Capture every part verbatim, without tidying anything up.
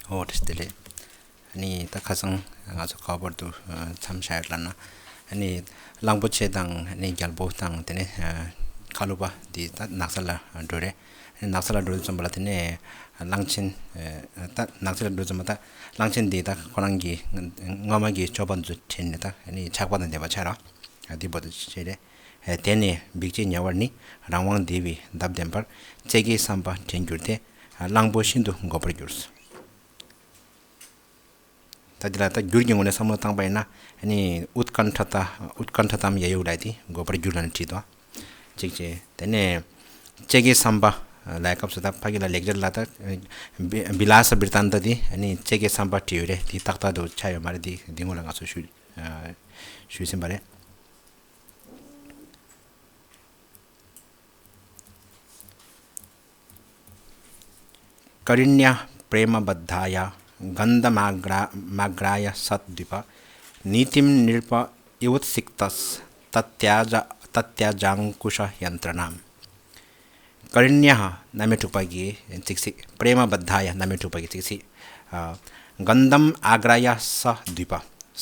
ཨོ་བཀྲ་ཤིས་བདེ་ལེགས། ཨ་ནི་ད་ཁ་སང་ང་ཚོ་ག་བར་དུ་ཨ་མཚམས་བཞག་ཡོད་ལབ་ན། ཨ་ནི་གླང་པོ་ཆེ་དང་ཨ་ནི་རྒྱལ་པོ་དང་དེ་ནས་ཨ་ཁ་ལུ་པ་འདི་ད་ནགས་ཚལ་ལ་འགྲོ་རེད། ཨ་ནི་ནགས་ཚལ་ལ་འགྲོ་དུས་ཙམ་པ་ལ་དེ་ནས་ཨ་གླང་ཆེན་ཨ་ད་ནགས་ཚལ་ལ་འགྲོ་དུས་ཙམ་པ་ད་གླང་ཆེན་འདི་ད་ཁོ་རང་གི་སྔོན་མ་གི་སྤྱོད་པ་འདི་དྲན་ནས་ད་ཨ་ནི་ཆགས་པ་དང་ལྡན་པ་ཆགས་ར། ཨ་འདི་བར་དུ་བྱས་རེད། ཨ་དེ་ནས་འབིགས་བྱེད་ཉེ་བར་ནི། རང་དབང་བདེ་བའི་འདབ་ལྡན་པར། བརྩེ་དགའི་བསམ་པ་དྲན་གྱུར་ཏེ། ཨ་གླང་པོ་ཤིན་ཏུ་འགོག་པར་གྱུར། ད་འདི་ལ་ད་འགྱུར་གྱི་ངོས་ནས་བསམ་བློ་བཏང་པ་ཡིན་ན། ཨ་ནི་ཨུཏ་ཀན་ཐ་ཏ་ཨུཏ་ཀན་ཐ་ཏམ་ཡ་ཡུག་ལབ་དེ་འགོག་པར་གྱུར་ལབ་ནས་བྲིས་འདུག་གཅིག་བྱས། དེ་ནས་བརྩེ་དགའི་བསམ་པ་ལབ་སྐབས་སུ་ད་ཕ་གི་ལ་ལེགས་སྦྱར་ལ་ད་བི་བི་ལ་ས་བི་ར་ཏཱན་ཏ་དེ་ཨ་ནི་བརྩེ་དགའི་བསམ་པ་བྲིས་ཡོད་རེད། དེ་ཏག་ཏག་ཏུ་ཆགས་ཡོད་མ་རེད། དེ་འདི་སྔོན་ལ་ང་ཚོ་ཞུས་ཨ་ཞུས་ཟིན་པ་རེད། करिण्याः प्रेमबद्धाय गन्धमाग्रा माग्राय स द्विप। नीतिं नृप इवोत्सिक्तस्तत्याज तत्याजाङ्कुशयन्त्रणा। करिण्याः རྣམ་དབྱེ་དྲུག་པ་གི་ཚིག་ཚིག प्रेमबद्धाय རྣམ་དབྱེ་དྲུག་པ་གི་ཚིག་ཚིག་ཨ་गन्धमाग्राय स द्विप।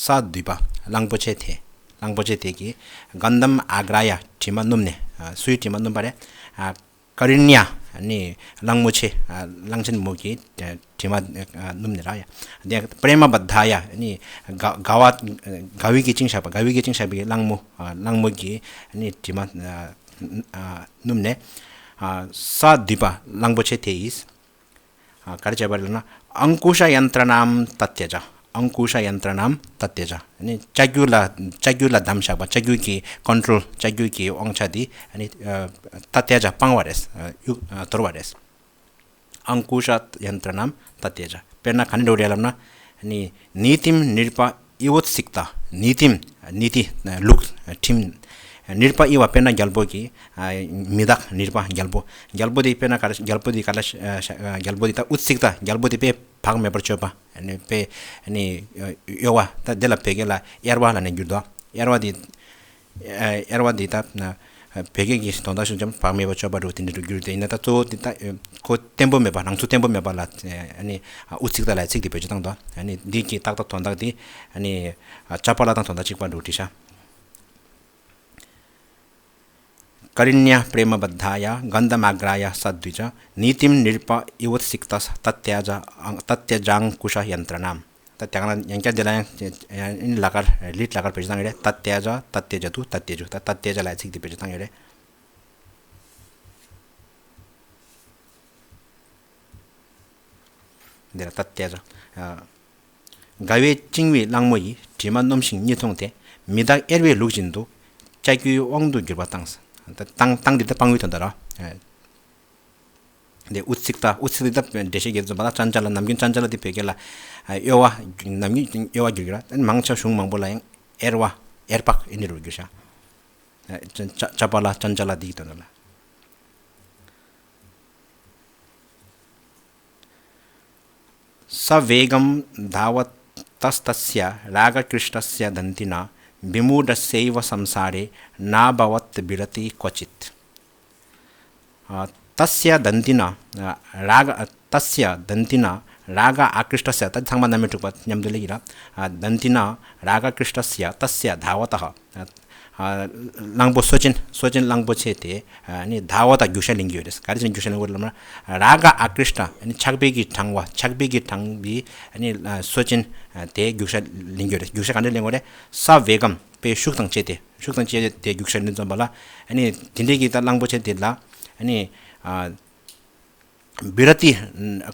स द्विप གླང་པོ་ཆེ་དེ། གླང་པོ་ཆེ་དེ་གིས་गन्धमाग्राय དྲི་མ་སྣོམ་ནས། ཨ་སུའི་དྲི་མ་སྣོམ་པ་རེད། ཨ་करिण्या ནི་གླང་པོ་ཆེ། ཨ་གླང་ཆེན་མོ་གི་དྲི་མ་སྣོམ་ནས་ར་ཡ། དེ་प्रेमबद्धाय ནི་དགའ་དགའ་བ་དགའ་བའི་གིས་བཅིངས་བཞག་པ། དགའ་བའི་གིས་བཅིངས་བཞག་པའི་གླང་མོ། ཨ་གླང་མོ་གི་ནི་དྲི་མ་སྣོམ་ནས། ཨ་स द्विप གླང་པོ་ཆེ་དེ་ཡིས། ཨ་ག་རེ་བྱས་པ་རེད་ལབ་ན། अङ्कुशयन्त्रणां तत्त्यज। अङ्कुशयन्त्रणां तत्त्यज ནི་ལྕགས་ཀྱུ་ལ་ལྕགས་ཀྱུ་ལ་བསྡམས་བཞག་པ། ལྕགས་ཀྱུ་གི་ཀོན་ཊོལ། ལྕགས་ཀྱུ་གི་དབང་ཆ་དེ་ནི་ཨ་तत्त्यज སྤང་བ་རེད། ཨ་གཡུག་ཨ་དོར་བ་རེད། अङ्कुशयन्त्रणां तत्त्यज དཔེར་ན་ག་ནས་འགྲོ་རེད་ལབ་ན། ནི་नीतिं नृप इवोत्सिक्त नीतिं नीति ལུགས་ཁྲིམས། नृप इव དཔེར་ན་རྒྱལ་པོ་གི་ཨ་མི་དག་ནི་རྦ་རྒྱལ་པོ། རྒྱལ་པོ་དེ་དཔེར་ན་ག་རེ་རྒྱལ་པོ་དེ་ག་ལ་ཨ་རྒྱལ་པོ་དེ་ད་ཨུཏ་སིག་ཏ་རྒྱལ་པོ་དེ་དཔེ་བག་མེད་པར་སྤྱོད་པ། ཨ་ནི་དཔེ་ཨ་ནི་གཡོ་བ། ད་དེ་ལ་བོད་སྐད་ལ་གཡེར་བ་ལབ་ནས་འགྱུར་འདུག་གཡེར་བ་དེ་ཨ་གཡེར་བ་དེ་ད་ཨ་བོད་སྐད་ཀྱི་དོན་དག་ཤུགས་ཅན་བག་མེད་པར་སྤྱོད་པ་འདྲ་བོ་དེ་འདྲ་འགྱུར་དེ་ཡིན་ན། ད་གཙོ་བོ་དེ་ད་ཁོ་བརྟན་པོ་མེད་པ། རང་ཚུགས་བརྟན་པོ་མེད་པ་ལ་ཨ་ནི་ཨུཏ་སིག་ཏ་ལབ་ཚིག་དེ་བེད་སྤྱོད་བཏང་འདུག་ཨ་ནི་འདི་གི་ཏག་ཏག་དོན་དག་དེ་ཨ་ནི་ཨ་ཅ་པ་ལ་དང་དོན་དག་གཅིག་པ་འདྲ་བོ་བྲིས་ཤག करिण्याः प्रेमबद्धाय गन्धमाग्राय स द्विज। नीतिं नृप इवोत्सिक्तस्तत्याज तत्याजाङ्कुशयन्त्रणा। ད་དེ་ག་ན་ཡང་བསྐྱར་འདི་ལ་ཡང་ཡང་ལ་ཀར་ལིཊ་ལ་ཀར་བེད་སྤྱོད་བཏང་ཡོད་རེད། तत्याज तत्त्यज तु तत्त्यजु ད་तत्याज ལབ་ཚིག་དེ་བེད་སྤྱོད་བཏང་ཡོད་རེད། འདི་ལ་तत्याज ཨ། དགའ་བས་བཅིངས་པའི་གླང་མོ་ཡིས། དྲི་མ་སྣོམ་ཞིང་གཉིད་འཐུང་སྟེ། མི་དག་གཡེར་བའི་ལུགས་བཞིན་དུ། ལྕགས་ཀྱུའི་དབང་དུ་གྱུར་པ་བཏང་། ད་བཏང་བཏང་འདི་ད་སྤང་བའི་དོན་དག་ར། ཨ། འདི་ཨུཏ་སིག་ཏ། ཨུཏ་སིག་ཏ་འདི་ད་འགྲེལ་བཤད་རྒྱག་དུས་ཙམ་པ་ལ་ཅན་ཅ་ལ། ནམ་རྒྱུན་ཅན་ཅ་ལ་འདི་བོད་སྐད་ལ་ཨ་གཡོ་བ། ནམ་རྒྱུན་གཡོ་བ་འགྱུར་གྱི་ར། ཨ་ནི་མང་ཆེ་གཞུང་མང་པོ་ལ་ཡང་གཡེར་བ། གཡེར་པ་ཨེ་འདྲ་རུ་འགྱུར་ཤག་ཨ་ཅ་ཅ་ཅ་པ་ལ་ཅན་ཅ་ལ་འདི་གི་དོན་དག་ལ། स वेगं धावतस्तस्य रागक्लिष्टस्य दन्तिना विमूढस्यैव संसारे नाभवत् विरतिः क्वचित्। ཨ། तस्य दन्तिना ཨ་राग तस्य दन्तिना राग आकृष्टस्य ད་ཚང་མ་རྣམ་དབྱེ་དྲུག་པ་མཉམ་དུ་སླེབས་ཀྱི་ར། ཨ། दन्तिना रागक्लिष्टस्य तस्य धावतः ཨ། ཨ། གླང་པོ་སོ་ཅན། སོ་ཅན་གླང་པོ་ཆེ་དེ་ཨ་ནི་धावतः རྒྱུག་ཤར་ལེན་གྱི་ཡོད་རེད། ག་རེ་བྱས་ནས་རྒྱུག་ཤར་ལེན་གྱི་ཡོད་རེད་ལབ་ན། राग आकृष्ट ཨ་ནི་ཆགས་པའི་གིས་དྲངས་པ། ཆགས་པའི་གིས་དྲངས་པའི་ཨ་ནི་ཨ་སོ་ཅན་ཨ་དེ་རྒྱུག་ཤར་ལེན་གྱི་ཡོད་རེད། རྒྱུག་ཤར་ག་འདྲ་ལེན་དགོས་རེད། स वेगं དཔེ་ཤུགས་དང་བཅས་ཏེ། ཤུགས་དང་བཅས་ཏེ་རྒྱུག་ཤར་ལེན་ཙམ་པ་ལ། ཨ་ནི་དེ་འདྲའི་གི་ད་གླང་པོ་ཆེ་དེ་ལ་ཨ་ནི་ཨ། विरतिः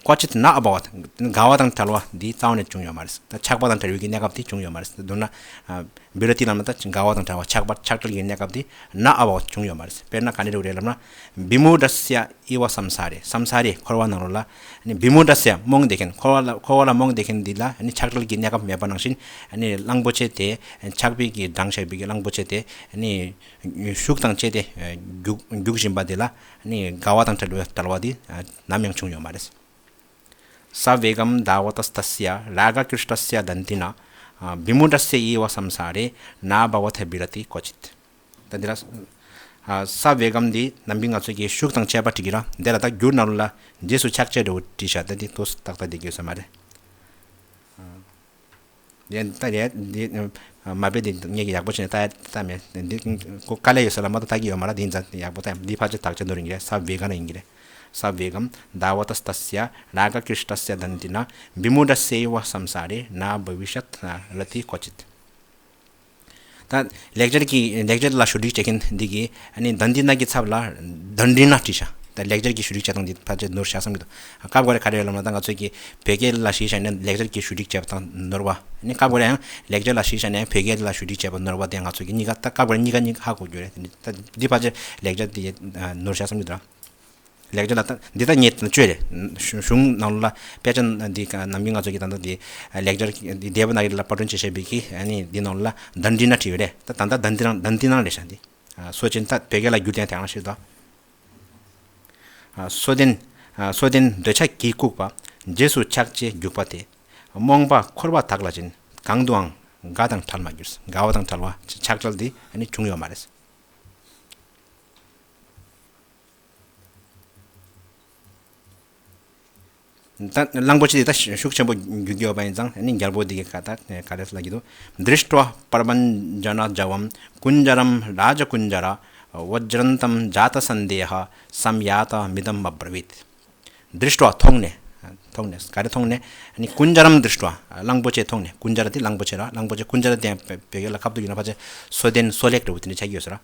क्वचित् न अभवत् དགའ་བ་དང་བྲལ་བ་འདི་རྩ་བ་ནས་བྱུང་ཡོད་མ་རེད། ད་ཆགས་པ་དང་བྲལ་བའི་གི་གནས་སྐབས་དེ་བྱུང་ཡོད་མ་རེད། མདོར་ན་ཨ་विरतिः ལབ་ན་ད་དགའ་བ་དང་བྲལ་བ། ཆགས་པ་ཆགས་བྲལ་གྱི་གནས་སྐབས་དེ་न अभवत् བྱུང་ཡོད་མ་རེད། དཔེར་ན་ག་འདྲ་རེད་ལབ་ན། विमूढस्य इव संसारे संसारे འཁོར་བ་ནང་ལོགས་ལ་ནི་विमूढस्य རྨོངས་བསྡད་མཁན། འཁོར་བ་ལ་འཁོར་བ་ལ་རྨོངས་བསྡད་མཁན་འདི་ལ་ནི་ཆགས་བྲལ་གྱི་གནས་སྐབས་མེད་པ་ནང་བཞིན་ནི་གླང་པོ་ཆེ་དེ་ཆགས་པའི་གི་དྲངས་བཞག་པའི་གི་གླང་པོ་ཆེ་དེ་ནི་ཤུགས་དང་བཅས་ཏེ་རྒྱུག་རྒྱུག་བཞིན་པ་དེ་ལ་ནི་དགའ་བ་དང་བྲལ་བའི་བྲལ་བ་དེ་ནམ་ཡང་བྱུང་ཡོད་མ་རེད། स वेगं धावतस्तस्य रागक्लिष्टस्य दन्तिना विमूढस्य इव संसारे नाभवत् विरतिः क्वचित् ད་འདི་ལ་ཨ། स वेगं འདི་ནམ་རྒྱུན་ང་ཚོ་གི་ཤུགས་དང་བཅས་པ་བྲིས་ཀྱི་ར། འདི་ལ་ད་འགྱུར་ནང་ལ་རྗེས་སུ་ཆགས་བཅས་འདྲ་བོ་བྲིས་ཤག་ད་འདི་ཏོག་ཙམ་ཏག་ཏག་འདི་དགོས་ས་མ་རེད། དེ་ད་རེད་འདི། མ་དཔེ་འདི་ངས་ཀྱི་ཡག་པོ་བྱས་ནས་ལྟ་ལྟ་མེད། འདི་ཁོ་དཀའ་ལས་ཡོད་ས་ལ་མ་གཏོགས་ལྟ་གི་ཡོད་མ་རེད། འདི་ཡིན་ཙང་ཡག་པོ་ལྟ། འདི་ཕལ་ཆེར་དག་ཆ་ནོར་ཡིན་གྱི་རེད། ས་བེ་ག་ན་ཡིན་གྱི་རེད། ས་བེ་གམ་དཱ་ཝ་ཏ་སྟ་སྱ་རཱ་ག་ཀྲི་ཤྟ་སྱ་དན་ཏི་ན་བི་མུ་ཌ་སྱེ་ཝ་སམ་ས་རེ་ན་བྷ་བི་ཤད་ར་ཏི་ཀོ་ཅིད། ད་ལེགས་སྦྱར་གྱི་ལེགས་སྦྱར་ལ་ཞུ་སྒྲིག་བྱེད་མཁན་འདི་གིས་ཨ་ནི་དན་ཏི་ན་གི་ཚབ་ལ་དན་ཏི་ན་བྲིས་ཤག་ད་ལེགས་སྦྱར་གྱི་ཞུ་སྒྲིག་བྱེད་སྟངས་འདི་ཕལ་ཆེར་ནོར་ཤག་བསམ་གྱི་འདུག་སྐབས་འགའ་རེ་ག་རེ་ཡོད་ལབ་ན། ད་ང་ཚོས་ཀྱི་བོད་སྐད་ལ་གཞི་བཞག་ནས་ལེགས་སྦྱར་གྱི་ཞུ་སྒྲིག་བྱས་པ་དང་ནོར་བ། ཨ་ནི་སྐབས་འགའ་རེ་ཡང་ལེགས་སྦྱར་ལ་གཞི་བཞག་ནས་བོད་སྐད་ལ་ཞུ་སྒྲིག་བྱས་པ་ནོར་བ་དེ་ང་ཚོས་ཀྱི་གཉིས་ཀ་ད་སྐབས་འགའ་རེ་གཉིས་ཀ་གཉིས་ཀ་ཧ་གོ་རྒྱུ་རེད། ད་འདི་ཕལ་ཆེར་ལེགས་སྦྱར་དེ་ནོར་ཤག་བསམ་གྱི་འདུག་ལེགས་སྦྱར་ལ་ད་འདི་ད་ངས་བཅོས་རེད། གཞུང་ནང་ལ་དཔེ་ཆ་འདི་ནམ་རྒྱུན་ང་ཚོ་གི་ད་ལྟ་འདི་ལེགས་སྦྱར་འདི་སྡེ་པ་ན་གི་ལ་པར་སྐྲུན་བྱེད་བཞིན་པའི་གི་ཨ་ནི་འདི་ནང་ལ་དན་ཏི་ན་བྲིས་ཡོད་རེད། ད་ད་ལྟ་དན་ཏི་ན་དན་ཏི་ན་རེད་ཤག་འདི་སོ་ཅན་ད་བོད་སྐད་ལ་བསྒྱུར་ཏེ་དེ་གང་ཞིག་ད། སོ་ལྡན། སོ་ལྡན་འདོད་ཆགས་ཀྱིས་བཀུག་པ། རྗེས་སུ་ཆགས་བཅས་རྒྱུག་པ་དེ། རྨོངས་པ་འཁོར་བ་དག་ལ་སྦྱིན། གང་དུའང་དགའ་དང་བྲལ་མ་གྱུར། དགའ་བ་དང་བྲལ་བ་ཆགས་བྲལ་འདི་ཨ་ནི་བྱུང་ཡོད་མ་རེད། ད་གླང་པོ་ཆེ་འདི་ད་ཤུགས་ཆེན་པོ་རྒྱུག་ཡོད་པ་ཡིན་ཙང་ཨ་ནི་རྒྱལ་པོ་འདི་གི་ཁ་ད་ག་རེ་ལབ་ཀྱི་འདུག་དྲིས་ཏྲ་པྲ་བྷན་ཇ་ན་ཛྭ་བམ་ཀུན་ཛ་རམ་རཱ་ཛ་ཀུན་ཛ་ར་བཛྲན་ཏམ་ཛཱ་ཏ་སན་དེ་ཧ་སམ་ཡཱ་ཏ་མིདམ་ཨ་བྲ་བིད། དྲིས་ཏྲ་མཐོང་ནས། མཐོང་ནས་ག་རེ་མཐོང་ནས། ཨ་ནི་ཀུན་ཛ་རམ་དྲིས་ཏྲ་གླང་པོ་ཆེ་མཐོང་ནས། ཀུན་ཛ་ར་དེ་གླང་པོ་ཆེ་ར། གླང་པོ་ཆེ་ཀུན་ཛ་ར་དེ་བོད་སྐད་ལ་ཁ་བསྡུ་ཡིན་ན་ཕལ་ཆེར་སོ་ལྡན་སོ་ལེགས་འདྲ་བོ་དེ་འདྲ་ཆགས་ཀྱི་ཡོད་ས་ར།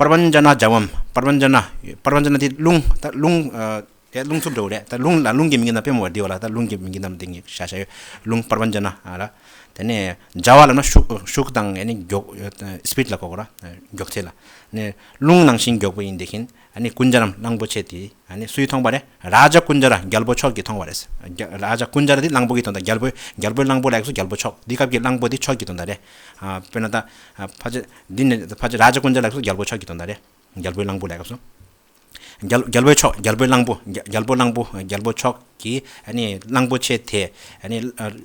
པྲ་བྷན་ཇ་ན་ཛྭ་བམ། པྲ་བྷན་ཇ་ན། པྲ་བྷན་ཇ་ན་དེ་རླུང་ད་རླུང་། དེ་རླུང་འཚུབ་འདྲ་བོ་རེད། ད་རླུང་ལ་རླུང་གི་མིང་གི་ནང་དཔེ་མོ་བ་འདི་བ་ལ་ད་རླུང་གི་མིང་གི་ནང་དེ་ངས་བཞག་བཞག་ཡོད། རླུང་པྲ་བྷན་ཇ་ན་ར། དེ་ནས་ཛྭ་བ་ལབ་ན་ཤུགས་ཤུགས་དང་ཨ་ནི་མགྱོགས་སི་པིཌ་ལ་གོ་གོ་ར། མགྱོགས་ཚད་ལ། ནས་རླུང་ནང་བཞིན་མགྱོགས་པོ་ཡིན་དེ་བཞིན་ཨ་ནི་ཀུན་ཛ་རམ་གླང་པོ་ཆེ་དེ་ཨ་ནི་སུས་མཐོང་བ་རེད། རཱ་ཛ་ཀུན་ཛ་ར་རྒྱལ་པོ་མཆོག་གིས་མཐོང་བ་རེད། རྒྱ་རཱ་ཛ་ཀུན་ཛ་ར་དེ་གླང་པོ་གིས་མཐོང་ད། རྒྱལ་པོ་རྒྱལ་པོའི་གླང་པོ་ལབ་སྐབས་སུ་རྒྱལ་པོ་མཆོག་འདི་སྐབས་ཀྱི་གླང་པོ་དེ་མཆོག་གིས་མཐོང་ད་རེད། དཔེར་ན་ད་ཕལ་ཆེར་འདི་ནས་ཕལ་ཆེར་རཱ་ཛ་ཀུན་ཛ་ལབ་སྐབས་སུ་རྒྱལ་པོ་མཆོག་གིས་མཐོང་ད་རེད། རྒྱལ་པོའི་གླང་པོ་ལབ་སྐབས་སུ། རྒྱལ་རྒྱལ་པོའི་མཆོག་རྒྱལ་པོའི་གླང་པོ་རྒྱལ་རྒྱལ་པོ་གླང་པོ་རྒྱལ་པོ་མཆོག་གིས་ཨ་ནི་གླང་པོ་ཆེ་དེ་ཨ་ནི་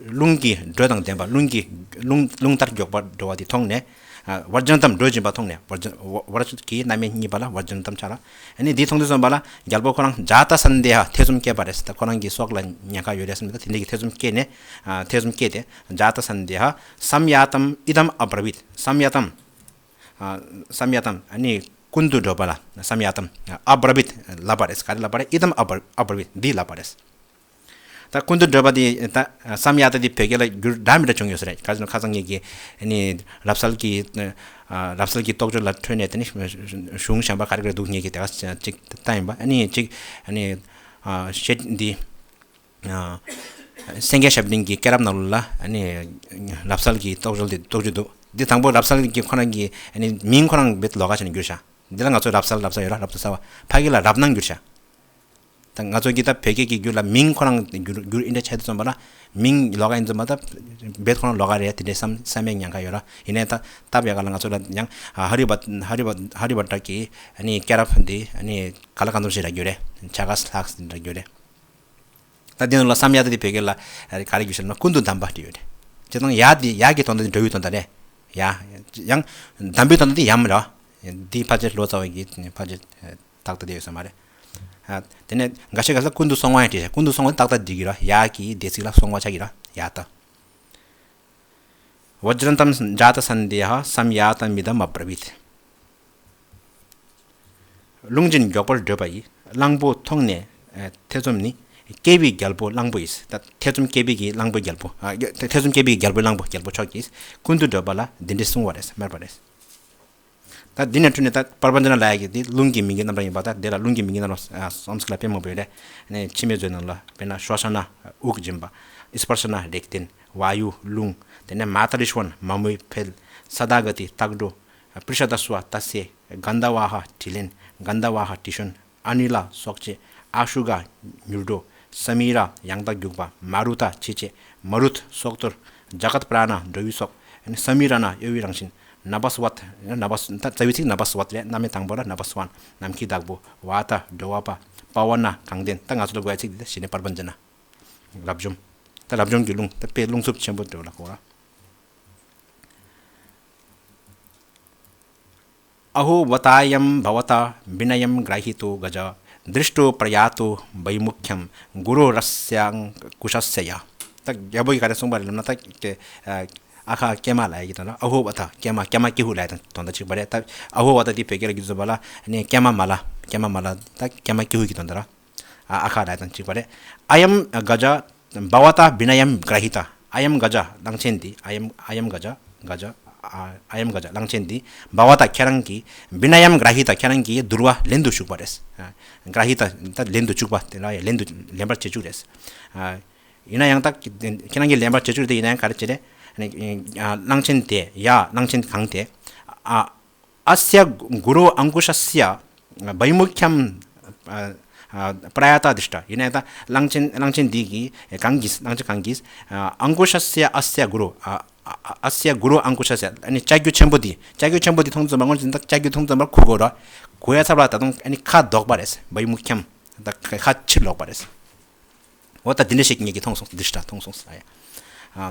རླུང་གི་འགྲོས་དང་ལྡན་པ། རླུང་གི་རླུང་རླུང་ལྟར་མགྱོགས་པར་འགྲོ་བ་དེ་མཐོང་ནས། བཛྲན་ཏམ་འགྲོ་བཞིན་པ་མཐོང་ནས། བཛྲན་བཛྲ་གི་རྣམ་དབྱེ་གཉིས་པ་ལ་བཛྲན་ཏམ་ཆགས་ལ། ཨ་ནི་འདི་མཐོང་དུས་ཙམ་པ་ལ་རྒྱལ་པོ་ཁོ་རང་ཛཱ་ཏ་སན་དེ་ཧ་ཐེ་ཚོམ་སྐྱེས་པ་རེད། ད་ཁོ་རང་གི་སྲོག་ལ་ཉེན་ཁ་ཡོད་རེད་བསམ་ནས་ད་དེ་འདྲ་གི་ཐེ་ཚོམ་སྐྱེས་ནས། ཐེ་ཚོམ་སྐྱེས་ཏེ་ཛཱ་ཏ་སན་དེ་ཧ་སམ་ཡཱ་ཏམ་ཨི་དམ་ཨ་བྲ་བིད། སམ་ཡཱ་ཏམ། སམ་ཡཱ་ཏམ་ཨ་ནི་ཀུན་ཏུ་སྒྲོལ་པ་ལ་སམ་ཡཱ་ཏམ་ཨ་བྲ་བིད་ལབ་པ་རེད། ག་རེ་ལབ་པ་རེད། ཨི་དམ་ཨ་བྲ་ཨ་བྲ་བིད་འདི་ལབ་པ་རེད། ད་ཀུན་ཏུ་སྒྲོལ་པ་འདི་ད་སམ་ཡཱ་ཏ་འདི་བོད་སྐད་ལ་བསྒྱུར་འདྲ་མི་འདྲ་བྱུང་ཡོད་ས་རེད། ག་ཟེར་ན་ཁ་སང་ངེད་ཀྱི་ཨ་ནི་རབ་གསལ་གྱི་རབ་གསལ་གྱི་རྟོགས་བརྗོད་ལ་འཕྲོས་ནས་དེ་ནི་གཞུང་གཞན་པ་ག་རེ་ག་རེ་འདུག་ངེད་ཀྱི་དེ་ག་ཅིག་ལྟ་ཡིན་པ། ཨ་ནི་ཅིག་ཨ་ནི་ཤེད་འདི། སེང་གེ་ཞབས་བརྟན་གྱི་སྐྱེས་རབས་ནང་ལོགས་ལ་ཨ་ནི་རབ་གསལ་གྱི་རྟོགས་བརྗོད་དེ་རྟོགས་རྒྱུ་འདུག་འདི་དང་པོ་རབ་གསལ་གྱི་ཁོ་རང་གི་ཨ་ནི་མིང་ཁོ་རང་བེད་ལོགས་ཀ་བྱས་ནས་བསྒྱུར་ཤག་འདི་ལ་ང་ཚོ་རབ་གསལ་རབ་གསལ་ཡོད་ར། རབ་ཏུ་གསལ་བ། ཕ་གི་ལ་རབ་སྣང་བསྒྱུར་ཤག་ད་ང་ཚོ་གི་ད་བོད་སྐད་ཀྱི་བསྒྱུར་ལ་མིང་ཁོ་རང་བསྒྱུར་བསྒྱུར་ཨིན་འདྲ་ཆགས་དུས་ཙམ་པ་ལ་མིང་ལོགས་ཀ་ཡིན་ཙམ་པ་ད་བེད་ཁོ་རང་ལོགས་ཀ་རེད། དེ་འདྲའི་བསམ་བསམ་པའི་ཉེན་ཁ་ཡོད་ར། ཡིན་ནའི་ད་སྟབས་ཡག་ག་ལ་ང་ཚོ་ལ་ཡང་ཧ་རི་བ་ཧ་རི་བ་ཏྲ་གི་ཨ་ནི་སྐྱེས་རབས་འདི་ཨ་ནི་ག་ལ་གང་འཚམ་ཞིག་རག་རྒྱུ་རེད། ཆ་ག་ལྷག་ཟིན་རག་རྒྱུ་རེད། ད་འདི་ནང་ལ་སམ་ཡཱ་ཏ་འདི་བོད་སྐད་ལ་ག་རེ་བསྒྱུར་ཤག་ལབ་ན་ཀུན་ཏུ་གདམས་པ་བྲིས་ཡོད་རེད། བྱས་ཙང་ཡ་འདི་ཡ་གི་དོན་དག་འདི་འགྲོ་བའི་དོན་དག་རེད། ཡ། ཡང་གདམས་པའི་དོན་དག་འདི་ཡམ་རེད། འདི་ཕལ་ཆེར་ལོ་ཙཱ་བ་གི་ཕལ་ཆེར་ཏག་ཏག་བསྡད་ཡོད་ས་མ་རེད། དེ་ནས་འགའ་ཤས་ཀ་ས་ཀུན་ཏུ་སོང་བ་ཡང་བྲིས་ཤག་ཀུན་ཏུ་སོང་བ་ཏག་ཏག་འགྲིག་གི་རེད། ཡ་གི་འདས་ཚིག་ལ་སོང་བ་ཆགས་ཀྱི་རེད། ཡ་ཏ། བཛྲན་ཏམ་ཛཱ་ཏ་སན་དེ་ཧ་སམ་ཡཱ་ཏ་མིདམ་ཨ་བྲ་བིད། རླུང་བཞིན་མགྱོགས་པར་བགྲོད་པ་ཡི། གླང་པོ་མཐོང་ནས་ཨ་ཐེ་ཚོམ་ནི། སྐྱེས་པའི་རྒྱལ་པོ་གླང་པོ་ཡིས། ད་ཐེ་ཚོམ་སྐྱེས་པའི་གི་གླང་པོའི་རྒྱལ་པོ། ཨ་ཐེ་ཐེ་ཚོམ་སྐྱེས་པའི་རྒྱལ་པོའི་གླང་པོ་རྒྱལ་པོ་མཆོག་གིས་ཀུན་ཏུ་བགྲོད་པ་ལ་འདི་འདྲའི་གསུངས་པ་རེད། སྨྲས་པ་རེད། ད་འདི་ནས་འཕྲོས་ནས་ད་པྲ་བྷན་ཇ་ན་ལབ་ཡག་གི་འདི་རླུང་གི་མིང་གི་རྣམ་གྲངས་ཡིན་པ། ད་དེ་ལ་རླུང་གི་མིང་གི་རྣམ་གྲངས་ཨ་སོམ་སི་ཀྲིཏ་ལ་དཔེ་མང་པོ་ཡོད་རེད། ཨ་ནི་མཆིལ་མའི་མཛོད་ནང་ལ་དཔེར་ན་ཤྭ་ཤ་ན་དབུགས་འབྱིན་པ། སྤར་ཤ་ན་རེག་བརྟན། ཝཱ་ཡུ་རླུང་། དེ་ནས་མཱ་ཏཱ་རི་ཤྭཱན་མ་རྨོས་འཕེལ། ས་དཱ་ག་ཏི་ལྟག་འགྲོ། པྲི་ཤ་ད་སུ་བ་ཏ་སེ། གན་དྷ་ཝ་ཧ་དྲི་ལེན། གན་དྷ་ཝ་ཧ་དྲི་བཤོལ། ཨ་ནི་ལ་སྲོག་བཅད། ཨ་ཤུ་ག་མྱུར་འགྲོ། ས་མི་ར་ཡང་དག་རྒྱུག་པ། མ་རུ་ད་འཆི་བཅད། མ་རུད་སྲོག་གཏོར། ཛ་གཏི་པྲ་ཎ་འགྲོ་བའི་སྲོག་ཨ་ནི་ས་མི་ར་ན་གཡོ་བའི་རང་བཞིན། ན་བ་སི་བཏ། ན་བ་སི་ད་རྩ་བའི་ཚིག་ན་བ་སི་བཏ་རེད། རྣམ་དབྱེ་དང་པོ་ལ་ན་བ་སི་བཏ། ནམ་མཁའི་བདག་པོ། ཝ་ཏ་འགྲོ་བ་པ། པ་བ་ན་གང་ལྡན། ད་ང་ཚོ་ལ་དགོས་ཡ་ཚིག་འདི་ད་གཞི་ནས་པྲ་བྷན་ཇ་ན། རབ་འཇོམས། ད་རབ་འཇོམས་ཀྱི་རླུང་། ད་དཔེ་རླུང་འཚུབ་ཆེན་པོ་འདྲ་བོ་ལ་གོ་ར། अहो वतायं भवता विनयं गृहीतो गज। दृष्टो प्रयातो वैमुख्यं गुरोरस्याङ्कुशस्य यः। ད་རྒྱལ་པོ་གིས་ག་རེ་གསུངས་པ་རེད་ལབ་ན། ད་དེ་ཨ་ཨ་ཁ་ཀྱེ་མ་ལབ་ཡ་གི་དོན་དག། ཨ་ཧོ་བ་ད་ཀྱེ་མ་ཀྱེ་མ་ཀྱེ་ཧུ་ལབ་ཡ་དང་དོན་དག་གཅིག་པ་རེད། ད་ཨ་ཧོ་བ་ད་དེ་བོད་སྐད་ལ་བསྒྱུར་ཙམ་པ་ལ་ནི་ཀྱེ་མ་མ་ལ། ཀྱེ་མ་མ་ལ་ད་ཀྱེ་མ་ཀྱེ་ཧུ་གི་དོན་དག་ར། ཨ་ཨ་ཁ་ལབ་ཡ་དང་གཅིག་པ་རེད། ཨ་ཡམ་ག་ཇ་བྷ་ཝ་ཏ་བི་ན་ཡམ་གྲ་ཧི་ཏ། ཨ་ཡམ་ག་ཇ་གླང་ཆེན་འདི། ཨ་ཡམ་ཨ་ཡམ་ག་ཇ་ག་ཇ་ཨ་ཨ་ཡམ་ག་ཇ་གླང་ཆེན་འདི། བྷ་ཝ་ཏ་ཁྱེད་རང་གིས། བི་ན་ཡམ་གྲ་ཧི་ཏ་ཁྱེད་རང་གིས། དུར་བ་ལེན་དུ་བཅུག་པ་རེད། ཨ་གྲ་ཧི་ཏ་ད་ལེན་དུ་བཅུག་པ་དེ་ལ་ཡ་ལེན་དུ་ལེན་པར་བྱེད་བཅུག་རེད། ཨ་ཡིན་ན་ཡང་ད་ཁྱེད་རང་གིས་ལེན་པར་བྱེད་བཅུག་རེད། དེ་ཡིན་ན་ཡང་ག་རེ་བྱེད་རེད། ཨ་ནི་ཨ་གླང་ཆེན་དེ་ཡ་གླང་ཆེན་གང་དེ། ཨ་ཨ་སྱ་གུ་རོ་ཨང་ཀུ་ཤ་སྱ་བྷ་ཡི་མུ་ཁྱམ། ཨ་ཨ་པྲ་ཡ་ཏ་དི་ཤྲ། ཡིན་ན་ཡང་ད་གླང་ཆེན་གླང་ཆེན་འདི་གིས་གང་གིས། གླང་ཆེན་གང་གིས། ཨ་ཨང་ཀུ་ཤ་སྱ་ཨ་སྱ་གུ་རོ། ཨ་ཨ་ཨ་སྱ་གུ་རོ་ཨང་ཀུ་ཤ་སྱ། ཨ་ནི་ལྕགས་ཀྱུ་ཆེན་པོ་འདི། ལྕགས་ཀྱུ་ཆེན་པོ་འདི་མཐོང་ཙམ་པ་སྔོན་ཆད་ད་ལྕགས་ཀྱུ་མཐོང་ཙམ་པར་གུག་དགོས་ར། གུག་ཡ་ཚབ་ལ་ད་དུང་ཨ་ནི་ཁ་ལྡོག་པ་རེད། བྷ་ཡི་མུ་ཁྱམ། ད་ཁ་ཕྱིར་ལོག་པ་རེད། འོ་ད་འདི་འདྲ་ཞིག་ངེད་ཀྱིས་མཐོང་སོང་། དི་ཤྲ་མཐོང་སོང་། ཨ་ཡ་ཨ་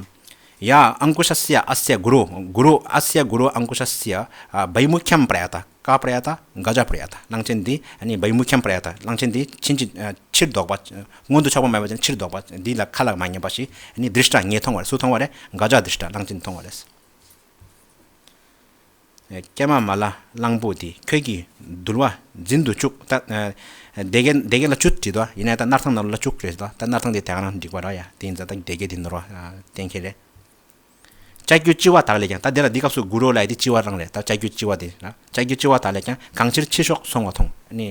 ཡ་ཨང་ཀུ་ཤ་སྱ་ཨ་སྱ་གུ་རོ། གུ་རོ་ཨ་སྱ་གུ་རོ་ཨང་ཀུ་ཤ་སྱ། ཨ་བྷ་ཡི་མུ་ཁྱམ་པྲ་ཡ་ཏ། ཀ་པྲ་ཡ་ཏ། ག་ཇ་པྲ་ཡ་ཏ། གླང་ཆེན་འདི་ཨ་ནི་བྷ་ཡི་མུ་ཁྱམ་པྲ་ཡ་ཏ། གླང་ཆེན་འདི་ཕྱིན་ཅི་ཨ་ཕྱིར་ལྡོག་པ། མངོན་དུ་ཕྱོགས་པ་མེད་པ་ཅན་ཕྱིར་ལྡོག་པ་འདི་ལ་ཁ་ལ་མ་ཉན་པ་ཞིག་ཨ་ནི་དི་ཤྲ་ངས་མཐོང་བ་རེད། སུ་མཐོང་བ་རེད། ག་ཇ་དི་ཤྲ་གླང་ཆེན་མཐོང་བ་རེད། ཀྱེ་མ་མ་ལ་གླང་པོ་འདི། ཁྱོད་ཀྱིས་དུར་བ་འཛིན་དུ་བཅུག། ད་སྡེ་དགེ་སྡེ་དགེ་ལ་བཅུད་བྲིས་དོ། ཡིན་ན་ད་སྣར་ཐང་ནང་ལ་བཅུག་རེད་དོ། ད་སྣར་ཐང་དེ་དེ་ག་རང་འགྲིག་པ་ར་ཡ། དེ་ཡིན་ཙང་ད་སྡེ་དགེ་དེ་ནོར་བ་གཏན་འཁེལ་རེད། ལྕགས་ཀྱུ་ལྕི་བ་དག་ལས་ཀྱང་། ད་དེ་ལ་འདི་སྐབས་སུ་གུ་རོ་ལ་ཡ་དེ་ལྕི་བ་རང་རེད། ད་ལྕགས་ཀྱུ་ལྕི་བ་དེ་ན་ལྕགས་ཀྱུ་ལྕི་བ་དག་ལས་ཀྱང་། གང་ཕྱིར་ཕྱི་ཕྱོགས་སོང་བ་མཐོང་། ཨ་ནི་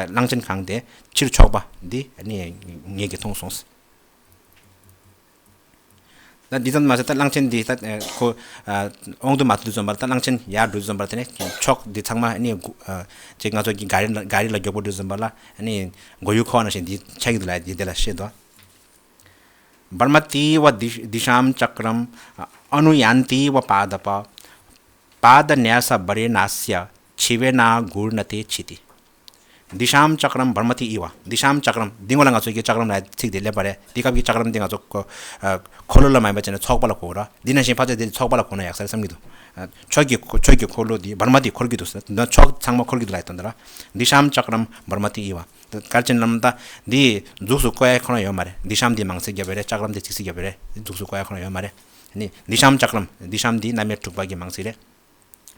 གླང་ཆེན་གང་དེ་ཕྱིར་ཕྱོགས་པ་འདི་ཨ་ནི་ངེད་ཀྱིས་མཐོང་སོང་། ད་འདི་ཙམ་མ་ཟད་ད་གླང་ཆེན་འདི་ད་ཁོ་དབང་དུ་མ་ཐུབ་དུས་ཙམ་པར་ད་གླང་ཆེན་ཡར་འགྲོ་དུས་ཙམ་པར་དེ་ནས་ཕྱོགས་འདི་ཚང་མ་ཨ་ནི་ཅིག་ང་ཚོ་གི་ག་རི་ལ་ག་རི་ལ་མགྱོགས་པོ་འགྲོ་དུས་ཙམ་པ་ལ་ཨ་ནི་མགོ་ཡུ་འཁོར་བ་ནང་བཞིན་འདི་ཆགས་ཀྱི་འདུག་ལ། འདི་དེ་ལ་བཤད་དོ། བྷར་མ་ཏི་ཝ་དི་དི་ཤམ་ཅཀྲམ་ཨ་ནུ་ཡན་ཏི་ཝ་པཱ་ད་པ། པཱ་ད་ནྱ་ས་བྷ་རེ་ནཱ་སྱ། ཆི་བེ་ན་གུར་ཎ་ཏེ་ཆི་ཏི། དི་ཤམ་ཅཀྲམ་བྷར་མ་ཏི་ཨི་བ། དི་ཤམ་ཅཀྲམ། འདི་སྔོན་ལ་ང་ཚོས་ཀྱི་ཅཀྲམ་ལ་ཚིག་དེ་སླེབས་པ་རེད། འདི་སྐབས་ཀྱི་ཅཀྲམ་འདི་ང་ཚོ་ཁོ་ཨ་འཁོར་ལོ་ལ་མ་ཡིན་པ་བྱས་ནས་ཚོགས་པ་ལ་གོ་ར། འདི་ནང་བཞིན་ཕལ་ཆེར་འདི་ཚོགས་པ་ལ་གོ་ན་ཡག་ས་རེད་བསམ་གྱི་འདུག། ཨ་ཁྱོད་ཀྱི་ཁོ་ཁྱོད་ཀྱི་འཁོར་ལོ་འདི་བྷར་མ་ཏི་འཁོར་གྱི་འདུག་ཟེར། འདི་ཕྱོགས་ཚང་མ་འཁོར་གྱི་འདུག་ལབ་ཡ་དོན་དག་ར། དི་ཤམ་ཅཀྲམ་བྷར་མ་ཏི་ཨི་བ། གལ་ཆེན་ལམ་ད་འདི་མཇུག་སུ་བཀོད་ཡ་ཁོ་ན་ཡོད་མ་རེད། དི་ཤམ་འདི་མང་ཚིག་བརྒྱབ་པ་རེད། ཅཀྲམ་འདི་ཚིག་ཚིག་བརྒྱབ་པ་རེད། མཇུག་སུ་བཀོད་ཡ་ཁོ་ན་ཡོད་མ་རེད། ནི་དི་ཤམ་ཅཀྲམ། དི་ཤམ་འདི་རྣམ་དབྱེ་དྲུག་པ་གི་མང་ཚིག་རེད།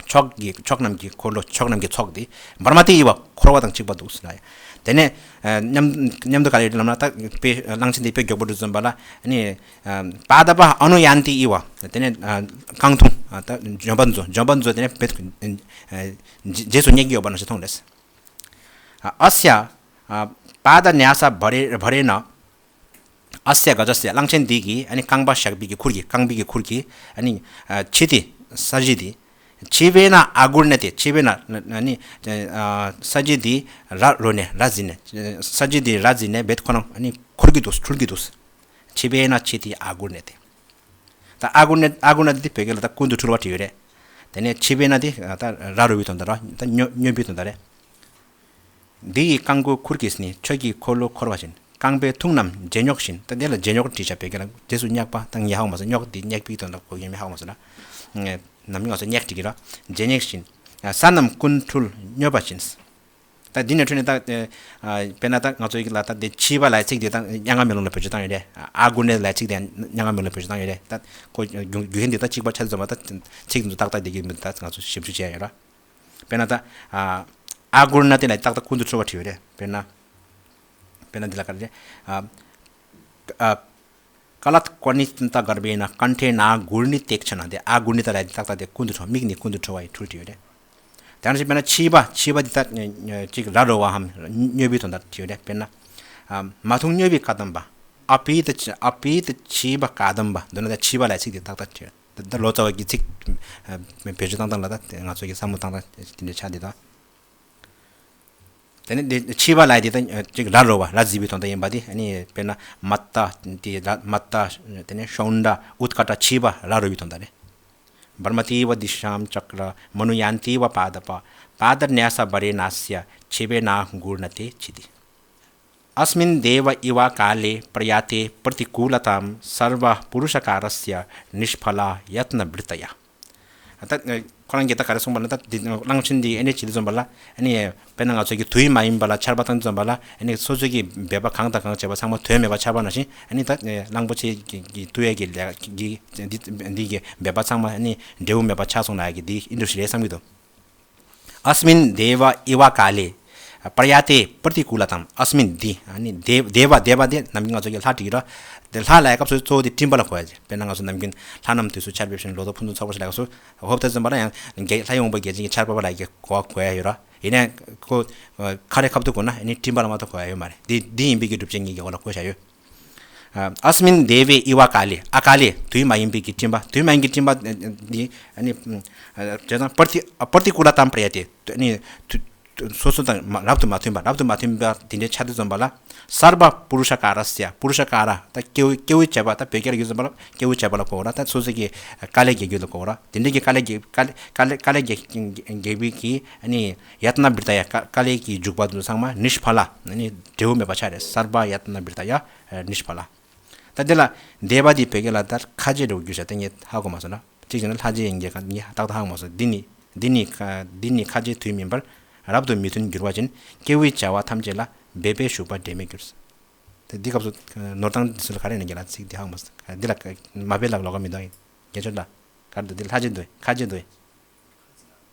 ཕྱོགས་ཀྱི་ཕྱོགས་རྣམས་ཀྱི་འཁོར་ལོ། ཕྱོགས་རྣམས་ཀྱི་ཚོགས་འདི་བྷར་མ་ཏི་ཨི་བ། འཁོར་བ་དང་གཅིག་པ་འདུག་ཟེར་ན་ཡང་། དེ་ནས་ཨ་མཉམ་མཉམ་དུ་ག་རེ་ལབ་ན། ད་དཔེ་གླང་ཆེན་འདི་དཔེ་མགྱོགས་པོ་འགྲོ་ཙམ་པ་ལ་ཨ་ནི་ཨ་པཱ་ད་པ་ཨ་ནུ་ཡན་ཏི་ཨི་བ། དེ་ནས་ཨ་རྐང་འཐུང་། ཨ་ད་འཇོམས་པ་མཛོད། འཇོམས་པ་མཛོད། དེ་ནས་བེད་ཨ་རྗེས་སུ་སྙེག་གི་ཡོད་པ་ནང་བཞིན་མཐོང་རེད། ཨ་སྱ་ཨ་པཱ་ད་ནྱ་ས་བྷ་རེ་བྷ་རེ་ན། ཨ་སྱ་ག་ཇ་སྱ། གླང་ཆེན་འདི་གིས་ཨ་ནི་རྐང་པ་ཞགས་པའི་གི་ཁུར་གྱིས། རྐང་པའི་གི་ཁུར་གྱིས་ཨ་ནི་ཨ་ཆི་ཏི་ས་གཞི་འདི། ཆི་བེ་ན་ཨ་གུར་ཎ་ཏེ། ཆི་བེ་ན་ཨ་ནི་ཨ་ས་གཞི་འདི་ར་རོ་ནས་ར་འཛིན་ནས། ས་གཞི་འདི་ར་འཛིན་ནས་བེད་ཁོ་རང་ཨ་ནི་འཁོར་གྱི་འདུག། འཁྲུལ་གྱི་འདུག། ཆི་བེ་ན་ཆི་ཏི་ཨ་གུར་ཎ་ཏེ། ད་ཨ་གུར་ཎ་ཨ་གུར་ཎ་ཏེ་བོད་སྐད་ལ་ད་ཀུན་ཏུ་འཁྲུལ་བ་བྲིས་ཡོད་རེད། དེ་ནས་ཆི་བེ་ན་འདི་ད་ར་རོ་བའི་དོན་དག་ར། ད་སྨྱོ་སྨྱོན་པའི་དོན་དག་རེད། འདི་ཡི་རྐང་མགོ་ཁུར་གྱིས་ནི། ཁྱོད་ཀྱི་འཁོར་ལོ་འཁོར་བ་བཞིན། རྐང་པའི་ཐུང་རྣམས་རྗེས་སྙོག་བཞིན། ད་འདི་ལ་རྗེས་སྙོག་བྲིས་བྱ་བོད་སྐད་ལ་རྗེས་སུ་སྙེག་པ་དང་ཉེ་ཧ་གོ་མ་སོང་། སྙོག་འདི་སྙེག་པའི་དོན་དག་གོ་ཡོད་མེད་ཧ་གོ་མ་སོང་ན། ནམ་རྒྱུན་ང་ཚོ་སྙེག་བྲིས་ཀྱི་ར། རྗེས་སྙེག་བཞིན། ས་རྣམས་ཀུན་འཁྲུལ་སྨྱོ་བ་བཞིན། ད་འདི་ནས་འཕྲོས་ནས་ད་དཔེར་ན་ད་ང་ཚོ་ཡི་གེ་ལ་ད་འདི་ཆི་བ་ལ་ཡ་ཚིག་འདི་ད་མྱ་ངམ་མེ་ལོང་ལ་བེད་སྤྱོད་བཏང་ཡོད་རེད། ཨ་གུར་ཎ་ལ་ཡ་ཚིག་འདི་མྱ་ངམ་མེ་ལོང་ལ་བེད་སྤྱོད་བཏང་ཡོད་རེད། ད་ཁོ་རྒྱུ་རྒྱུ་མཚན་འདི་ད་གཅིག་པ་ཆ་ཚང་མ་ད་ཚིག་འདི་ཏག་ཏག་འདི་གི་མི་ད་ང་ཚོ་ཞིབ་འཇུག་བྱས་ཡོད་ར། དཔེར་ན་ད་ཨ་གུར་ཎ་ཏེ་ལ་ཏག་ཏག་ཀུན་ཏུ་འཁྲུལ་བ་བྲིས་ཡོད་རེད། དཔེར་ན་དཔེར་ན་འདི་ལ་ག་རེ་རེད། ཨ་ཨ་ཀ་ལཏ་ཀ་ཎི་ཏ་གརྦྷེ་ན་ཀཎྜེ་ན་གུར་ཎི་ཏེག་ཆ་ན། དེ་ཨ་གུར་ཎི་ཏ་ལ་ཏག་ཏག་དེ་ཀུན་ཏུ་འཁྲུལ། མིག་ནི་ཀུན་ཏུ་འཁྲུལ་བ་ཡི་འཁྲུལ་བྲིས་ཡོད་རེད། དེ་ནང་བཞིན་དཔེར་ན་ཆི་བ། ཆི་བ་འདི་ད་ཅིག་ར་རོ་བའམ་སྨྱོ་བའི་དོན་དག་བྲིས་ཡོད་རེད། དཔེར་ན་མ་ཐུང་སྨྱོ་བའི་ཀ་དམ་པ། ཨ་པི་ཏ་ཨ་པི་ཏ་ཆི་བ་ཀ་དམ་པ། འདི་ན་ད་ཆི་བ་ལ་ཚིག་དེ་ཏག་ཏག་བྲིས་ཡོད། ད་ལོ་ཙཱ་བ་གི་ཚིག་བེད་སྤྱོད་བཏང་སྟངས་ལ་ད་ང་ཚོ་གི་བསམ་བློ་བཏང་སྟངས་དེ་འདྲ་ཆགས་བསྡད་དོ། དེ་ནས་འདི་ཆི་བ་ལ་དེ་ད་ཅིག་ར་རོ་བ། ར་བཟི་བའི་དོན་དག་ཡིན་པ་དེ། ཨ་ནི་དཔེར་ན་མ་ཏ་དེ་ར་མ་ཏ་དེ་ནས་ཤོན་ཌ་ཨུཏ་ཀ་ཏ་ཆི་བ་ར་རོ་བའི་དོན་དག་རེད། བྷར་མ་ཏི་ཝ་དི་ཤམ་ཅཀྲ་མ་ནུ་ཡན་ཏི་ཝ་པཱ་ད་པ། པཱ་ད་ནྱ་ས་བྷ་རེ་ནཱ་སྱ། ཆི་བེ་ན་གུར་ཎ་ཏེ་ཆི་ཏི། ཨསྨིན་དེ་བ་ཨི་བ་ཀ་ལེ་པྲ་ཡ་ཏེ་པྲ་ཏི་ཀུ་ལ་ཏམ་སརྦ་པུ་རུ་ཤ་ཀ་ར་སྱ་ནིཤ་ཕ་ལ་ཡཏ་ན་བྲི་ཏ་ཡ། ད་ ཁོ་རང་གིས་ད་ག་རེ་གསུངས་པ་ལ། ད་འདི་གླང་ཆེན་འདི་ཨེ་ནས་བྱེད་དུས་ཙམ་པ་ལ། ཨ་ནི་དཔེར་ན་ང་ཚོ་གི་དུས་མ་ཡིན་པ་ལ་ཆར་པ་བཏང་དུས་ཙམ་པ་ལ། ཨ་ནི་སོ་སོ་གི་འབད་པ་གང་དང་གང་བྱས་པ་ཚང་མ་དོན་མེད་པ་ཆགས་པ་ནང་བཞིན། ཨ་ནི་ད་གླང་པོ་ཆེ་གི་གི་ཐུགས་ཡས་ཀྱི་ལས་ཀྱི་འདི་འདི་གི་འབད་པ་ཚང་མ་ཨ་ནི་འབྲས་བུ་མེད་པ་ཆགས་སོང་ན་ཡ་གི་འདི་ཨིན་འགྲོ་ཞིག་རེད་བསམ་གྱི་འདུག། अस्मिन् देव इव काले प्रयाते प्रतिकूलताम्। अस्मिन् འདི། ཨ་ནི་དེ་བ་དེ་བ་དེ་ནམ་རྒྱུན་ང་ཚོ་གི་ལྷ་བྲིས་ཀྱི་ར། དེ་ལྷ་ལ་ཡ་སྐབས་སུ་གཙོ་བོ་དེ་སྤྲིན་པ་ལ་གོ་ཡ་ཅིག། དཔེར་ན་ང་ཚོ་ནམ་རྒྱུན་ལྷ་རྣམས་དུས་སུ་ཆར་འབེབས་ཤིང་། ལོ་ཐོག་ཕུན་སུམ་ཚོགས་པར་ཞེས་ལ་ཡ་སྐབས་སུ་ཧོབ་སྟེ་ཙམ་པ་ལ་ཡང་རྒྱལ་ལྷ་ཡི་དབང་པོ་རྒྱལ་ཆེན་གྱི་ཆར་པ་པ་ལ་ཡ་གོ་གོ་ཡ་ཡོད་ར། ཡིན་ནའི་ཁོ་ཁ་རས་ཁ་ཐུག་གོ་ན་ཨ་ནི་སྤྲིན་པ་ལ་མ་གཏོགས་གོ་ཡ་ཡོད་མ་རེད། འདི་འདི་ཡིན་པའི་གི་སྒྲུབ་བྱེད་ངེས་ཀྱི་འོག་ལ་གོ་བཞག་ཡོད། अस्मिन् देव इव काले། अकाले དུས་མ་ཡིན་པའི་གི་སྤྲིན་པ། དུས་མ་ཡིན་གྱི་སྤྲིན་པ་འདི་ཨ་ནི་བྱས་ཙང་པར་ཏི་པར་ཏི་ཀུ་ལ་ཏམ་པྲ་ཡ་ཏེ། ཨ་ནི་དུ་དུ་སོ་སོ་དང་མ་རབ་ཏུ་མ་མཐུན་པ། རབ་ཏུ་མ་མཐུན་པ་དེ་འདྲའི་ཆ་དེ་འཛོམས་པ་ལ། སརྦ་པུ་རུ་ཤ་ཀ་ར་སི་ཡ། པུ་རུ་ཤ་ཀ་ར་ད་སྐྱེ་བོ་སྐྱེ་བོའི་བྱེད་པ། ད་བོད་སྐད་ལ་ཡོད་ཙམ་པ་ལ་སྐྱེ་བོའི་བྱེད་པ་ལ་གོ་ར། ད་སོ་སོ་གི་དཀའ་ལས་རྒྱག་རྒྱུ་ལ་གོ་ར། དེ་འདྲའི་གི་དཀའ་ལས་རྒྱག་དཀའ་ལས་དཀའ་ལས་དཀའ་ལས་རྒྱག་རྒྱག་པའི་གི་ཨ་ནི་ཡ་ཏ་ན་བྲི་ཏ་ཡ། དཀའ་དཀའ་ལས་ཀྱི་འཇུག་པ་དེ་ཚོ་ཚང་མ་ནི་ཤ་ཕ་ལ། ཨ་ནི་འབྲས་བུ་མེད་པ་ཆགས་རེད། སརྦ་ཡ་ཏ་ན་བྲི་ཏ་ཡ་ནི་ཤ་ཕ་ལ། ད་འདི་ལ་འདས་པ་འདི་བོད་སྐད་ལ་ད་ཁ་རྗེ་འདྲ་བོ་བསྒྱུར་བྱ་དེ་ངས་ཧ་གོ་མ་སོང་ན། གཅིག་བྱས་ན་ལྷ་རྗེ་ཡིན་གྱི་ངས་ཏག་ཏག་ཧ་གོ་མ་སོང་། འདི་ནི་འདི་ནི་ཁ་འདི་ནི་ཁ་རྗེ་དུས་མིན་པར་རབ་ཏུ་མི་མཐུན་འགྱུར་བ་ཅིན། སྐྱེ་བོའི་བྱ་བ་ཐམས་ཅད་ལ། འབད་པས་ཞུགས་པ་འབྲས་མེད་འགྱུར། ད་འདི་སྐབས་སུ་ནོར་སྟངས་འདི་ཚོ་ལ་ག་རེ་ཡིན་ན་རྒན་ལགས་ཚིག་འདི་ཧ་གོ་མ་སོང་། འདི་ལ་མ་དཔེ་ལ་ལོགས་ཀ་མི་འདུག་ཡིན། རྒྱལ་མཆོག་ལ་ག་རེ་འདུག། འདི་ལྷ་རྗེ་འདུག། ཁ་རྗེ་འདུག།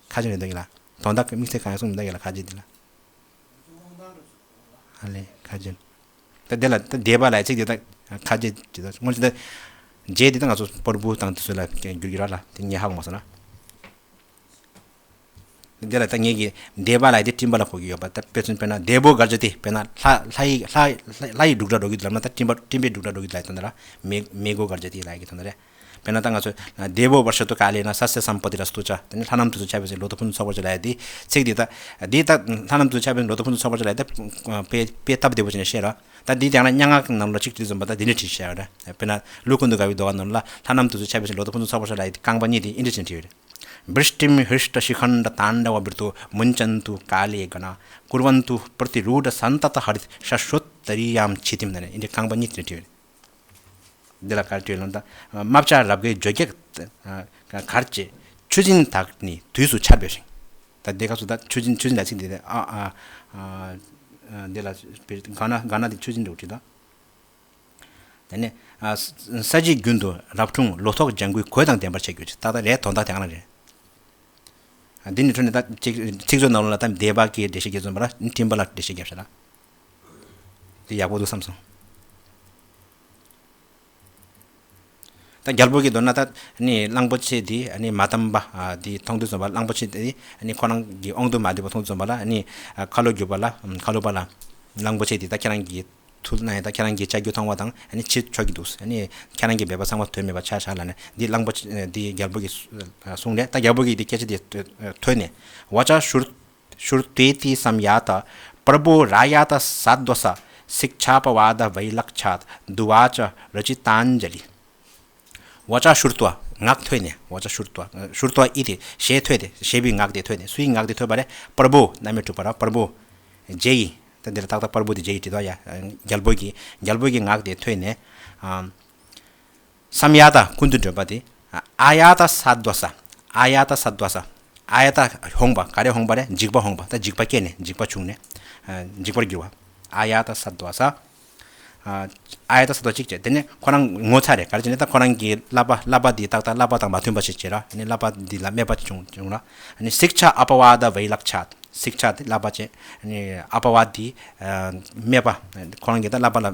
ཁ་རྗེ་རེད་འདུག་ཡིན་ལ། དོན་དག་དམིགས་བསལ་གང་ཡང་གསུངས་མི་འདུག་ཡིན་ལ། ཁ་རྗེ་འདི་ལ། ཨ་ལེ་ཁ་རྗེ། ད་འདི་ལ་ད་འདས་པ་ལ་ཚིག་འདི་ད་ཁ་རྗེ་འདི་ད་སྔོན་ཆད་ད་རྗེ་འདི་ད་ང་ཚོ་སྤོར་བུ་དང་དེ་ཚོ་ལ་བསྒྱུར་གྱི་ར་ལ། དེ་ངས་ཧ་གོ་མ་སོང་ན། འདི་ལ་ད་ངས་ཀྱི་འདས་པ་ལ་དེ་སྤྲིན་པ་ལ་གོ་གི་ཡོད་པ། ད་དཔེ་མཚོན་དཔེར་ན་देवो गर्जति། དཔེར་ན་ལྷ་ལྷ་ཡི་ལྷ་ལྷ་ལྷ་ཡི་འབྲུག་སྒྲ་སྒྲོག་གི་འདུག་ལབ་ན། ད་སྤྲིན་པ་སྤྲིན་པའི་འབྲུག་སྒྲ་སྒྲོག་གི་འདུག་ལབ་དོན་དག་ར། मे मेघो गर्जति ལབ་ཀྱི་དོན་དག་རེད། དཔེར་ན་ད་ང་ཚོས་देवो वर्षतु कालेन सस्यसम्पत्तिरस्तु च། དེ་ནི་ལྷ་རྣམས་དུས་སུ་ཆར་འབེབས་ཤིང་། ལོ་ཐོག་ཕུན་སུམ་ཚོགས་པར་ཞེས་ལབ་ཡ་དེ་ཚིག་འདི་ད། འདི་ད་ལྷ་རྣམས་དུས་སུ་ཆར་འབེབས་ཤིང་། ལོ་ཐོག་ཕུན་སུམ་ཚོགས་པར་ཞེས་ལབ་ཡ་དེ་དཔེ་དཔེ་སྟབས་བདེ་པོ་བྱས་ནས་བཤད་ར། ད་འདི་ཡང་ན་སྙན་ངག་ནང་ལ་གཅིག་བྲིས་ཙམ་པ་ད་འདི་འདྲ་བྲིས་བཞག་ར། དཔེར་ན་ཀླུ་ཀུན་ཏུ་དགའ་བའི་ཟློས་གར་ནང་ལ་ལྷ་རྣམས་དུས་སུ་ཆར་འབེབས་ཤིང་། ལོ་ཐོག་ཕུན་སུམ་ཚོགས་པར་ཞེས་ལབ་ཡ་དེ་རྐང་པ་གཉིས་དེ་འདི་འདྲ་བྱས་ནས་བྲིས་ཡོད་རེད། वृष्टिं हृष्टशिखण्डताण्डवभृतो मुञ्चन्तु काले गणा। कुर्वन्तु प्रतिरूढसन्ततहरितशश्वत्तरीयां क्षितिम् ལབ་ནས་འདི་རྐང་པ་གཉིས་དེ་འདྲ་བྲིས་ཡོད་རེད། འདི་ལ་ག་རེ་བྲིས་ཡོད་ལབ་ན། ད་རྨ་བྱ་རབ་དགའི་འཇོ་རྒྱལ་གར་བཅས་ཆུ་སྲིན་དག་ནི་དུས་སུ་ཆར་འབེབས་ཤིང་། ད་འདི་སྐབས་སུ་ད་ཆུ་སྲིན་ཆུ་སྲིན་ལ་ཚིག་འདི་ཨ་ཨ་ཨ་འདི་ལ་ག་ན་ག་ན་འདི་ཆུ་སྲིན་འདྲ་བོ་བྲིས་ད། དེ་ནས་ཨ་ས་ས་གཞི་རྒྱུན་དུ་རབ་འཁྲུངས། ལོ་ཐོག་ལྗང་གུའི་གོས་དང་ལྡན་པར་བྱེད་དགོས། ད་ལྟ་རེད། དོན་དག་དེ་ག་ན་རེད། འདི་ནི་འཕྲོས་ནས་ད་ཚིག་ཚིག་མཛོད་ནང་ལོགས་ལ་ད་འདས་པ་གི་འགྲེལ་བཤད་རྒྱབ་ཙམ་པ་ར། སྤྲིན་པ་ལ་འགྲེལ་བཤད་རྒྱབ་ཤག་ལ། དེ་ཡག་པོ་འདུག་བསམ་སོང་། ད་རྒྱལ་པོ་གི་མདོར་ན་ད་ནི་གླང་པོ་ཆེ་འདི་ནི་མ་དམ་པ་འདི་མཐོང་དུས་ཙམ་པ། གླང་པོ་ཆེ་འདི་ནི་ཁོ་རང་གི་དབང་དུ་མ་འདུས་པ་མཐོང་དུས་ཙམ་པ་ལ་ནི་ཁ་ལོ་སྒྱུར་པ་ལ། ཁ་ལོ་པ་ལ་གླང་པོ་ཆེ་འདི་ད་ཁྱེད་རང་གི་ཐུགས་ན་ཡང་ད་ཁྱེད་རང་གི་ལྕགས་ཀྱུ་མཐོང་བ་དང་ཨ་ནི་ཕྱིར་ཆོག་གི་འདུག། ཨ་ནི་ཁྱེད་རང་གི་འབད་པ་ཚང་མ་དོན་མེད་པ་ཆགས་ཤག་ལབ་ནས་འདི་གླང་པོ་ཆེ་འདི་རྒྱལ་པོ་གི་གསུང་ནས། ད་རྒྱལ་པོ་གིས་འདི་སྐད་ཆ་འདི་ཐོས་ནས། वचः श्रुत्वा श्रुत्वेति संयातः प्रभो रायातः साध्वसः शिक्षापवादवैलक्ष्याद् दुवाच रचिताञ्जलिः। वचः श्रुत्वा ངག་ཐོས་ནས། वचः श्रुत्वा श्रुत्वा इति ཞེས་ཐོས་ཏེ། ཞེས་པའི་ངག་དེ་ཐོས་ནས། སུའི་ངག་དེ་ཐོས་པ་རེད། प्रभो རྣམ་དབྱེ་དྲུག་པ་ར། प्रभो རྗེ་ཡི། ད་འདི་ལ་ཏག་ཏག་प्रभो དེ་རྗེ་ཡི་བྲིས་དོ་ཡ། རྒྱལ་པོ་གི་རྒྱལ་པོ་གི་ངག་དེ་ཐོས་ནས། संयातः ཀུན་ཏུ་སྒྲོལ་བ་དེ། आयातः साध्वसः आयातः साध्वसः आयातः ཧོངས་པ། ག་རེ་ཧོངས་པ་རེད། འཇིགས་པ་ཧོངས་པ། ད་འཇིགས་པ་སྐྱེས་ནས་འཇིགས་པ་བྱུང་ནས་འཇིགས་པར་གྱུར་པ། आयातः साध्वसः ཨ་ཡ་ད་ས་དོ་གཅིག་བྱས། དེ་ནས་ཁོ་རང་ངོ་ཚ་རེད། ག་རེ་བྱས་ནས་ད་ཁོ་རང་གི་བསླབ་པ་བསླབ་པ་འདི་ཏག་ཏག་བསླབ་པ་དང་མ་མཐུན་པ་ཞིག་བྱས་ར། ཨ་ནི་བསླབ་པ་འདི་ལ་སྨད་པ་བྱུང་བྱུང་ར། ཨ་ནི་शिक्षापवादवैलक्ष्यात्། शिक्षा དེ་བསླབ་པ་བྱས། ཨ་ནི་अपवाद དེ་སྨད་པ། ཁོ་རང་གི་ད་བསླབ་པ་ལ་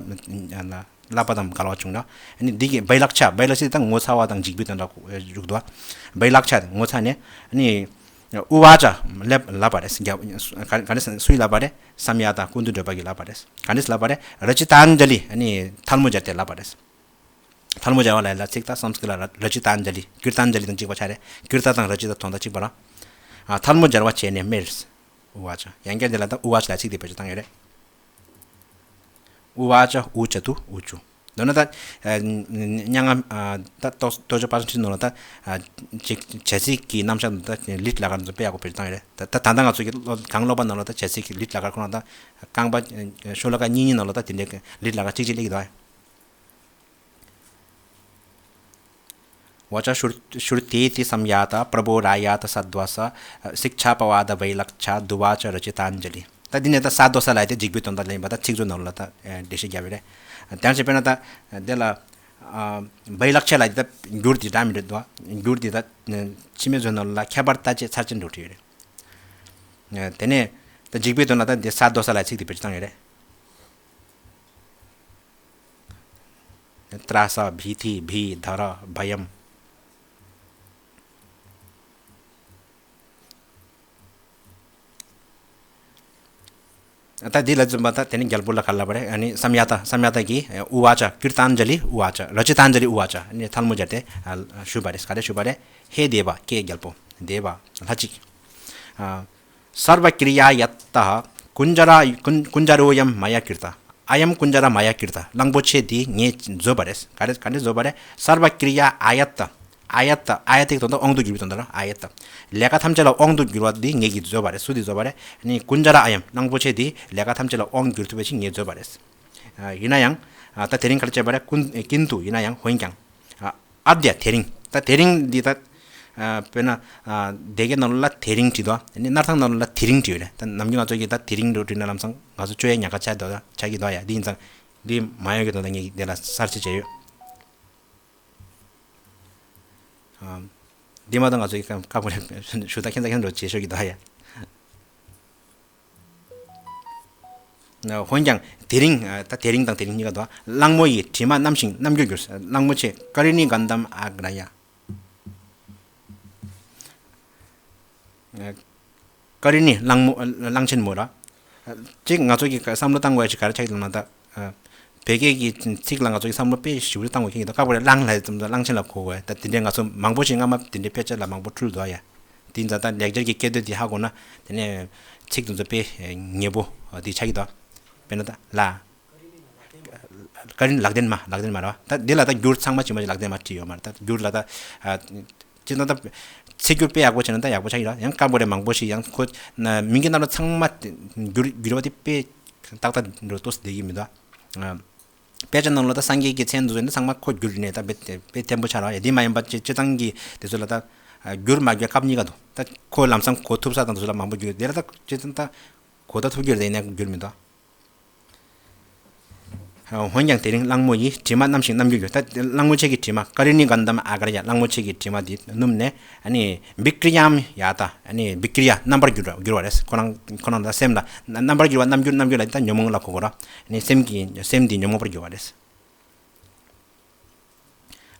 བསླབ་པ་དང་འགལ་བ་བྱུང་ར། ཨ་ནི་འདི་གི་वैलक्ष्य། वैलक्ष्य ད་ངོ་ཚ་བ་དང་འཇིགས་པའི་དོན་དག་འཇུག་འདུག། वैलक्ष्य ངོ་ཚ་ནས། ཨ་ནི། उवाच ལབ་ལབ་པ་རེད། ག་ག་རེ་སུས་ལབ་པ་རེད། संयातः ཀུན་ཏུ་སྒྲོལ་བ་གིས་ལབ་པ་རེད། ག་རེ་ལབ་པ་རེད། रचिताञ्जलिः ཨ་ནི་ཐལ་མོ་སྦྱར་ཏེ་ལབ་པ་རེད། ཐལ་མོ་སྦྱར་བ་ལ་ལ་ཚིག་ད་སཾསྐྲྀཏ་ལ་रचिताञ्जलिः ཀིརྟཱན་ཇ་ལི་དང་གཅིག་པ་ཆགས་རེད། ཀིརྟཱན་དང་ར་ཅི་ཏ་དོན་དག་གཅིག་པ་ར། ཨ་ཐལ་མོ་སྦྱར་བ་བྱས་ནས་སྨྲས། उवाच ཡང་བསྐྱར་དེ་ལ་ད་उवाच ལ་ཚིག་དེ་བེད་སྤྱོད་བཏང་ཡོད་རེད། उवाच ऊचतु ऊचु། མདོར་ན་ད་སྙན་ངག་ད་ཏོ་ཏོ་ཅོ་པ་སང་ཁྲིད་ནང་ལ་ད་ཅིག་བྱ་ཚིག་གི་རྣམ་གཞག་ད་ལིཊ་ལ་ཀར་ཚོ་དཔེ་ཡག་པོ་བེད་སྤྱོད་བཏང་ཡོད་རེད། ད་ད་ད་ལྟ་ང་ཚོ་གི་གང་སློབ་པ་ནང་ལ་ད་བྱ་ཚིག་གི་ལིཊ་ལ་ཀར་ཁོ་རང་ད་རྐང་པ་ཤོ་ལོ་ཀ་གཉིས་གཉིས་ནང་ལ་ད་དེ་འདྲའི་ལིཊ་ལ་ཀར་གཅིག་གཅིག་སླེབས་ཀྱི་འདུག། वाचः श्रु- श्रुत्येति संयाता प्रबोधायातसद्वस शिक्षापवादवैलक्ष्यादुवाच रचिताञ्जलिः। ད་འདི་ནས་ད་ས་དོ་ས་ལ་དེ་འཇིགས་པའི་དོན་དག་ལེན་པ་ད་ཚིག་མཛོད་ནང་ལ་ད་འགྲེལ་བཤད་བརྒྱབ་ཡོད་རེད། དེང་ཕྱིན་དཔེར་ན་ད་དེ་ལ་བའི་ལག་ཆ་ལ་ད་འགྱུར་དེ་འདྲ་མི་འདྲ་འདུག་འགྱུར་དེ་ད་ཕྱི་མའི་མཛོད་ནང་ལ་ཁྱད་པར་ལྟ་བྱེད་ཚར་ཅན་འགྲོ་བྲིས་ཡོད་རེད། དེ་ནས་ད་འཇིགས་པའི་དོན་ལ་ད་འདི་ས་དོ་ས་ལ་ཚིག་དེ་བེད་སྤྱོད་བཏང་ཡོད་རེད། त्रासः भीतिः भीधरः भयम्। ད་འདི་ལ་འཛིན་པ་ད་དེ་ནི་རྒྱལ་པོ་ལ་ག་ལབ་པ་རེད། ཨ་ནི་སམ་ཡ་ཏ་སམ་ཡ་ཏ་གིས་ཨ་ཨུ་ཝ་ཅ་ཀིརྟཱན་ཇ་ལི་ཨུ་ཝ་ཅ་ར་ཅི་ཏཱན་ཇ་ལི་ཨུ་ཝ་ཅ་ཨ་ནི་ཐལ་མོ་སྦྱར་ཏེ་ཨ་ཞུས་པ་རེད། ག་རེ་ཞུས་པ་རེད། ཧེ་དེ་བ་ཀྱེ་རྒྱལ་པོ་དེ་བ་ལྷ་གཅིག་ཨ་सर्वक्रियायत्तः कुञ्जरा कुञ्- कुञ्जरोऽयं मया कृतः। अयं कुञ्जरः मया कृतः। གླང་པོ་ཆེ་འདི་ངས་བཟོས་པ་རེད། ག་རེ་ག་འདྲས་བཟོས་པ་རེད། सर्वक्रिया आयत्त आयत्त आयत्त ཡིག་དོན་དག་དབང་དུ་གྱུར་པའི་དོན་དག་ལ་आयत्त། ལས་ཀ་ཐམས་ཅད་ལ་དབང་དུ་གྱུར་པ་འདི་ངས་ཀྱིས་བཟོས་པ་རེད། སུ་འདི་བཟོས་པ་རེད། ནི་कुञ्जरः अयं གླང་པོ་ཆེ་འདི་ལས་ཀ་ཐམས་ཅད་ལ་དབང་གྱུར་ཐུབ་པ་ཞིག་ངས་བཟོས་པ་རེད། ཡིན་ན་ཡང་ད་དེ་རིང་ག་རེ་བྱས་པ་རེད། ཀུན- किन्तु ཡིན་ན་ཡང་འོན་ཀྱང་། अद्य དེ་རིང་། ད་དེ་རིང་འདི་ད་དཔེར་ན་སྡེ་དགེ་ནང་ལ་དེ་རིང་བྲིས་འདུག་ནི་སྣར་ཐང་ནང་ལ་དེ་རིང་བྲིས་ཡོད་རེད། ད་ནམ་རྒྱུན་ང་ཚོ་གིས་ད་དེ་རིང་འགྲོ་བྲིས་ན་ལམ་སང་ང་ཚོ་བཅོ་ཡ་ཉག་ག་ཆགས་འདུག་ཆགས་ཀྱི་འདུག་ཡ། འདི་ཡིན་ཙང་འདི་མ་ཡོང་གི་འདུག་ད་ངས་འདི་ལ་གསར་བརྗེ་བྱས་ཡོད། འདི་མ་གཏོགས་ང་ཚོ་གིས་སྐབས་སྐབས་ཀྱི་ཞུ་ད་ཁྱེད་ཚ་ཁྱེད་འགྲོ་བྱེད་ཤོག་གི་འདུག་ཡ། འོན་ཀྱང་དེ་རིང་ད་དེ་རིང་དང་དེ་རིང་གཉིས་ཀ་འདུག་གླང་མོ་ཡི་དྲི་མ་རྣམ་ཤིང་རྣམ་འགྱུར་གྱུར། གླང་མོ་ཆེ་ཀ་རི་ནི་གན་དམ་ཨ་གྲ་ཡ། ཀ་རི་ནི་གླང་མོ་གླང་ཆེན་མོ་ར། གཅིག་ང་ཚོ་གི་བསམ་བློ་བཏང་དགོས་ཡ་ཅིག་ག་རེ་ཆགས་ཀྱི་འདུག་ན་ད། བོད་སྐད་ཀྱི་ཚིག་ལ་ང་ཚོ་གི་བསམ་བློ་དཔེ་ཞིབ་ཏུ་བཏང་དགོས་ཀྱི་འདུག་ཀ་པོ་རེ་གླང་ལ་ཙམ་ད་གླང་ཆེན་ལ་གོ་དགོས་ད། དེ་འདྲའི་ང་ཚོ་མང་པོ་ཞིག་སྔ་མ་དེ་འདྲའི་དཔེ་ཆ་ལ་མང་པོ་འཁྲུལ་འདུག་ཡ། དེ་ཡིན་ཙང་ད་ལེགས་སྦྱར་གྱི་སྐད་དོད་དེ་ཧ་གོ་ན་དེ་ནས་ཚིག་དེ་ཚོ་དཔེ་ཉེ་པོ་དེ་ཆགས་ཀྱི་འདུག་དཔེར་ན་ད་ལ། ཀ་རི་ནི་ལག་ལྡན་མ་ལག་ལྡན་མ་ར་བ། ད་འདི་ལ་ད་འགྱུར་ཚང་མ་ཇི་མ་ཇི་ལག་ལྡན་མ་བྲིས་ཡོད་མ་རེད། ད་འགྱུར་ལ་ད་ཅི་ད་ད་ཚིག་སྦྱོར་དཔེ་ཡག་པོ་བྱས་ན་ད་ཡག་པོ་ཆགས་ཀྱི་ར། ཡང་ཀ་པོ་རེ་མང་པོ་ཞིག་ཡང་ཁོ་མིང་གི་ནང་ལ་ཚང་མ་འགྱུར་འགྱུར་བ་དེ་དཔེ་ཏག་ཏག་འགྲོ་ཏོག་ཙམ་བསྡད་ཀྱི་མི་འདུག་དཔེ་ཆ་ནང་ལ་ད་སངས་རྒྱས་ཀྱི་མཚན་དེ་ཚོ་ནི་ཚང་མ་ཁོ་འགྱུར་ནས་ད་དཔེ་དཔེ་བརྟན་པོ་ཆགས་ར་བ། ཡ་འདི་མ་ཡིན་པ་སྤྱི་སྤྱི་བཏང་གི་དེ་ཚོ་ལ་ད་འགྱུར་མ་འགྱུར་སྐབས་གཉིས་ཀ་འདུག་ད་ཁོ་ལམ་སང་གོ་ཐུབ་ས་དང་དེ་ཚོ་ལ་མང་པོ་འགྱུར། དེ་ལ་ད་སྤྱི་བཏང་ད་གོ་ད་ཐུབ་རྒྱུ་རེད། ཡིན་ན་འགྱུར་མི་འདུག་འོན་ཀྱང་དེ་རིང་གླང་མོ་ཡི་དྲི་མ་རྣམ་ཤིང་རྣམ་འགྱུར་གྱུར། ད་གླང་མོ་ཆེ་གི་དྲི་མ་ཀ་རི་ནི་གན་དམ་ཨ་གྲ་ཡ། གླང་མོ་ཆེ་གི་དྲི་མ་འདི་སྣུམ་ནས་ཨ་ནི་བི་ཀྲི་ཡམ་ཡ་ཏ་ཨ་ནི་བི་ཀྲི་ཡ་རྣམ་པར་འགྱུར་བ་འགྱུར་བ་རེད། ཁོ་རང་ཁོ་རང་ད་སེམས་ལ་རྣམ་པར་འགྱུར་བ་རྣམ་འགྱུར་རྣམ་འགྱུར་ལ་ད་ཉོན་མོངས་ལ་གོ་དགོས་ར། ཨ་ནི་སེམས་ཀྱི་སེམས་འདི་ཉོན་མོངས་པར་འགྱུར་བ་རེད།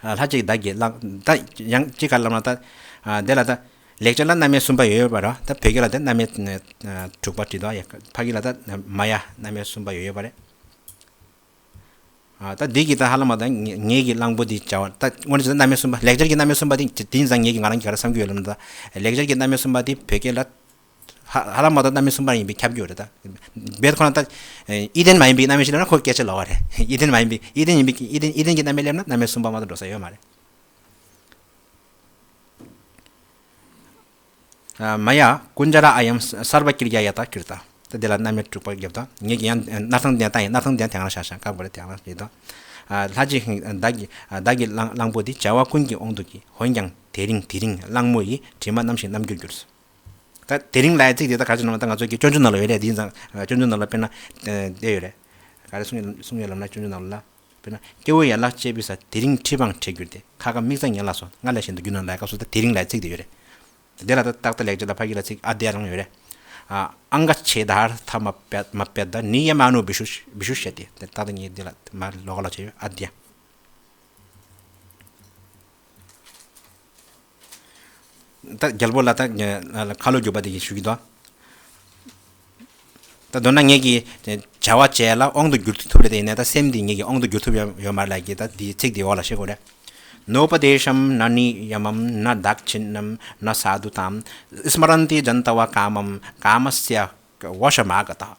ལྷ་གཅིག་བདག་གིས་བླངས། ད་ཡང་གཅིག་ག་ལབ་ན་ད་དེ་ལ་ད་ལེགས་སྦྱར་ལ་རྣམ་དབྱེ་གསུམ་པ་ཡོད་ཡོད་པ་ར། ད་བོད་སྐད་ལ་ད་རྣམ་དབྱེ་དྲུག་པ་བྲིས་འདུག་ཡ། ཕ་གི་ལ་ད་མ་ཡ་རྣམ་དབྱེ་གསུམ་པ་ཡོད་ཡོད་པ་རེད། ད་འདི་གི་ད་ཧ་ལམ་ད་ངེད་ཀྱི་གླང་པོ་འདི་བྱ་བ་ད་དངོས་གནས་བྱས་ན་རྣམ་དབྱེ་གསུམ་པ་ལེགས་སྦྱར་གྱི་རྣམ་དབྱེ་གསུམ་པ་འདི་དེ་ཡིན་ཙང་ངེད་ཀྱི་ང་རང་གི་ག་རེ་བསམ་གྱི་ཡོད་ལབ་ན་ད་ལེགས་སྦྱར་གྱི་རྣམ་དབྱེ་གསུམ་པ་འདི་བོད་སྐད་ལ་ཧ་ཧ་ལམ་མ་གཏོགས་རྣམ་དབྱེ་གསུམ་པ་ཡིན་པའི་ཁྱབ་ཀྱི་ཡོད་རེད་ད། རྦད་ཁོ་ན་ད་ཨི་ལྡན་མ་ཡིན་པའི་རྣམ་དབྱེ་ཞིག་ལབ་ན་ཁོ་སྐད་ཆ་ལོག་པ་རེད། ཨི་ལྡན་མ་ཡིན་པའི་ཨི་ལྡན་ཡིན་པའི་ཨི་ལྡན་ཨི་ལྡན་གྱི་རྣམ་དབྱེ་སླེབས་ན་རྣམ་དབྱེ་གསུམ་པ་མ་གཏོགས་འགྲོ་ས་ཡོད་མ་རེད། མ་ཡ་ཀུན་ཇ་ར་ཨ་ཡམ་སརྦ་ཀྲི་ཡ་ཡ་ཏ་ཀྲི་ཏ། ད་དེ་ལ་རྣམ་དབྱེ་དྲུག་པ་བརྒྱབ་ད། ངེད་ཀྱི་ཡང་སྣར་ཐང་ལྡན་ད་ཡིན། སྣར་ཐང་ལྡན་དེ་ཡང་ལ་ཤ་ཤ་ཀ་པོ་རེ་དེ་ཡང་ལ་རེད་ད། ལྷ་གཅིག་བདག་གི་བདག་གི་གླང་གླང་པོ་འདི་བྱ་བ་ཀུན་གྱི་དབང་དུ་གྱིས། འོན་ཀྱང་དེ་རིང་དེ་རིང་གླང་མོ་ཡི་དྲི་མ་རྣམ་ཤིང་རྣམ་འགྱུར་གྱུར། ད་དེ་རིང་ལབ་ཡ་ཚིག་དེ་ད་ག་ཅི་ནང་ལ་ད་ང་ཚོ་གི་སྤྱོད་འཇུག་ནང་ལ་ཡོད་རེད། དེ་ཡིན་ཙང་སྤྱོད་འཇུག་ནང་ལ་དཔེར་ན་དེ་ཡོད་རེད། ག་རེ་གསུང་ཡོད་གསུང་ཡོད་ལབ་ན་སྤྱོད་འཇུག་ནང་ལ་ལ། དཔེར་ན་སྐྱེ་བོ་ཡན་ལག་བཅས་པའི་ས། དེ་རིང་འཁྲི་འཕང་བྲལ་གྱུར་ཏེ། ཁ་ཁ་མིག་རྩ་ཉལ་ལ་སོང་། སྔར་ལས་གཞན་དུ་འགྱུར་ན་ལབ་ཡ་སྐབས་སུ་ད་དེ་རིང་ལབ་ཡ་ཚིག་དེ་ཡོད་རེད། དེ་ལ་ད་ཏག་ཏག་ལེགས་སྦྱར་ལ་ཕ་གི་ལ་ཚིག་ཨ་དེ་རང་ཡོད་རེད། ཨ་ཨང་ག་ཆེ་དྷར་ཐ་མ་པད་མ་པད་ད་ནི་ཡ་མ་ནོ་བི་ཤུ་བི་ཤུ་ཤ་ཏེ། དེ་ཏག་ཏག་ངས་དེ་ལ་མ་ལོག་ལ་བྱས་ཡོད་ཨ་དེ། ད་རྒྱལ་པོ་ལ་ད་ཁ་ལོ་སྒྱུར་བ་དེ་གིས་ཞུ་གི་འདུག་ད་མདོར་ན་ངེད་ཀྱིས་བྱ་བ་བྱས་ལ་དབང་དུ་བསྒྱུར་ཐུབ་རེད་དེ། ཡིན་ནའི་ད་སེམས་འདི་ངེད་ཀྱིས་དབང་དུ་བསྒྱུར་ཐུབ་ཡོད་ཡོད་མ་རེད་ལབ་ཀྱི་ད་འདིའི་ཚིག་འདི་འོག་ལ་བཤད་དགོས་རེད། नोपदेशं न नियमं न दाक्षिण्यं न साधुताम्। स्मरन्ति जन्तवः कामं कामस्य वशमागताः।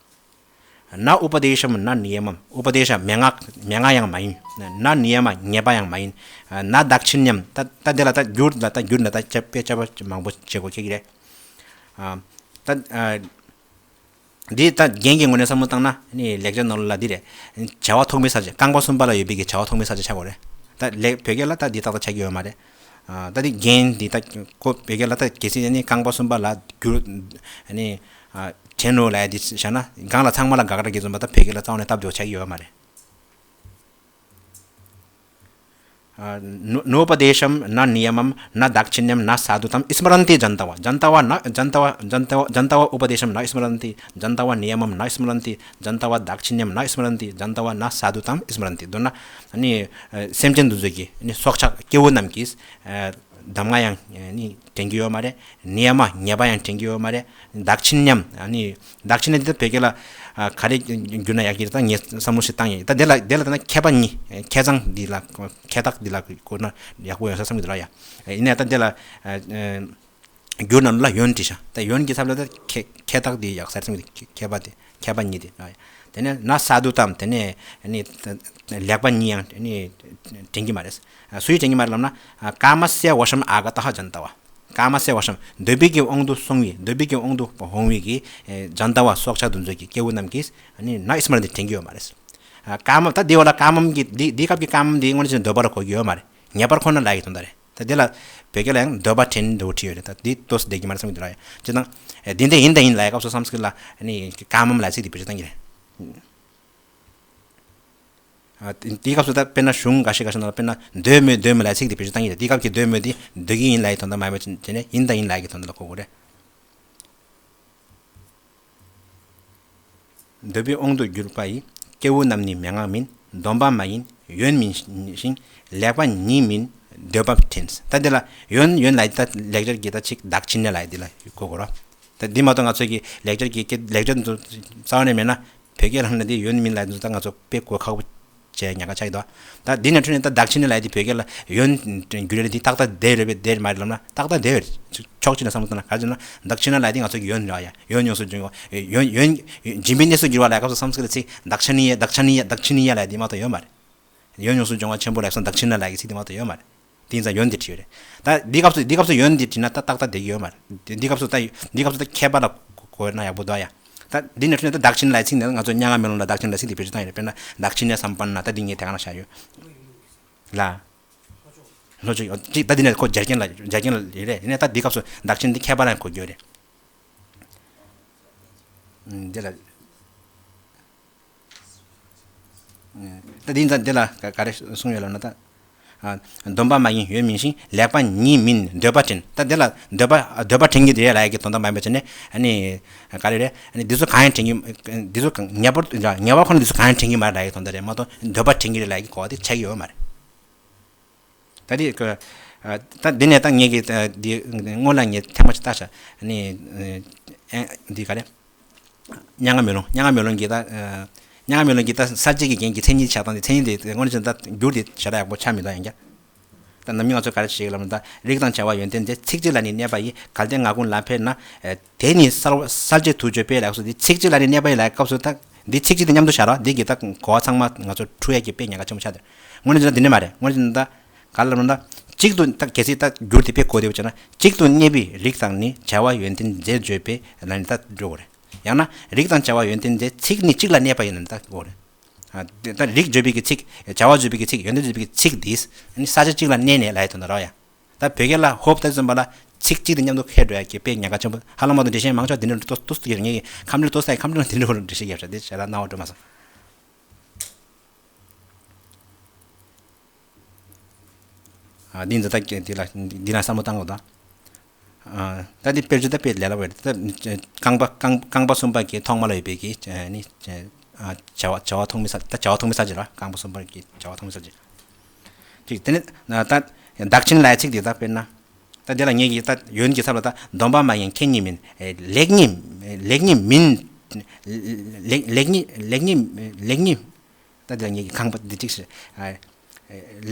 न उपदेशं न नियमं। उपदेश མན་ངག་མན་ངག་ཡང་མ་ཡིན། न नियम ཉེས་པ་ཡང་མ་ཡིན། न दाक्षिण्यं ད་ད་འདི་ལ་ད་བསྒྱུར་ལ་ད་བསྒྱུར་ན་ད་ཅབ་དཔེ་ཅབ་མང་པོ་བྱེད་དགོས་ཀྱི་རེད། ད་འདི་ད་རྒན་གྱི་ངོས་ནས་བསམ་བློ་བཏང་ན་ནི་ལེགས་སྦྱར་ནང་ལ་འདི་རེད། བྱ་བ་ཐོགས་མེད་ས་བཅད། རྐང་པ་གསུམ་པ་ལ་ཡོད་པའི་གི་བྱ་བ་ཐོགས་མེད་ས་བཅད་ཆགས་དགོས་རེད། ད་ལེགས་བོད་སྐད་ལ་ད་འདི་ཏག་ཏག་ཆགས་ཀྱི་ཡོད་མ་རེད། ད་དེ་རྒན་འདི་ད་ཁོ་བོད་སྐད་ལ་ད་གལ་སྲིད་ནི་རྐང་པ་གསུམ་པ་ལ་བསྒྱུར་ནི་དྲན་ནོ་ལབ་ཡ་འདི་བཞག་ན་སྒང་ལ་ཚང་མ་ལ་དགག་སྒྲ་གི་བཟོ་འདྲ་ད་བོད་སྐད་ལ་རྩ་བ་ནས་སྟབས་བདེ་བོ་ཆགས་ཀྱི་ཡོད་མ་རེད། नोपदेशं न नियमं न दाक्षिण्यं न साधुतां स्मरन्ति जन्तवः। जन्तवः न जन्तवः जन्तवः जन्तवः उपदेशं न स्मरन्ति। जन्तवः नियमं न स्मरन्ति। जन्तवः दाक्षिण्यं न स्मरन्ति। जन्तवः न साधुतां स्मरन्ति। མདོར་ན་ནི་སེམས་ཅན་དེ་ཚོ་གི་ནི་སྲོག་ཆགས་སྐྱེ་བོ་རྣམས་ཀྱིས་གདམས་ངག་ཡང་ནི་དྲན་གྱི་ཡོད་མ་རེད། ནི་ཡ་མ་ཉེས་པ་ཡང་དྲན་གྱི་ཡོད་མ་རེད། दाक्षिण्यं ནི་दाक्षिण्य་འདི་ད་བོད་སྐད་ལ་ག་རེ་བསྒྱུར་ན་ཡག་གི་རེད། ད་ངས་བསམ་བློ་ཞིག་བཏང་ཡིན། ད་དེ་ལ་དེ་ལ་ད་ན་མཁས་པ་གཉིས་མཁས་མཛངས་འདི་ལ་མཁས་རྟགས་འདི་ལ་གོ་ན་ཡག་པོ་ཡོང་ས་བསམ་གྱི་འདུག་ལ་ཡ། ཡིན་ནའི་ད་དེ་ལ་བསྒྱུར་ན་ལ་ཡོན་བྲིས་ཤག་ད་ཡོན་གྱི་ཚབ་ལ་ད་མཁས་མཁས་རྟགས་འདི་ཡག་ས་རེད་བསམ་གྱི་འདུག་མཁས་པ་དེ། མཁས་པ་གཉིས་དེ། དེ་ནས་ན་སཱ་དྷུ་ཏམ། དེ་ནས་ནི་ལེགས་པ་གཉིས་ཡང་ནི་དྲན་གྱི་མ་རེད། སུའི་དྲན་གྱི་མ་རེད་ལབ་ན། ཀ་མ་སེ་ཝ་ཤམ་ཨ་ག་ཏ་ཧ་ཛན་ཏ་བ། ཀ་མ་སེ་ཝ་ཤམ་འདོད་པའི་གི་དབང་དུ་སོང་བའི་འདོད་པའི་གི་དབང་དུ་འོང་བའི་གི་ཛན་ཏ་བ་སྲོག་ཆགས་དེ་ཚོ་གི་སྐྱེ་བོ་རྣམས་ཀྱིས་ནི་ན་ཨིས་མ་ར་དེ་དྲན་གྱི་ཡོད་མ་རེད། ཀ་མ་ད་དེ་བ་ལ་ཀ་མམ་གི་འདི་འདི་སྐབས་ཀྱི་ཀ་མམ་འདི་དངོས་གནས་འདོད་པ་ལ་གོ་གི་ཡོད་མ་རེད། ངེས་པར་ཁོ་ན་ལབ་ཀྱི་དོན་དག་རེད། ད་དེ་ལ་བོད་སྐད་ལ་ཡང་འདོད་པ་དྲན་འདྲ་བོ་བྲིས་ཡོད་རེད། ད་འདི་ཏོག་ཙམ་བསྡད་ཀྱི་མ་རེད་བསམ་གྱི་འདུག་ལ་ཡ། ཅི་དང་། འདི་འདི་ཡིན་ད་ཡིན་ལབ་ཡ་སྐབས་སུ་སམ་སྐྲྀཏ་ལ་ནི་ཀ་མམ་ལབ་ཚིག་འདི་བེད་སྤྱོད་བཏང་གི་རེད། ཨ་དེ་དེའི་སྐབས་སུ་ད་དཔེར་ན་གཞུང་འགའ་ཞིག་འགའ་ཞིག་ནང་ལ་དཔེར་ན་འདོད་མོད་འདོད་མོད་ལབ་ཚིག་འདི་བེད་སྤྱོད་བཏང་གི་རེད། དེའི་སྐབས་ཀྱི་འདོད་མོད་འདི་འདོད་ཀྱི་ཡིན་ལབ་ཡའི་དོན་དག་མ་ཡིན་པ་ཅིག་དེ་ནས་ཡིན་ད་ཡིན་ལབ་ཡ་གི་དོན་དག་ལ་གོ་དགོས་རེད། འདོད་པའི་དབང་དུ་གྱུར་པ་ཡི། སྐྱེ་བོ་རྣམས་ནི་མན་ངག་མིན། སྡོམ་པ་མ་ཡིན་ཡོན་མིན་ཞིང་། ལེགས་པ་ཉིད་མིན་འདོད་པ་དྲན། ད་འདི་ལ་ཡོན་ཡོན་ལབ་ཡ་ད་ལེགས་སྦྱར་གྱི་ད་ཅིག་བདག་ཆིན་ནེ་ལབ་ཡ་འདི་ལ་གོ་དགོས་རེད། ད་འདི་མ་གཏོགས་ང་ཚོ་གི་ལེགས་སྦྱར་གྱི་ལེགས་སྦྱར་འདི་རྩ་བ་ནས་མེད་ན་བོད་སྐད་ལ་ཧང་ན་འདི་ཡོན་མིན་ལབ་ཡ་འདི་ད་ང་ཚོ་དཔེ་གོ་ཁག་པོ་བྱས་ཉག་ག་ཆགས་ཀྱི་འདུག་ད་འདི་ནས་འཕྲོས་ནས་ད་བདག་ཆིན་ནེ་ལབ་ཡ་འདི་བོད་སྐད་ལ་ཡོན་བསྒྱུར་ཡ་འདི་ཏག་ཏག་བདེ་རེད་པས་བདེ་མ་རེད་ལབ་ན་ཏག་ཏག་བདེ་བས། ཕྱོགས་གཅིག་ནས་བསམ་བློ་བཏང་ན་ག་རེ་ཟེར་ན་བདག་ཆིན་ནེ་ལབ་ཡ་འདི་ང་ཚོ་གི་ཡོན་རེད་ཡ། ཡོན་ཡོངས་སུ་འབྱུང་བ་ཡོན་ཡོན་སྦྱིན་པའི་གནས་སུ་གྱུར་པ་ལབ་ཡ་སྐབས་སུ་སམ་སྐྲྀཏ་ལ་ཚིག་བདག་ཆིན་ནེ་ཡ་བདག་ཆིན་ནེ་ཡ་བདག་ཆིན་ནེ་ཡ་ལབ་ཡ་འདི་མ་གཏོགས་ཡོད་མ་རེད། ཡོན་ཡོངས་སུ་སྦྱོང་བ་ཆེན་པོ་ལེགས་སོ་བདག་ཆིན་ནེ་ལབ་ཡ་གི་ཚིག་འདི་མ་གཏོགས་ཡོད་མ་རེད། དེ་ཡིན་ཙང་ཡོན་འདི་བྲིས་ཡོད་རེད། ད་འདི་སྐབས་སུ་འདི་སྐབས་སུ་ཡོན་འདི་བྲིས་ན་ད་ཏག་ཏག་བསྡད་ཀྱི་ཡོད་མ་རེད། འདི་སྐབས་སུ་ད་འདི་སྐབས་སུ་ད་མཁས་པ་ལ་གོ་ན་ཡག་པོ་འདུག་ཡ། ད་འདི་ནས་འཕྲོས་ནས་ད་བདག་ཆིན་ལབ་ཚིག་ནས་ང་ཚོ་མྱ་ངམ་མེ་ལོང་ལ་བདག་ཆིན་ལབ་ཚིག་འདི་བེད་སྤྱོད་བཏང་ཡོད་རེད། དཔེར་ན་བདག་ཆིན་ནེ་སམ་པན་ན་ད་འདི་ངས་དེ་ག་ན་བཞག་ཡོད་ལ། ལྷོ་ཕྱོགས་ཅིག་ད་འདི་ནས་ཁོ་སྦྱར་མཁན་ལ་སྦྱར་མཁན་ལ་ཡོད་རེད། ཡིན་ནའི་ད་འདི་སྐབས་སུ་བདག་ཆིན་འདི་མཁས་པ་ལ་གོ་རྒྱུ་རེད། འདི་ལ། ད་འདི་ཡིན་ཙང་འདི་ལ་ག་ག་རེ་གསུངས་ཡོད་ལབ་ན་ད། སྡོམ་པ་མ་ཡིན་ཡོན་མིན་ཞིང་ལེགས་པ་ཉིད་མིན་འདོད་པ་དྲན། ད་འདི་ལ་འདོད་པ་འདོད་པ་དྲན་གྱི་རེད་ལབ་ཡ་གི་དོན་དག་མ་ཡིན་པ་བྱས་ནས་ཨ་ནི་ག་རེ་རེད། ཨ་ནི་འདི་ཚོ་གང་ཡང་དྲན་གྱི་འདི་ཚོ་ངེས་པར་ངེས་པར་ཁོ་ན་འདི་ཚོ་གང་ཡང་དྲན་གྱི་མ་རེད་ལབ་ཡ་གི་དོན་དག་རེད་མ་གཏོགས་འདོད་པ་དྲན་གྱི་རེད་ལབ་ཡ་གི་གོ་བ་དེ་ཆགས་ཀྱི་ཡོད་མ་རེད། ད་དེ་ཀ་ད་འདི་ནས་ད་ངེད་ཀྱི་འདི་སྔོན་ལ་ངས་ཐེངས་མ་ཅིག་བལྟས་ཤག་ཨ་ནི་འདི་ག་རེ། མྱ་ངམ་མེ་ལོང་། མྱ་ངམ་མེ་ལོང་གི་ད། མྱ་ངམ་མེ་ལོང་གི་ད་གསར་བརྗེ་གི་རྐྱེན་གྱིས་མཚན་ཉིད་ཆགས་སྟངས་དེ་མཚན་ཉིད་དེ་དངོས་གནས་བྱས་ན་ད་འགྱུར་དེ་ཞེ་དྲག་ཡག་པོ་ཆགས་མི་འདུག་ཡང་བསྐྱར། ད་ནམ་རྒྱུན་ང་ཚོས་ག་རེ་བྱེད་ཀྱི་ལབ་ན་ད་རིགས་དང་བྱ་བ་ཡོན་ཏན་ཏེ། ཚིག་གཅིག་ལ་ནི་གནས་པ་ཡིས། གལ་ཏེ་ངག་ཀུན་ལམ་འཕེལ་ན། དེ་ནི་གསལ་གསལ་བྱེད་དུ་བརྗོད་པས་ལབ་སོ། དེ་ཚིག་གཅིག་ལ་ནི་གནས་པ་ཡིས་ལབ་སྐབས་སུ་ད་འདི་ཚིག་གཅིག་དེ་མཉམ་དུ་བཞག་རོགས། འདི་གི་ད་གོ་བ་ཚང་མ་ང་ཚོ་འཁྲུལ་ཡག་གི་དཔེ་ཉེན་ཁ་ཆེན་པོ་ཆགས་འདུག་དངོས་གནས་བྱས་ན་འདི་འདྲ་མ་རེད། དངོས་གནས་བྱས་ན་ད་ག་ལབ་ན་ད་གཅིག་ཏུ་ད་གལ་སྲིད་ད་འགྱུར་དེ་དཔེ་གོ་བདེ་བོ་བྱས་ན་གཅིག་ཏུ་གནས་པའི་རིགས་དང་ནི་བྱ་བ་ཡོན་ཏན་མཛད་བརྗོད་པས་ལ་ནི་ད་འགྲོ་དགོས་རེད། ཡང་ན་རིགས་དང་བྱ་བ་ཡོན་ཏན་མཛད་ཚིག་ནི་གཅིག་ལ་གནས་པ་ཡིན་ན་ད་འོ་རེད། ཨ་དེ་ད་རིགས་བརྗོད་པའི་གི་ཚིག་བྱ་བ་བརྗོད་པའི་གི་ཚིག་ཡོན་ཏན་བརྗོད་པའི་གི་ཚིག་འདིས་ནི་ས་ཆ་གཅིག་ལ་གནས་ནས་ལབ་ཡ་དོན་དག་རེད་ཡ། ད་བོད་སྐད་ལ་ཧོབ་ད་ཙམ་པ་ལ་ཚིག་གཅིག་དང་མཉམ་དུ་འཁེལ་འགྲོ་ཡ་གི་དཔེ་ཉེན་ཁ་ཆེན་པོ་ཧ་ལམ་མ་གཏོགས་འགྲེལ་བཤད་མང་ཆེ་བ་འདི་འདྲ་ཏོག་ཏོག་ཏོག་ཡོད། ངས་ཁམས་འདྲ་ཏོག་ས་ཡི་ཁམས་འདྲ་འདི་འདྲ་འགྲེལ་བཤད་རྒྱབ་ཤག་འདི་ཞེ་དྲག་སྣང་བ་འགྲོ་མ་སོང་། ཨ་འདི་འཛིན་སྟངས་འདི་ལ་འདི་ལ་བསམ་བློ་བཏང་དགོས་ད། ཨ་ད་འདི་དཔེར་བརྗོད་ད་དཔེ་ལས་སླ་བོ་རེད། ད་རྐང་པ་རྐང་རྐང་པ་གསུམ་པ་གི་ཐོག་མ་ལ་ཡོད་པའི་གི་ནི་བྱ་བ་བྱ་བ་ཐོགས་མེད་ས་ད་བྱ་བ་ཐོགས་མེད་ས་ཅིག་ར། རྐང་པ་གསུམ་པ་གི་བྱ་བ་ཐོགས་མེད་ས་ཅིག་ཅིག་དེ་ནི་ད་བདག་ཆིན་ལབ་ཚིག་འདི་ད་དཔེར་ན། ད་འདི་ལ་ངེད་ཀྱིས་ད་ཡོན་གྱི་ཚབ་ལ་ད་སྡོམ་པ་མ་ཡིན་མཁས་ཉིད་མིན། ལེགས་ཉིད་ལེགས་ཉིད་མིན། ལེགས་ལེགས་ཉིད་ལེགས་ཉིད་ལེགས་ཉིད། ད་འདི་ལ་ངེད་ཀྱི་ཁང་པ་འདི་གཅིག་ཞིག་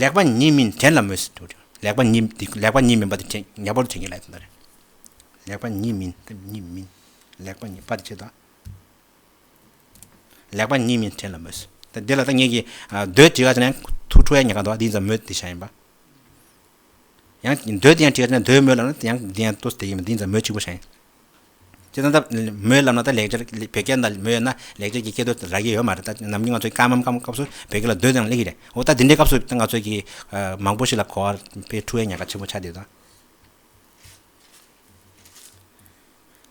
ལེགས་པ་ཉིད་མིན་དྲན་ལ་མོས། ལེགས་པ་ཉིད་འདི་ལེགས་པ་ཉིད་མིན་པ་འདི་དྲན་ཉེ་པོར་དྲན་གྱི་ལབ་ད་རེད། ལེགས་པ་ཉིད་མིན་ད་ཉིད་མིན། ལེགས་པ་ཉིད་པ་འདི་ཆེ་ད། ལེགས་པ་ཉིད་མིན་དྲན་ལ་མོས། ད་འདི་ལ་ད་ངེད་ཀྱིས་འདོད་བྲིས་པ་ན་ཐུག་འཕྲོ་ཡ་ཉེ་ག་འདུག་འདི་ཙམ་མོས་འདི་ཤ་ཡིན་པ། ཡང་འདོད་དེ་ཡང་བྲིས་པ་ན་འདོད་མོས་ལབ་ན་ཡང་འདི་ཡང་ཏོག་དེ་ཡིན་པ་འདི་ཙམ་མོས་གཅིག་པོ་ཤ་ཡིན། དེ་ད་ལྟ་མོས་ལབ་ན་ད་ལེགས་སྦྱར་བོད་སྐད་ད་མོས་ན་ལེགས་སྦྱར་གྱི་སྐད་དོད་རག་གི་ཡོད་མ་རེད། ད་ནམ་རྒྱུན་ང་ཚོའི་ཀརྨ་སྐབས་སུ་བོད་སྐད་ལ་མདོ་དང་སླེབས་ཀྱི་རེད། འོ་ད་འདི་འདྲའི་སྐབས་སུ་ད་ང་ཚོ་གི་མང་པོ་ཞིག་ལ་གོ་བ་དཔེ་འཁྲུལ་བའི་ཉེན་ཁ་ཆེན་པོ་ཆགས་བསྡད་ཡོད་ད།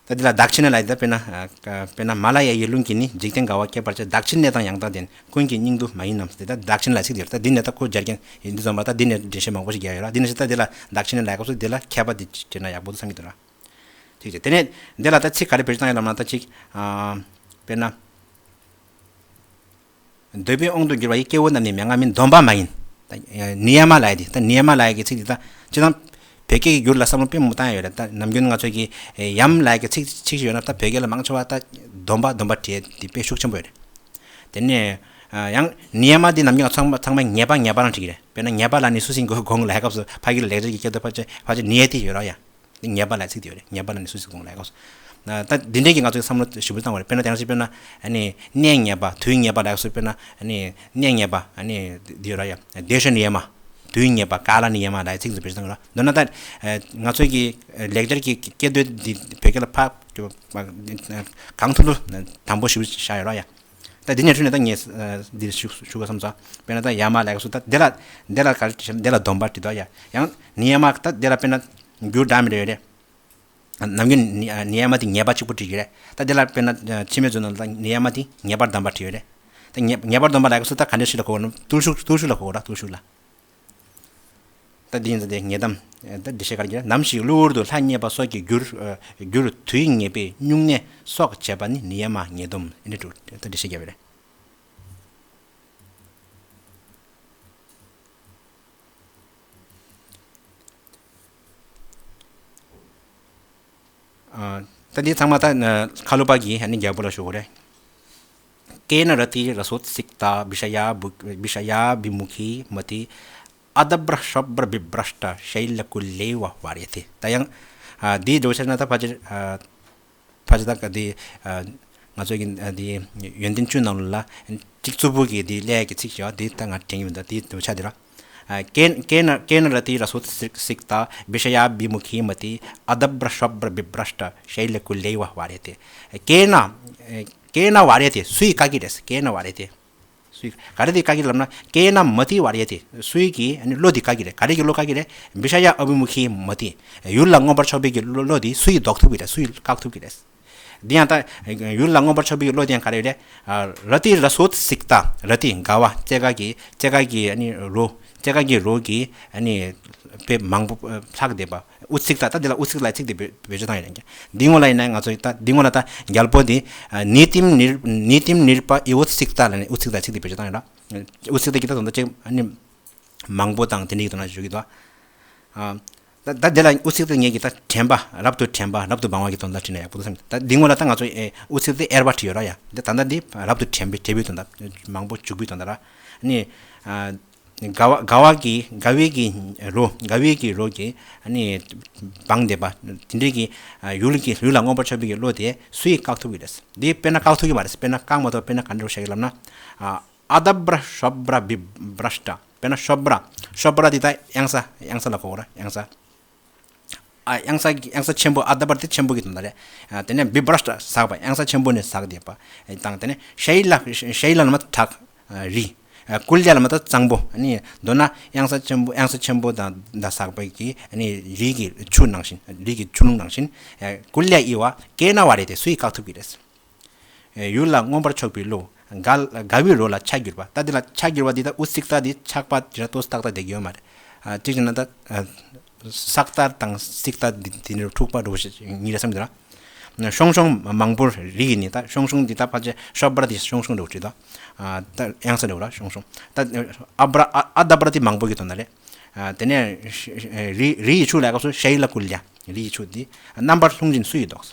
ད་འདི་ལ་བདག་ཕྱི་ནས་ལ་ཡི་ད་དཔེར་ན་དཔེར་ན་མ་ལ་ཡ་ཡི་ལུང་གིས་ནི་འཇིག་རྟེན་དགའ་བ་བསྐྱེད་པར་བྱ། བདག་ཕྱི་གནས་དང་ཡང་དག་ལྡན། ཀུན་གྱི་སྙིང་དུ་མ་ཡིན་ནམ། དེ་ད་བདག་ཕྱི་ནས་ལ་ཚིག་དེ་རེད། ད་འདི་ནས་ད་ཁོ་སྦྱར་མཁན་ཡིན་འདི་ཚོ་མ་ད་འདི་ནས་འགྲེལ་བཤད་མང་པོ་ཞིག་རྒྱག་ཡོད་ར། འདི་ནས་ད་འདི་ལ་བདག་ཕྱི་ནས་ལ་སྐབས་སུ་འདི་ལ་མཁས་པ་འདི་བྱས་ན་ཡག་པོ་འདུག་བསམ་གྱི་འདུག་ར། ཐིག་ཅེ། དེ་ནས་འདི་ལ་ད་ཚིག་ག་རེ་བེད་སྤྱོད་བཏང་ཡོད་ལབ་ན་ད་ཅིག་དཔེར་ན། འདོད་པའི་དབང་དུ་གྱུར་པ་ཡི་སྐྱེ་བོ་རྣམས་ནི་མྱ་ངན་མིན། སྡོམ་པ་མ་ཡིན། ད་ནི་ཡ་མ་ལ་ཡ་དེ་ད་ནི་ཡ་མ་ལ་ཡ་གི་ཚིག་འདི་ད་སྤྱིར་བཏང་བོད་སྐད་ཀྱི་འགྱུར་ལ་བསམ་བློ་དཔེ་མི་བཏང་ཡ་ཡོད་རེད། ད་ནམ་རྒྱུན་ང་ཚོ་གི་ཡམ་ལ་ཡ་གི་ཚིག་ཚིག་ཞིག་ཡོད་ན་ད་བོད་སྐད་ལ་མང་ཆེ་བ་ད་སྡོམ་པ་སྡོམ་པ་བྲིས་དེ་དཔེ་ཤུགས་ཆེན་པོ་ཡོད་རེད། དེ་ནས་ཡང་ནི་ཡ་མ་དེ་ནམ་རྒྱུན་ཚང་མ་ཚང་མ་ངེས་པ་ངེས་པ་རང་བྲིས་ཀྱི་རེད། དཔེར་ན་ངེས་པ་ལ་ནི་སུ་ཞིག་དགོངས་ལ་ཡ་སྐབས་སུ་ཕ་གི་ལ་ལེགས་སྦྱར་གྱི་སྐད་དོད་ཕལ་ཆེར་ཕལ་ཆེར་ནི་ཡ་དེ་ཡོད་ར་ཡ། ངེས་པ་ལ་ཚིག་དེ་ཡོད་རེད། ངེས་པ་ལ་ནི་སུ་ཞིག་དགོངས་ལ་ཡ་སྐབས་སུ། ད་འདི་འདྲས་ཀྱི་ང་ཚོའི་བསམ་བློ་ཞིབ་པོ་བཏང་བ་རེད། དཔེར་ན་དེང་སང་དཔེར་ན་ཨ་ནི་གནས་ངེས་པ་དུས་ངེས་པ་ལ་སོགས་དཔེར་ན་ཨ་ནི་གནས་ངེས་པ་ཨ་ནི་འདི་ཡོད་ར་ཡ། དེ་ཤ་ནི་ཡ་མ་དུས་ངེས་པ་ཀ་ལ་ནི་ཡ་མ་ལ་ཚིག་ཚོ་བེད་སྤྱོད་བཏང་གི་ར། མདོར་ན་ད་ང་ཚོའི་གི་ལེགས་སྦྱར་གྱི་སྐད་དོད་འདི་བོད་སྐད་ལ་ཕབ་གང་ཐུབ་ཐུབ་དམ་པོ་ཞིབ་པོ་བཞག་ཡོད་ར་ཡ། ད་འདི་ནས་འཕྲོས་ནས་ད་ངས་འདིར་ཞུ་ཞུ་ག་བསམ་ཚ། དཔེར་ན་ད་ཡ་མ་ལ་སོགས་ད་འདི་ལ་འདི་ལ་ག་རེ་འདི་ལ་སྡོམ་པ་བྲིས་དོ་ཡ། ཡང་ནི་ཡ་མ་ད་འདི་ལ་དཔེར་ན་འགྱུར་འདྲ་མི་འདྲ་ཡོད་རེད། ནམ་རྒྱུན་ནི་ནི་ཡ་མ་དེ་ངེས་པ་གཅིག་པུ་བྲིས་ཀྱི་རེད། ད་འདི་ལ་དཔེར་ན་ཕྱི་མའི་མཛོད་ནང་ལ་ནི་ཡ་མ་དེ་ངེས་པར་སྡོམ་པ་བྲིས་ཡོད་རེད། ད་ངེས་ངེས་པར་སྡོམ་པ་ལ་སོགས་ད་ག་འདྲ་ཞིག་ལ་གོ་བ་ན་བརྟུལ་ཞུགས་བརྟུལ་ཞུགས་ལ་གོ་བ་ར། བརྟུལ་ཞུགས་ལ། ད་འདི་ཡིན་ཙང་དེ་ངེས་སྡོམ། ད་འགྲེལ་བཤད་ག་རེ་བརྒྱབ། ནམ་ཞིག་གློ་བུར་དུ་ལྷ་མཉེས་པ་སོགས་ཀྱི་རྒྱུར་རྒྱུར་དུས་ངེས་པས་སྨྱུང་གནས་སོགས་བྱེད་པ་ནི་ནི་ཡ་མ་ངེས་སྡོམ་ཨེ་འདྲ་དྲུག་ད་འགྲེལ་བཤད་བརྒྱབ་པ་རེད། ད་འདི་ཚང་མ་ད་ཁ་ལོ་པ་གིས་ཨ་ནི་རྒྱལ་པོ་ལ་ཞུ་དགོས་རེད། केन रतिरसोत्सिक्ता विषयाभिमुखी मतिः अदभ्रशभ्रविभ्रष्टशैलकुल्या वार्यते། ད་ཡང་འདིའི་འགྲེལ་བཤད་ན་ད་ཕལ་ཆེར་ཕལ་ཆེར་ད་ག་དེ་ང་ཚོའི་གི་དེ་ཡོན་ཏན་བཅུ་ནང་ལ་གཅིག་རྩུབ་པོ་གི་དེ་ཀླད་ཀྱི་ཚིག་བྱས་པ་དེ་ད་ང་དྲན་གྱི་མི་འདུག་དེ་འགྲེལ་བཤད་དེ་ར། केन केन रतिरसोत्सिक्ता विषयाभिमुखी मतिः अदभ्रशभ्रविभ्रष्टशैलकुल्या वार्यते। केन केन वार्यते སུས་བཀག་གི་རེད། केन वार्यते སུས་ག་རེ་དེ་བཀག་གི་ལབ་ན། केन मतिः वार्यते སུའི་གི་ཨ་ནི་བློ་དེ་བཀག་གི་རེད། ག་རེ་གི་བློ་བཀག་གི་རེད། विषयाभिमुखी मतिः ཡུལ་ལ་མངོན་པར་ཕྱོགས་པའི་གི་བློ་བློ་དེ་སུས་ལྡོག་ཐུབ་ཀྱི་རེད། སུས་བཀག་ཐུབ་ཀྱི་རེད། འདི་ཡང་ད་ཡུལ་ལ་མངོན་པར་ཕྱོགས་པའི་གི་བློ་དེ་ཡང་ག་རེ་རེད། रतिरसोत्सिक्ता ར་ཏི་དགའ་བ་སྐྱེ་རྒ་གི་སྐྱེ་རྒ་གི་ཨ་ནི་རོ་སྐྱེ་རྒ་གི་རོ་གི་ཨ་ནི་དཔེ་མང་པོ་ལྷག་བསྡད་པ། ཨུ་ཚིག་ད་ད་འདི་ལ་ཨུ་ཚིག་ལ་ཚིག་དེ་བེད་སྤྱོད་བཏང་ཡོད་ཀྱང་འདི་སྔོན་ལ་ཡིན་ན་ང་ཚོ་ད་འདི་སྔོན་ལ་ད་རྒྱལ་པོ་འདི་नीतिं निर्प नीतिं निर्प इवोत्सिक्ता ལ་ནི་ཨུ་ཚིག་ད་ཚིག་དེ་བེད་སྤྱོད་བཏང་ཡོད་ལ། ཨུ་ཚིག་ད་ཀྱི་ད་དོན་དག་ཅིག་ཨ་ནི་མང་པོ་དང་དེ་འདྲའི་དོན་ལ་ཞུ་གི་འདུག་ད་ད་འདི་ལ་ཨུ་ཚིག་ད་ངེད་ཀྱི་ད་དྲན་པ་རབ་ཏུ་དྲན་པ་རབ་ཏུ་སྦྱང་བ་གི་དོན་དག་བྲིས་ན་ཡག་པོ་འདུག་བསམ། ད་འདི་སྔོན་ལ་ད་ང་ཚོ་ཨུ་ཚིག་ད་དབྱེར་པ་བྲིས་ཡོད་ར་ཡ། འདི་ད་ད་འདི་རབ་ཏུ་དྲན་པའི་དྲན་པའི་དོན་དག་མང་པོ་འཇུག་པའི་དོན་དག་ར། ཨ་ནི། དགའ་བ་དགའ་བ་གི་དགའ་བའི་གི་རོ་དགའ་བའི་གི་རོ་གི་ཨ་ནི་སྦངས་བསྡད་པ་དེ་འདྲའི་གི་ཡུལ་གི་ཡུལ་ལ་མངོན་པར་ཕྱོགས་པའི་གི་བློ་དེ་སུས་བཀག་ཐུབ་ཀྱི་རེད། འདི་དཔེར་ན་བཀག་ཐུབ་ཀྱི་མ་རེད། དཔེར་ན་བཀག་མ་ཐུབ་དཔེར་ན་ག་འདྲ་བཤད་ཀྱི་ལབ་ན། अदभ्रशभ्रविभ्रष्ट དཔེར་ན་ཤོབ་ར་ཤོབ་ར་འདི་ད་གཡང་ས་གཡང་ས་ལ་གོ་ར་གཡང་ས། ཨ་གཡང་ས་གཡང་ས་ཆེན་པོ་ཨ་ད་པར་དེ་ཆེན་པོ་གི་དོན་དག་རེད། ཨ་དེ་ནས་བི་བྲ་ཤྟ་ཟག་པ་གཡང་ས་ཆེན་པོ་ནས་ཟག་བསྡད་པ། དང་དེ་ནས་ཤ་ཡི་ལ་ཤ་ཡི་ལ་ནི་མ་བྲག་རི། ཀུ་ལྱ་ལ་མ་ད་གཙང་པོ་ནི་མདོར་ན་གཡང་ས་ཆེན་པོ་གཡང་ས་ཆེན་པོ་དང་དང་ཟག་པའི་གི་ནི་རི་གི་ཆུ་ནང་བཞིན་རི་གི་ཆུ་ཀླུང་ནང་བཞིན། ཀུ་ལྱ་ཨི་བ་ཀེ་ན་བ་རེ་དེ་སུས་བཀག་ཐུབ་ཀྱི་རེད། ཡུལ་ལ་མངོན་པར་ཕྱོགས་པའི་བློ། དགའ་དགའ་བའི་རོ་ལ་ཆ་གྱུར་པ། ད་འདི་ལ་ཆ་གྱུར་པ་འདི་ད་ཨུ་ཚིག་ད་འདི་ཆགས་པ་འདི་ལ་ཏོག་ཙམ་ཏག་ཏག་བསྡད་ཀྱི་ཡོད་མ་རེད། ཨ་གཅིག་བྱས་ན་ད་ཨ་སག་ཏ་དང་སིག་ཏ་འདི་འདི་ནི་འཁྲུག་པ་འགྲོ་ཞིག་གཉིས་རེད་བསམ་གྱི་ར། ཤོང་ཤོང་མང་པོར་རིགས་ནི་ད་ཤོང་ཤོང་འདི་ད་ཕལ་ཆེར་ཤོབ་ར་འདི་ཤོང་ཤོང་འགྲོ་བྲིས་ད། ཨ་ད་གཡང་ས་འགྲོ་ར་ཤོང་ཤོང་། ད་ཨ་བྲ་ཨ་ཨ་ད་བྲ་འདི་མང་པོ་གི་དོན་དག་རེད། ཨ་དེ་ནས་རི་རི་ཡི་ཆུ་ལ་སྐབས་སུ་ཤ་ཡི་ལ་ཀུ་ལྱ། རི་ཡི་ཆུ་འདི་རྣམ་པར་ལྷུང་བཞིན་སུ་ཡིས་བཟློག།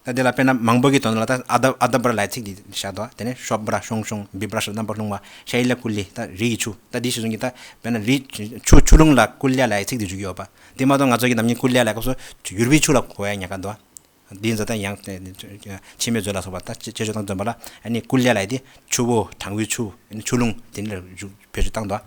ད་དེ་ལ་དཔེར་ན་མང་པོ་གི་དོན་ལ་ད་ཨ་ད་ཨ་ད་བྲ་ལ་ཚིག་འདི་བཞག་འདུག་དེ་ནས་ཤོབ་ར་ཤོང་ཤོང་བི་བྲ་ཤ་རྣམ་པར་ལྷུང་བ་ཤ་ཡི་ལ་ཀུ་ལི་ད་རི་ཡི་ཆུ་ད་འདི་ཞིག་གསུང་གི་ད་དཔེར་ན་རི་ཆུ་ཆུ་ཀླུང་ལ་ཀུ་ལྱ་ལ་ཚིག་འདི་འཇུག་གི་ཡོད་པ། དེ་མ་གཏོགས་ང་ཚོ་གི་ནམ་རྒྱུན་ཀུ་ལྱ་ལ་སྐབས་སུ་ཡུར་བུའི་ཆུ་ལ་གོ་ཡ་ཉག་ག་འདུག་འདི་ཡིན་ཙང་ད་ཡང་ཕྱི་མའི་མཛོད་ལ་སོགས་པ་ད་ཅེ་ཅེ་ཆོས་དང་འཛོམས་པ་ལ་ཨ་ནི་ཀུ་ལྱ་ལ་དེ་ཆུ་བོ་གྲང་བའི་ཆུ་ཨ་ནི་ཆུ་ཀླུང་དེ་འདྲ་ལ་བེད་སྤྱོད་བཏང་འདུག་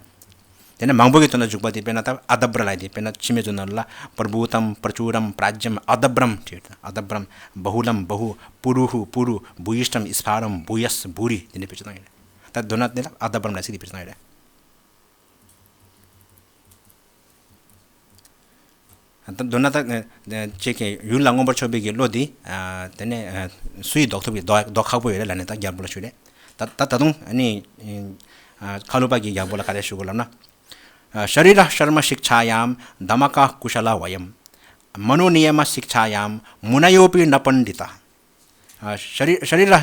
དེ་ནས་མང་པོ་གི་དོན་ལ་འཇུག་པ་དེ་དཔེར་ན་ད་ཨ་དབ་ར་ལབ་དེ་དཔེར་ན་ཕྱི་མའི་མཛོད་ནང་ལ་པྲ་བྷུ་ཏམ་པྲ་ཙུ་རམ་པྲ་ཛྙམ་ཨ་དབ་རམ་བྲིས་ཡོད། ཨ་དབ་རམ། བྷཱུ་ལམ་བྷཱུ། པུ་རུ་ཧུ་པུ་རུ། བྷུ་ཡིཥྛམ་ཨིས་ཕཱ་རམ། བྷུ་ཡས། བྷུ་རི། དེ་འདྲ་བེད་སྤྱོད་བཏང་ཡོད་རེད། ད་མདོར་ན་དེ་ལ་ཨ་དབ་རམ་ལབ་ཚིག་དེ་བེད་སྤྱོད་བཏང་ཡོད་རེད། ད་མདོར་ན་ད་ཅིག་གི་ཡུལ་ལ་མངོན་པར་ཕྱོགས་པའི་གི་བློ་འདི་དེ་ནས་སུ་ཡིས་ལྡོག་ཐུབ་ཀྱི་ལྡོག་ལྡོག་ཁག་པོ་ཡོད་རེད་ལབ་ནས་ད་རྒྱལ་པོ་ལ་ཞུས་རེད། ད་ད་ད་དུང་ཨ་ནི་ཁ་ལོ་པ་གི་རྒྱལ་པོ་ལ་ག་རེ་ཞུ་དགོས་ལབ་ན། ཤ་རི་ར་ཤར་མ་ཤིག་ཆ་ཡམ་དྷ་མ་ཀ་ཀུ་ཤ་ལ་བ་ཡམ། མ་ནོ་ནི་ཡ་མ་ཤིག་ཆ་ཡམ་མུ་ན་ཡོ་པི་ན་པཎྜི་ཏ། ཤ་རི་ཤ་རི་ར་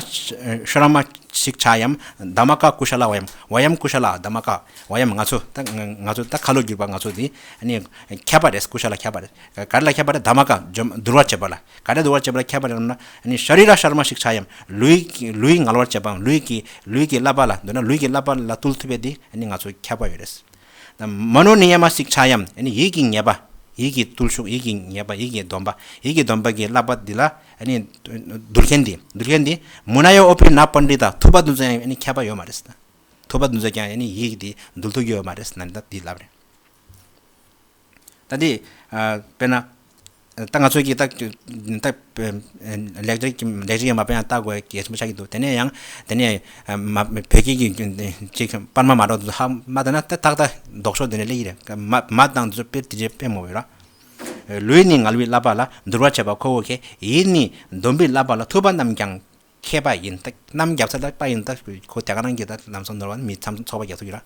ཤར་མ་ཤིག་ཆ་ཡམ་དྷ་མ་ཀ་ཀུ་ཤ་ལ་བ་ཡམ། བ་ཡམ་ཀུ་ཤ་ལ་དྷ་མ་ཀ། བ་ཡམ་ང་ཚོ་ད་ང་ཚོ་ད་ཁ་ལོ་བསྒྱུར་པ་ང་ཚོ་འདི་ཨ་ནི་མཁས་པ་རེད། ཀུ་ཤ་ལ་མཁས་པ་རེད། ག་རེ་ལ་མཁས་པ་རེད། དྷ་མ་ཀ་འདུལ་བར་བྱེད་པ་ལ། ག་རེ་འདུལ་བར་བྱེད་པ་ལ་མཁས་པ་རེད་ལབ་ན། ཨ་ནི་ཤ་རི་ར་ཤར་མ་ཤིག་ཆ་ཡམ་ལུས་ལུས་ངལ་བར་བྱེད་པའམ་ལུས་ཀྱི་ལུས་ཀྱི་བསླབ་པ་ལ་མདོར་ན་ལུས་ཀྱི་བསླབ་པ་ལ་བཏུལ་ཐུབ་པའི་འདི་ཨ་ནི་ང་ཚོ་མཁས་པ་ཡོད་རེད། མ་ནོ་ནི་ཡ་མ་ཤིག་ཆ་ཡམ། ཨ་ནི་ཡིད་ཀྱི་ཉེས་པ། ཡིད་ཀྱི་བརྟུལ་ཞུགས། ཡིད་ཀྱི་ཉེས་པ། ཡིད་ཀྱི་སྡོམ་པ། ཡིད་ཀྱི་སྡོམ་པ་གི་བསླབ་པ་འདི་ལ་ཨ་ནི་འདུལ་མཁན་འདི་འདུལ་མཁན་འདི་མུ་ན་ཡོ་ཨོ་པི་ན་པཎྜི་ཏ། ཐུབ་པ་འདི་ཚོ་ཡང་ཨ་ནི་མཁས་པ་ཡོད་མ་རེད། ཐུབ་པ་འདི་ཚོ་ཀྱང་ཨ་ནི་ཡིད་འདི་འདུལ་ཐུབ་ཀྱི་ཡོད་མ་རེད་ན་ད་འདི་ལབ་རེད། ད་འདི་དཔེར་ན། ད་ང་ཚོའི་གི་ད་ད་ལེགས་སྦྱར་གྱི་ལེགས་སྦྱར་ཡི་མ་དཔེ་ཡང་ལྟ་དགོས་གལ་ཆེན་པོ་ཆགས་ཀྱི་འདུག་དེ་ནས་ཡང་དེ་ནས་མ་བོད་སྐད་ཀྱི་ཅིག་པར་མ་མ་འགྲོ་འདུག་ཧ་མ་ད་ན་ད་ཏག་ཏག་ལྡོག་ཕྱོགས་དེ་ནས་སླེབས་ཀྱི་རེད། མ་མ་དང་དེ་ཚོ་དཔེ་དེ་འདྲའི་དཔེ་མོ་ཡོད་ར། ལུས་ནི་ངལ་བའི་བསླབ་པ་ལ། འདུལ་བར་བྱེད་པ་ཁོ་བོ་མཁས། ཡིད་ནི་སྡོམ་པའི་བསླབ་པ་ལ། ཐུབ་པ་རྣམས་ཀྱང་མཁས་པ་ཡིན། ད་གནམ་རྒྱབ་ས་ལ་པ་ཡིན། ད་ཁོ་དེ་ག་རང་གི་ད་ལམ་སང་ནོར་བ་མི་ཚང་ཚོགས་པ་རྒྱག་ཐུབ་ཀྱི་ར།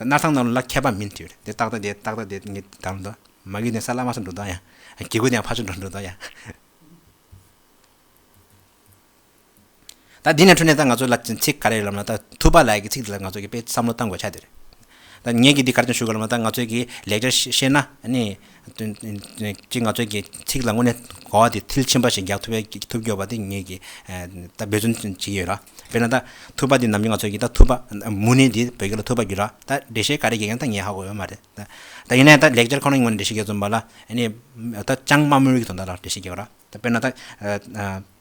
སྣར་ཐང་ནང་ལ་མཁས་པ་མིན་དུས་དེ་ཏག་ཏག་དེ་ཏག་ཏག་དེ་ངས་དང་དུ་མ་གི་ནས་ས་ལ་མ་སུ་འགྲོ་དང་ཡ། གི་གུ་ནས་ཕ་ཆུ་འགྲོ་འགྲོ་དང་ཡ། ད་འདི་ནས་འཕྲོས་ནས་ད་ང་ཚོ་ལ་ཚིག་ག་རེ་ལབ་ན་ད་ཐུབ་པ་ལབ་ཀྱི་ཚིག་དེ་ལ་ང་ཚོ་གི་དཔེ་བསམ་བློ་བཏང་དགོས་ཆགས་དེ་རེད། ད་ངས་ཀྱི་འདི་ག་རེ་བྱུང་ཞུ་གི་ལབ་ན་ད་ང་ཚོས་ཀྱི་ལེགས་སྦྱར་ཤེས་ན་ནི། ཅིག་ང་ཚོའི་གི་ཚིག་ལ་དངོས་གནས་གོ་བ་དེ་མཐིལ་ཕྱིན་པ་ཞིག་རྒྱག་ཐུབ་པའི་ཐུབ་ཀྱི་ཡོད་པ་དེ་ངེད་ཀྱི་ད་འབད་བརྩོན་བྱེད་ཀྱི་ཡོད་ར། དཔེར་ན་ད་ཐུབ་པ་དེ་ནམ་རྒྱུན་ང་ཚོའི་གི་ད་ཐུབ་པ་མུ་ནེ་དེ་བོད་སྐད་ལ་ཐུབ་པ་བསྒྱུར་ར། ད་འགྲེལ་བཤད་ག་རེ་བརྒྱབ་ཀྱང་ད་ངས་ཧ་གོ་ཡོད་མ་རེད། ད་ད་ཡིན་ནའི་ད་ལེགས་སྦྱར་ཁོ་རང་ངོས་ནས་འགྲེལ་བཤད་རྒྱག་ཙམ་པ་ལ་ཨ་ནི་ད་ཅང་མ་མུར་གྱི་དོན་དག་ལ་འགྲེལ་བཤད་རྒྱག་ར། ད་དཔེར་ན་ད་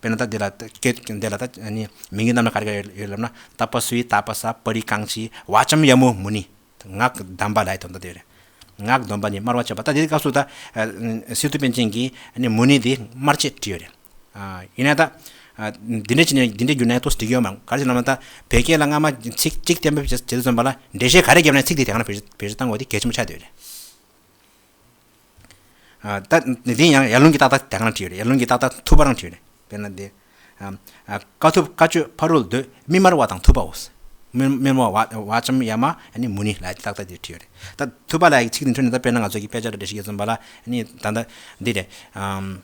དཔེར་ན་ད་འདི་ལ་སྐད་འདི་ལ་ད་ཨ་ནི་མིང་གི་རྣམ་གྲངས་ག་རེ་ག་རེ་ཡོད་ལབ་ན། ཏ་པ་སུའི་ཏ་པ་ས་པ་རི་གང་ཅི་ཝ་ཅམ་ཡ་མོ་མུ་ནི། ངག་གི་སྡོམ་པ་ལ་ཡི་དོན་དག་དེ་རེད། ངག་སྡོམ་པ་ནི་དམར་བ་བྱེད་པ། ད་དེའི་སྐབས་སུ་ད་ཨ་སི་ཏུ་པཎ་ཆེན་གྱིས་ནི་མུ་ནི་འདི་དམར་བྱེད་བྲིས་ཡོད་རེད། ཨ་ཡིན་ན་ད་ཨ་འདི་འདྲ་བྱས་ནས་འདི་འདྲ་བསྒྱུར་ན་ཏོག་ཙམ་འགྲིག་གི་ཡོད་མ་རེད། ག་རེ་ཟེར་ལབ་ན་ད་བོད་སྐད་ལ་སྔ་མ་ཚིག་གཅིག་གཏན་འབེབས་བྱེད་བྱེད་དུས་ཙམ་པ་ལ་འགྲེལ་བཤད་ག་རེ་བརྒྱབ་ན་ཚིག་དེ་དེ་ག་ན་བེད་བེད་སྤྱོད་བཏང་དགོས་དེ་གལ་ཆེན་པོ་ཆགས་བསྡད་ཡོད་རེད། ཨ་ད་འདི་ཡང་ཡར་ཀླུང་གིས་ཏག་ཏག་དེ་ག་རང་བྲིས་ཡོད་རེད། ཡར་ཀླུང་གིས་ཏག་ཏག་ཐུབ་པ་རང་བྲིས་ཡོད་རེད། དཔེར་ན་འདི། ཨ་ཨ་དཀའ་ཐུབ་དཀའ་སྤྱོད་ཕ་རོལ་འདོད། མི་དམར་བ་དང་ཐུབ་པའོ། མི་མི་དམར་བ་ཝ་ཅམ་ཡ་མ་ཨ་ནི་མུ་ནི་ལ་ཏག་ཏག་འདི་བྲིས་ཡོད་རེད། ད་ཐུབ་པ་ལ་ཡི་ཚིག་འདི་འཕྲོས་ནས་ད་དཔེར་ན་ང་ཚོ་གི་དཔེ་ཆ་ར་འགྲེལ་བཤད་ཀྱི་ཙམ་པ་ལ་ཨ་ནི་ད་ལྟ་འདི་རེད། ཨམ།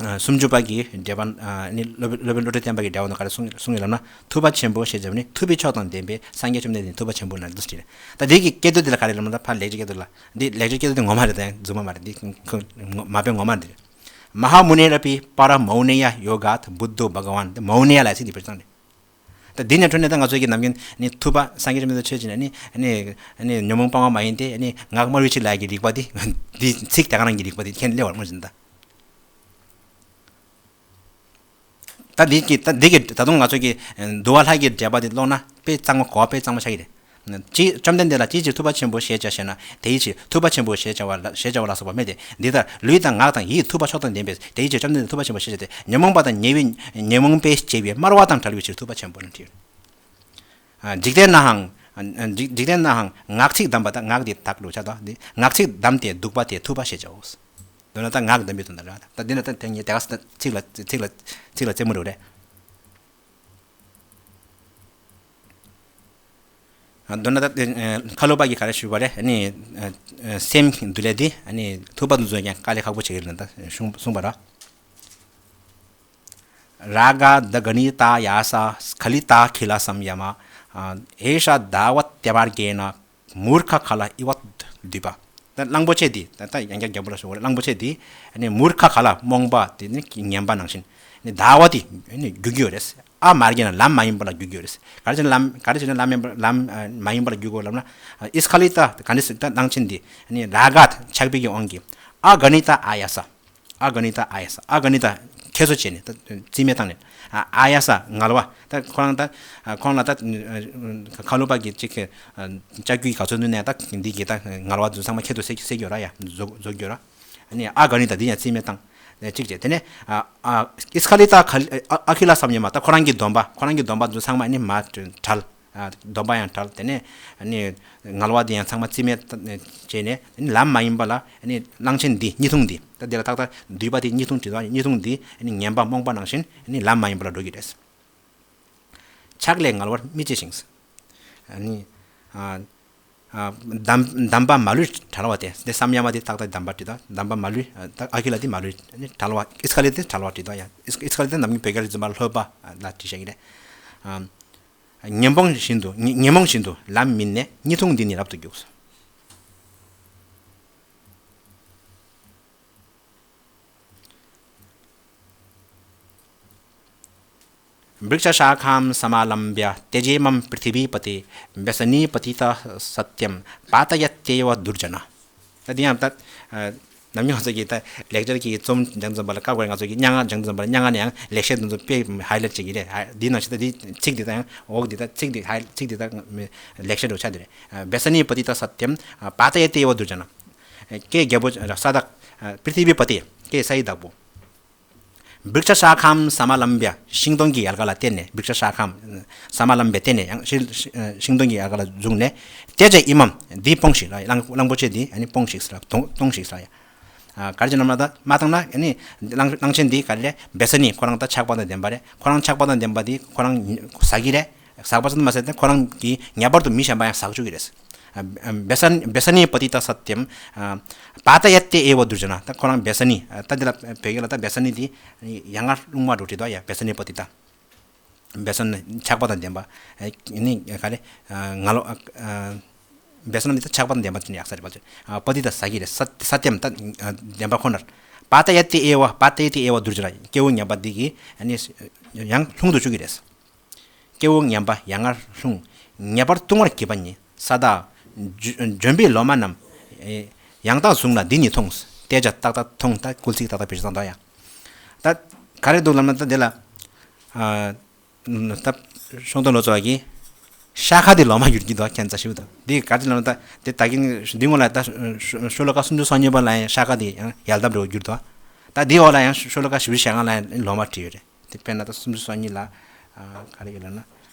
ཨ་སུམ་ཅུ་པ་གི་འགྲེལ་པ་ཨ་ནི་སློབ་དཔོན་སློབ་དཔོན་བློ་གྲོས་བསྟན་པ་གི་འགྲེལ་པ་ནང་ག་རེ་གསུངས་གསུངས་ཡོད་ལབ་ན། ཐུབ་པ་ཆེན་པོ་ཞེས་བྱ་བ་ནི་ཐུབ་པའི་མཆོག་དང་ལྡན་པའི་སངས་རྒྱས་བཅོམ་ལྡན་འདས་ནི་ཐུབ་པ་ཆེན་པོ་ན་འདུག་ཟེར། ད་འདི་གི་སྐད་དོད་འདི་ལ་ག་རེ་ལབ་ན་ད་ཕར་ལེགས་སྦྱར་སྐད་དོད་ལ་འདི་ལེགས་སྦྱར་སྐད་དོད་འདི་ངོ་མ་རེད། ད་རྫུན་མ་མ་རེད། འདི་ཁོ་མ་དཔེ་ངོ་མ་རེད། མ་ཧཱ་མུ་ནེ་ར་པི་པཱ་ར་མའུ་ནེ་ཡ་ཡོ་གཱ་ཐ་བུད་དྷོ་བྷ་ག་ཝཱན། འདི་མའུ་ནེ་ཡ་ལ་ཚིག་འདི་བེད་སྤྱོད་བཏང་རེད། ད་འདི་ནས་འཕྲོས་ནས་ད་ང་ཚོའི་གི་ནམ་རྒྱུན་ནི་ཐུབ་པ་སངས་རྒྱས་བཅོམ་ལྡན་འདས་མཆོད་ཅིག་ནས་ནི་ནི་ནི་ཉོན་མོངས་སྤང་བ་མ་ཡིན་ཏེ་ནི་ངག་དམར་བའི་ཕྱིར་ལབ་ཀྱི་རིགས་པ་འདི་འདི་ཚིག་དེ་ག་རང་གི་རིགས་པ་འདི་ཁྱེད་སླེབས་པར་མངོན་ཟིན་ད། ད་འདི་གི་ད་འདི་གི་ད་དུང་ང་ཚོ་གི་འདུལ་བ་ལྷ་གི་འགྲེལ་པ་འདི་ཀློག་ན་དཔེ་གཙང་མ་གོ་བ་དཔེ་གཙང་མ་ཆགས་ཀྱི་རེད། ཅི་བཅོམ་ལྡན་འདས་ལ་ཅིའི་ཕྱིར་ཐུབ་པ་ཆེན་པོ་ཞེས་བྱ་ཞེ་ན། དེའི་ཕྱིར་ཐུབ་པ་ཆེན་པོ་ཞེས་བྱ་བ་ལ་ཞེས་བྱ་བ་ལ་སོགས་པ་སྨྲས་ཏེ། འདི་ལྟར་ལུས་དང་ངག་དང་ཡིད་ཐུབ་པ་མཆོག་དང་ལྡན་པས། དེའི་ཕྱིར་བཅོམ་ལྡན་འདས་ཐུབ་པ་ཆེན་པོ་ཞེས་བྱ་སྟེ། ཉོན་མོངས་པ་དང་ཉེ་བའི་ཉོན་མོངས་པས་བསྐྱེད་པའི་དམར་བ་དང་བྲལ་བའི་ཕྱིར་ཐུབ་པ་ཆེན་པོ་ལ་བྲིས། ཨ་འཇིག་རྟེན་ནའང་། ཨ་འཇིག་འཇིག་རྟེན་ནའང་ངག་ཚིག་བསྡམས་པ་དང་། ངག་འདི་དག་ལུགས་ཆ་དང་འདི་ངག་ཚིག་བསྡམས་ཏེ་འདུག་པ་དེ་ཐུབ་པ་ཞེས་བྱའོ། མདོར་ན་ད་ངག་བསྡམས་པའི་དོན་དག་རེད། ད་འདི་ནི་ད་དེ་ངས་དེ་ག་ཚིག་ལ་ཚིག་ལ་ཚིག་ལ་རྩེད་མོ་རེད། ཨ་མདོར་ན་ད་ཨ་ཁ་ལོ་པ་གིས་ག་རེ་ཞུས་པ་རེད། ཨ་ནི་ཨ་ཨ་སེམས་ཀྱི་འདུལ་ལས་འདི་ཨ་ནི་ཐུབ་པ་འདི་ཚོ་ཀྱང་དཀའ་ལས་ཁག་པོ་བྱེད་ཀྱི་རེད་ད་གསུངས་གསུངས་པ་རེད། རཱ་ག་དྷ་ག་ཎི་ཏཱ་ཡཱ་ས་སྐ་ལི་ཏཱ་ཁི་ལ་སམ་ཡ་མ། ཨ་ཨེ་ཤ་དྷཱ་ཝ་ཏེ་མར་གེ་ན་མུར་ཁ་ཁ་ལ་ཨི་ཝ་དུད་པ། ད་གླང་པོ་ཆེ་འདི་ད་ད་ཡང་བསྐྱར་རྒྱལ་པོ་ལ་ཞུ་བ་རེད། གླང་པོ་ཆེ་འདི་ཨ་ནི་མུར་ཁ་ཁ་ལ་རྨོངས་པ་དེ་ནི་ངན་པ་ནང་བཞིན། ནི་དྷཱ་ཝ་ཏི་ནི་རྒྱུག་གི་ཡོད་རེད། ཨ་མར་གེ་ན་ལམ་མ་ཡིན་པ་ལ་རྒྱུག་གི་ཡོད་རེད། ག་རེ་བྱས་ན་ལམ་ག་རེ་བྱས་ན་ལམ་མིན་པ་ལམ་ཨ་མ་ཡིན་པ་ལ་རྒྱུག་གོ་ལབ་ན། ཨ་ཨི་སྐ་ལི་ཏཱ་ག་འདྲ་ཟེར་ད་གླང་ཆེན་འདི་ནི་རཱ་ག་ཆགས་པའི་གི་དབང་གིས་ཨ་ག་ཎི་ཏཱ་ཨཱ་ཡ་ས། ཨ་ག་ཎི་ཏཱ་ཨཱ་ཡ་ས། ཨ་ག་ཎི་ཏཱ་ ཁྱེར་སོ་བྱས་ནས་ད་རྩིས་མེད་བཏང་ནས། ཨ་ཨཱ་ཡ་ས་ངལ་བ། ད་ཁོ་རང་ད་ཁོང་ལ་ད་ཁ་ལོ་པ་གི་ཅིག་ལྕགས་ཀྱུ་ག་ཚོད་ནུས་ནས་ད་འདི་གི་ད་ངལ་བ་དུ་ཚང་མ་ཁྱེར་དུ་སེ་སེ་གྱོ་ར་ཡ་རྫོགས་རྫོགས་གྱོ་ར། ཨ་ནི་ཨ་ག་ནི་ད་འདི་ཡང་རྩིས་མེད་བཏང་། ཅིག་བྱས་དེ་ནས་ཨ་ཨ་ཨིས་ཁ་ལི་ཏ་ཁ་ཨ་ཨ་ཁི་ལ་སམ་ཉེ་མ་ད་ཁོ་རང་གི་སྡོམ་པ་ཁོ་རང་གི་སྡོམ་པ་དུ་ཚང་མ་ཨ་ནི་མ་བྲལ། སྡོམ་པ་ཡང་བྲལ། དེ་ནས་ནི་ངལ་བ་འདི་ཡང་ཚང་མ་རྩིས་མེད་བྱས་ནས་ནི་ལམ་མ་ཡིན་པ་ལ་ནི་གླང་ཆེན་འདི་གཉིས་འཐུང་འདི་ད་འདི་ལ་ཏག་ཏག་འདུས་པ་དེ་གཉིས་འཐུང་བྲིས་དོ། གཉིས་འཐུང་འདི་ནི་ངན་པ་རྨོངས་པ་ནང་བཞིན་ནི་ལམ་མ་ཡིན་པ་ལ་འགྲོ་གི་རེད། ཕྱག་ལས་ངལ་བར་མི་བྱེད་ཅིང་། ནི་ཨ་ཨ་གདམས་གདམས་པ་མ་ལུས་བྲལ་བ་སྟེ། དེ་སམ་ཡ་མ་དེ་ཏག་ཏག་གདམས་པ་བྲིས་དོ། གདམས་པ་མ་ལུས་ཨ་ཨ་ཁི་ལ་དེ་མ་ལུས་ནི་བྲལ་བ། ཨིས་ཁ་ལི་དེ་བྲལ་བ་བྲིས་དོ་ཡ། ཨིས་ཨིས་ཁ་ལི་དེ་ནམ་རྒྱུན་བོད་སྐད་རིགས་རྫུན་མ་ལྷོད་པ་ལ་བྲིས་བཞག་གི་རེད། ཨ། ཉོན་མོངས་བཞིན་དུ་ཉོན་ཉོན་མོངས་བཞིན་དུ་ལམ་མིན་ནས། གཉིས་འཐུང་འདི་ནི་རབ་ཏུ་རྒྱུགས། བྲིཀྵ་ཤ་ཁཱཾ་སྨ་ལམྦྱ། ཏེ་ཇེ་མཾ་པྲི་ཐི་བི་པ་ཏེ། བྱ་ཛ་ནི་པ་ཏི་ཏ་སཏྱཾ། པ་ཏ་ཡ་ཏྱེ་ཝ་དུར་ཛ་ན། ད་འདི་ཡང་ད་ནམ་རྒྱུན་ང་ཚོ་གི་ད་ལེགས་སྦྱར་གྱི་རྩོམ་སྦྱང་ཙམ་པ་ལ་སྐབས་འགར་ང་ཚོ་གི་སྙན་ངག་སྦྱང་ཙམ་པ་ལ་སྙན་ངག་ནས་ཡང་ལེགས་བཤད་དེ་ཚོ་དཔེ་ཧའི་ལའིཊ་བྱེད་ཀྱི་རེད། འདི་ནང་བཞིན་ད་འདི་ཚིག་འདི་ད་ཡང་འོག་འདི་ད་ཚིག་འདི་ཧའི་ཚིག་འདི་ད་ལེགས་བཤད་འགྲོ་ཆ་འདི་རེད། བྱ་ཛ་ནི་པ་ཏི་ཏ་སཏྱཾ། པ་ཏ་ཡ་ཏྱེ་ཝ་དུར་ཛ་ན། ཀྱེ་རྒྱལ་པོ་ས་བདག། པྲི་ཐི་བི་པ་ཏེ། ཀྱེ་སའི་བདག་པོ། བྲིཀྵ་ཤ་ཁཱཾ་སྨ་ལམྦྱ། ཤིང་སྡོང་གི་ཡལ་ག་ལ་བརྟེན་ནས། བྲིཀྵ་ཤ་ཁཱཾ་སྨ་ལམྦྱ། བརྟེན་ནས་ཡང་ཤིང་ཤིང་སྡོང་གི་ཡལ་ག་ལ་བཟུང་ནས། ཏེ་ཇ་ཨི་མཾ། འདི་སྤོངས་ཤིག་ལ། གླང་གླང་པོ་ཆེ་འདི་ཨ་ནི་སྤོངས་ཤིག་ཟེར། གཏོང་གཏོང་ཤིག་ཟེར་ཡ། ག་རེ་བྱས་ནམ་ལ་ད་མ་བཏང་ན་ཨ་ནི་གླང་གླང་ཆེན་འདི་ག་རེ་རེད། བྱ་ཛ་ནི་ཁོ་རང་ད་ཆགས་པ་དང་ལྡན་པ་རེད། ཁོ་རང་ཆགས་པ་དང་ལྡན་པ་འདི་ཁོ་རང་ཟ་གི་རེད། ཟག་པ་ཙམ་མ་ཟད་དེ་ཁོ་རང་གིས་ངེས་པར་དུ་མི་གཞན་པ་ཡང་ཟ་བཅུག་གི་རེད། བྱ་ཛ་བྱ་ཛ་ནི་པ་ཏི་ཏ་སཏྱཾ། པ་ཏ་ཡ་ཏྱེ་ཝ་དུར་ཛ་ན། ད་ཁོ་རང་བྱ་ཛ་ནི་ད་འདི་ལ་བོད་སྐད་ལ་ད་བྱ་ཛ་ནི་འདི་ཡ་ང་རླུང་མ་འགྲོ་བྲིས་དོ་ཡ། བྱ་ཛ་ནི་པ་ཏི་ཏ། བྱ་ཛ་ནི་ཆགས་པ་དང་ལྡན་པ། ནི་ག་རེ། ང་ལོ། བྱ་ཛ་ནི་ད་ཆགས་པ་དང་ལྡན་པ་དེ་ནི་ཡག་ས་རེད་པ། པ་ཏི་ཏ་ཟ་གི་རེད། ས་སཏྱཾ་ད་ལྡན་པ་ཁོ་ནར། པ་ཏ་ཡ་ཏྱེ་ཝ། པ་ཏ་ཡ་ཏྱེ་ཝ་དུར་ཛ་ན། སྐྱེ་བོ་ངན་པ་འདི་གིས་ནི་ཡང་ལྷུང་དུ་བཅུག་གི་རེད། སྐྱེ་བོ་ངན་པ་ཡ་ང་ལྷུང་། ངེས་པར་ལྟུང་བར་བགྱིད་པ་ཉིད། ས་བདག། ཇོ་ཇོན་པའི་ལོ་མ་རྣམས། ཡང་དག་བཟུང་ལ་འདི་ནི་ཐོངས། ཏེ་ཇ་ཏག་ཏག་ཐོངས། ད་སྐུལ་ཚིག་ཏག་ཏག་བེད་སྤྱོད་བཏང་དོ་ཡ། ད་ག་རེ་འདུག་ལབ་ན་ད་འདི་ལ། ཨ། ད་ཤོང་སྟོན་ལོ་ཙཱ་བ་གིས་ཤ་ཁ་འདི་ལོ་མ་བསྒྱུར་གྱི་འདུག་ཁྱད་མཚར་ཞིག་འདུག་འདི་ག་རེ་ལབ་ན་ད་འདི་ད་གིན་འདི་སྔོན་ལ་ད་ཤོ་ཤོ་ལོ་ཀ་སུམ་ཅུ་སོ་གཉིས་པ་ལ་ཡང་ཤ་ཁ་འདི་ཡང་ཡལ་འདབ་འདྲ་བོ་བསྒྱུར་འདུག་ད་འདི་འོག་ལ་ཡང་ཤོ་ལོ་ཀ་བཞི་བཅུ་ཞེ་ལྔ་ལ་ཡང་ལོ་མ་བྲིས་ཡོད་རེད། དེ་དཔེར་ན་ད་སུམ་ཅུ་སོ་གཉིས་ལ། ཨ། ག་རེ་ཡོད་ལབ་ན།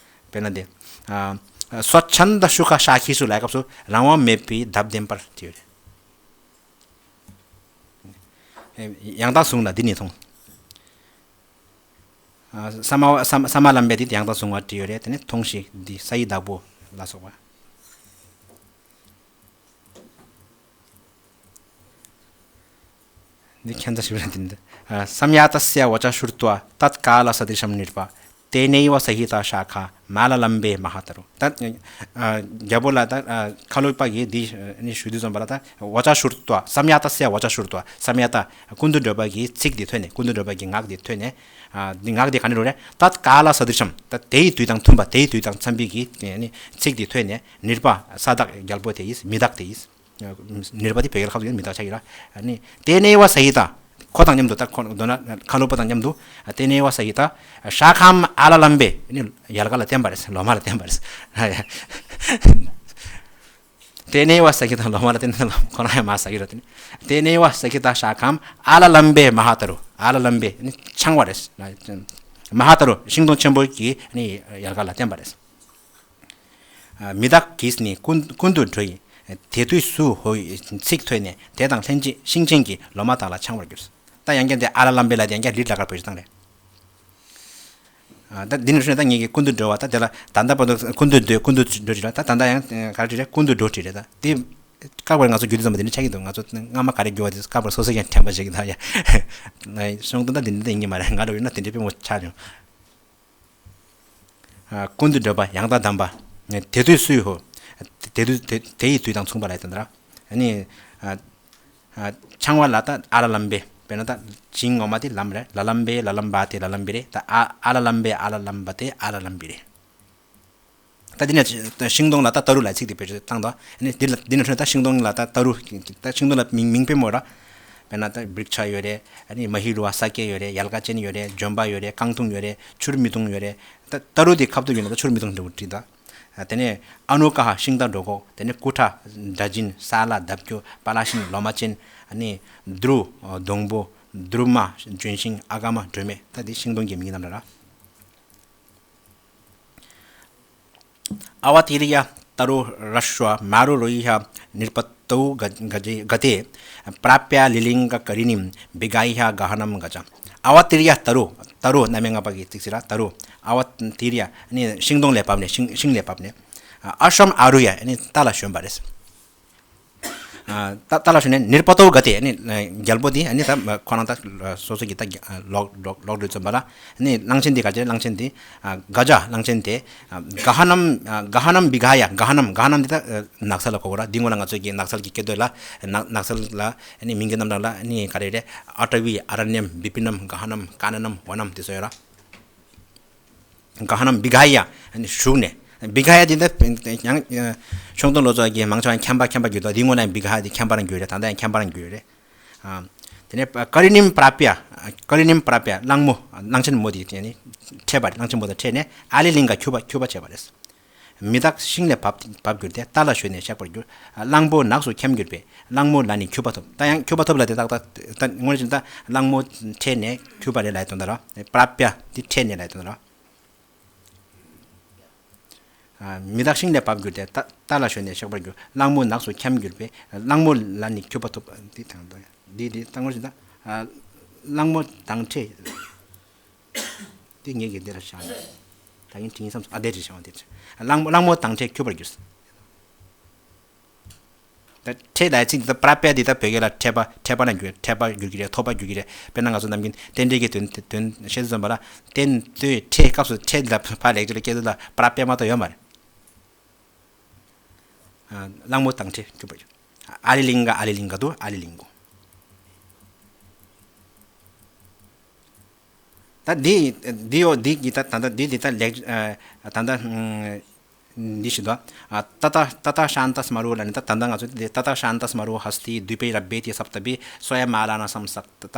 དཔེར་ན་དེ། ཨ། སྭ་ཆནྡ་ཤུ་ཁ་ཤཱ་ཁི་སུ་ལབ་སྐབས་སུ་རང་དབང་མེད་པའི་འདབ་ལྡན་པར་བྲིས་ཡོད་རེད། ཡང་དག་བཟུང་ལ་འདི་ནི་ཐོངས། ཨ། ས་མ་ས་མ་ས་མ་ལམ་པའི་དེ་ཡང་དག་བཟུང་བ་བྲིས་ཡོད་རེད། དེ་ནི་ཐོངས་ཤིག་འདི་སའི་བདག་པོ་ལ་སོགས་པ། འདི་ཁྱད་མཚར་ཞིག་རེད་འདི། ཨ། སམ་ཡ་ཏ་སྱ་བ་ཅ་ཤྲུ་ཏ་ཏད་ཀ་ལ་ས་དྲི་ཤམ་ནིརྦ། ཏེ་ནེ་ཝ་ས་ཧི་ཏ་ཤ་ཁ་མ་ལ་ལམ་བེ་མ་ཧ་ཏ་རུ། ད། ཨ། རྒྱལ་པོ་ལ་ད། ཨ། ཁ་ལོ་པ་གིས་འདི་ནི་ཞུ་དུས་ཙམ་པ་ལ་ད་བ་ཅ་ཤྲུ་ཏ། སམ་ཡ་ཏ་སྱ་བ་ཅ་ཤྲུ་ཏ། སམ་ཡ་ཏ་ཀུན་ཏུ་སྒྲུབ་པ་གི་ཚིག་འདི་ཐོས་ནས། ཀུན་ཏུ་སྒྲུབ་པ་གི་ངག་འདི་ཐོས་ནས། ཨ། འདི་ངག་འདི་ག་ནས་རུ་རེད། ཏད་ཀ་ལ་ས་དྲི་ཤམ། ད་དེའི་དུས་དང་མཐུན་པ། དེའི་དུས་དང་འཚམ་པའི་གི་ནི་ཚིག་འདི་ཐོས་ནས། ནིརྦ། ས་བདག་རྒྱལ་པོ་དེ་ཡིས། མི་བདག་དེ་ཡིས། ནིརྦ་དེ་བོད་སྐད་ཁ་ཐུག་ཡང་མི་བདག་ཆགས་ཀྱི་ར། ཨ་ནི། ཏེ་ནེ་ཝ་ས་ཧི་ཏ། ཁོ་དང་མཉམ་དུ་ད་ཁོ་མདོར་ན་ཁ་ལོ་པ་དང་མཉམ་དུ། ཏེ་ནེ་ཝ་ས་ཧི་ཏ། ཤ་ཁམ་ཨ་ལ་ལམ་བེ། ཨ་ནི་ཡལ་ག་ལ་བརྟེན་པ་རེད། ལོ་མ་ལ་བརྟེན་པ་རེད། ཏེ་ནེ་ཝ་ས་ཧི་ཏ། ལོ་མ་ལ་བརྟེན་ནས་ཁོ་རང་ཡང་མ་ཟ་གི་ར་དེ་ནི། ཏེ་ནེ་ཝ་ས་ཧི་ཏ་ཤ་ཁམ་ཨ་ལ་ལམ་བེ་མ་ཧ་ཏ་རུ། ཨ་ལ་ལམ་བེ། ཨ་ནི་འཕྱང་བ་རེད། མ་ཧ་ཏ་རུ། ཤིང་སྡོང་ཆེན་པོ་གི་ཨ་ནི་ཡལ་ག་ལ་བརྟེན་པ་རེད། མི་བདག་གིས་ནི་ཀུན་ཀུན་ཏུ་འགྲོ་ཡི། དེ་དུས་སུ་ཧོ་ཡི་ཚིག་ཐོས་ནས། དེ་དང་ལྷན་ཅིག་ཤིང་ཆེན་གྱི་ལོ་མ་དག་ལ་འཕྱང་བར་གྱུར། ད་ཡང་བསྐྱར་དེ་ཨ་ལ་ལམ་བེ་ལ་དེ་ཡང་བསྐྱར་ལིཊ་ལ་ཀར་བེད་སྤྱོད་བཏང་རེད། ཨ། ད་འདི་ནི་ཧྲུ་ནི་ད་ངེད་ཀྱིས་ཀུན་ཏུ་འགྲོ་བ། ད་དེ་ལ་ད་ལྟ་བར་དུ་ཀུན་ཏུ་སྡོད། ཀུན་ཏུ་འགྲོ་བྲིས་རེད། ད་ད་ལྟ་ཡང་ག་རེ་བྲིས་རེད། ཀུན་ཏུ་འགྲོ་བྲིས་རེད། ད་འདི་སྐབས་འགར་ང་ཚོ་བསྒྱུར་དུས་ཙམ་པ་འདི་འདྲ་ཆགས་ཀྱི་འདུག་ང་ཚོ་སྔ་མ་ག་རེ་བསྒྱུར་བ་དེ་སྐབས་འགར་སོ་སོ་ཡང་དྲན་པ་བྱེད་ཀྱི་འདུག་ཡ། ཤོང་དུ་ད་འདི་འདྲ་ཡིན་གྱི་མ་རེད། ང་འདྲ་བོ་ཡིན་ན་དེ་འདྲའི་དཔེ་མོ་ཆགས་བྱུང་། ཨ། ཀུན་ཏུ་སྒྲུབ་པ་ཡང་དག་གདམས་པ། དེ་དུས་སུའི་ཧོ། དེ་དུས་དེ་དེ་ཡི་དུས་དང་མཚུངས་པ་ལ་ཡི་དོན་དུ་ར། ཨ་ནི། ཨ། ཨ། འཕྱང་བ་ལ་ད་ཨ་ལ་ལམ་བེ། དཔེར་ན་ད་བྱིངས་ངོ་མ་དེ་ལམ་རེད། ལ་ལམ་བེ། ལ་ལམ་བ་དེ་ལ་ལམ་བེ་རེད། ད་ཨ་ཨ་ལ་ལམ་བེ། ཨ་ལ་ལམ་བ་དེ་ཨ་ལ་ལམ་བེ་རེད། ད་འདི་ནས་ཤིང་སྡོང་ལ་ད་ཏ་རུ་ལ་ཚིག་དེ་བེད་སྤྱོད་བཏང་དོ། ཨ་ནི་འདི་ལ་འདི་ནས་འཕྲོས་ད་ཤིང་སྡོང་ལ་ད་ཏ་རུ། ད་ཤིང་སྡོང་ལ་མིང་མིང་དཔེ་མོ་ར། དཔེར་ན་ད་བྲིག་ཆ་ཡོད་རེད། ཨ་ནི་མ་ཧི་རུ་བ་ས་སྐྱ་ཡོད་རེད། ཡལ་ག་ཅན་ཡོད་རེད། ཇོན་པ་ཡོད་རེད། རྐང་ཐུང་ཡོད་རེད། ཆུར་མི་ཐུང་ཡོད་རེད། ད་ཏ་རུ་དེ་ཁ་བཏུག་ཡོད་ན་ད་ཆུར་མི་ཐུང་འདྲ་བོ་བྲིས་ད། དེ་ནས་ཨ་ནུ་ཀ་ཧ་ཤིང་རྟ་སྒྲོ་འགོག་དེ་ནས་ཀུ་ཁྲ་སྒྲ་འབྱིན། ས་ལ་ལྡབ་སྐྱོ། པ་ལ་ཤིང་ལོ་མ་ཅན། ཨ་ནི་དྲུ་སྡོང་པོ། དྲུ་མ་ལྗོན་ཤིང་། ཨ་ཀ་མ་སྒྲོན་མེ། ད་དེ་ཤིང་སྡོང་གི་མིང་རྣམས་ར། ཨ་ཝ་ཏི་རི་ཡ་ཏ་རུ་ར་ཤྭ་མ་རུ་རོ་ཧི་ཧ་ནིར་པ་ཏོ་ག་ག་ཏེ་པྲཱ་པྱ་ལི་ལིང་ག་ཀ་རི་ནིམ་བི་གྷ་ཡ་ག་ཧ་ནམ་ག་ཅ། ཨ་ཝ་ཏི་རི་ཡ་ཏ་རུ། ཏ་རུ་རྣམ་དབྱེ་ལྔ་པ་གི་ཚིག་ཟེར་ར། ཏ་རུ། ཨ་ཝ་ཏི་རི་ཡ་ནི་ཤིང་སྡོང་ལས་བབས་ནས། ཤིང་ཤིང་ལས་བབས་ནས། ཨ་ཤམ་ཨ་རུ་ཡ་ནི་རྟ་ལ་ཞོན་པ་རེད། ཨ་རྟ་རྟ་ལ་ཞོན་ནས་ནིར་པ་ཏོ་ག་ཏེ་ནི་རྒྱལ་པོ་དེ་ནི་ད་ཁོ་རང་ད་སོ་སོ་གི་ད་ལོག་ལོག་ལོག་འགྲོ་ཙམ་པ་ལ་ནི་གླང་ཆེན་དེ་ག་ཅེ་གླང་ཆེན་དེ་ཨ་ག་ཅ་གླང་ཆེན་དེ་ཨ་ག་ཧ་ནམ་ཨ་ག་ཧ་ནམ་བི་གྷ་ཡ། ག་ཧ་ནམ། ག་ཧ་ནམ་འདི་ད་ནགས་ཚལ་ལ་གོ་གོ་ར། འདི་སྔོན་ལ་ང་ཚོས་ཀྱི་ནགས་ཚལ་གྱི་སྐད་དོད་ལ་ནགས་ནགས་ཚལ་ལ་ནི་མིང་གི་རྣམ་གྲངས་ལ་ནི་ག་རེ་རེད། ཨ་ཏྲ་ཝི། ཨ་ར་ཎྱམ། བི་པི་ནམ། ག་ཧ་ནམ། ཀ་ན་ནམ། ཝ་ནམ་དེ་ཚོ་ཡོད་ར། ག་ཧ་ནམ་བི་གྷ་ཡ། ཨ་ནི་བཞུགས་ནས། བི་གྷ་ཡ་དེ་འདྲ་ཡང་ཤོང་སྟོན་ལོ་ཙོགས་ཀྱི་མང་ཆེ་བ་མཁན་པ་མཁན་པ་གྱུར་འདུག་འདི་སྔོན་ལ་བི་གྷ་ཡ་དེ་མཁན་པ་རང་གྱུར་རེད། ད་ལྟ་ཡང་མཁན་པ་རང་གྱུར་རེད། ཨ། དེ་ནས་ཀ་རི་ནིམ་པྲཱ་པྱ། ཀ་རི་ནིམ་པྲཱ་པྱ་གླང་མོ། གླང་ཆེན་མོ་དེ་དེ་ནི་འཕྲད་པ་རེད། གླང་ཆེན་མོ་དང་འཕྲད་ནས་ཨ་ལི་ལིང་ག་འཁྱུད་པ་འཁྱུད་པ་བྱས་པ་རེད། མི་རྟག་ཤིང་ལས་བབས་བབས་གྱུར་ཏེ། རྟ་ལ་ཞོན་ནས་གཤེགས་པར་གྱུར། གླང་པོ་ནགས་སུ་འཁྱམས་གྱུར་པས། གླང་མོ་ལ་ནི་འཁྱུད་པ་ཐོབ། ད་ཡང་འཁྱུད་པ་ཐོབ་ལ་དེ་ཏག་ཏག་ད་དངོས་གནས་ད་གླང་མོ་འཕྲད་ནས་འཁྱུད་པ་རེད་ལབ་ཡ་དོན་དག་ར། པྲཱ་པྱ་དེ་འཕྲད་ནས་ལབ་ཡ་དོན་དག་ར། མི་རྟག་ཤིང་ལས་བབས་གྱུར་ཏེ། རྟ་རྟ་ལ་ཞོན་ནས་གཤེགས་པར་གྱུར། གླང་མོ་ནགས་སུ་འཁྱམས་གྱུར་པས། གླང་མོ་ལ་ནི་འཁྱུད་པ་ཐོབ། འདི་དང་དོན་འདི་འདི་ད་དངོས་གནས་ད་གླང་མོ་དང་འཕྲད། དེ་ངེད་ཀྱིས་འདི་ལ་བཞག་ནས། ད་ཡིན་དྲིན་བསམ་སོང་། ཨ་དེ་དྲིན་བཞག་འདིར། གླང་གླང་མོ་དང་འཕྲད་འཁྱུད་པར་གྱུར། ད་འཕྲད་ལ་ཚིག་འདི་ད་པྲཱ་པྱ་འདི་ད་བོད་སྐད་ལ་འཕྲད་པ་འཕྲད་པ་ན་འགྱུར། འཕྲད་པ་འགྱུར་གྱི་རེད། ཐོབ་པ་འགྱུར་གྱི་རེད། དཔེར་ན་ང་ཚོ་ནམ་རྒྱུན་རྟེན་འབྲེལ་གྱི་དོན་དོན་བཤད་ཚུལ་ཙམ་པ་ལ་རྟེན་དོན་འཕྲད་སྐབས་སུ་འཕྲད་ལ་ཕར་ལེགས་སྦྱར་སྐད་དོད་ལ་པྲཱ་པྱ་མ་གཏོགས་ཡོད་མ་རེད། གླང་མོ་དང་འཕྲད་འཁྱུད་པར་གྱུར། ཨ་ལི་ལིང་ག་ཨ་ལི་ལིང་ག་དུ་ཨ་ལི་ལིང་གོ། ད་འདི་འདི་ཡོ་འདི་གི་ད་ད་ད་འདི་འདི་ད་ལེགས་ད་ད་འདི་ཞིག་ད། ཏ་ཏ་ཏ་ཏ་ཤཱན་ཏ་སྨ་རུ་ལ་ནི་ད་ད་ད་ང་ཚོ་འདི་ཏ་ཏ་ཤཱན་ཏ་སྨ་རུ་ཧ་སྟི་དཱུ་པེ་རབ་བེ་ཏི་སབ་ཏ་བི་སོ་ཡ་མ་ལ་ན་སམ་སག་ད་ད་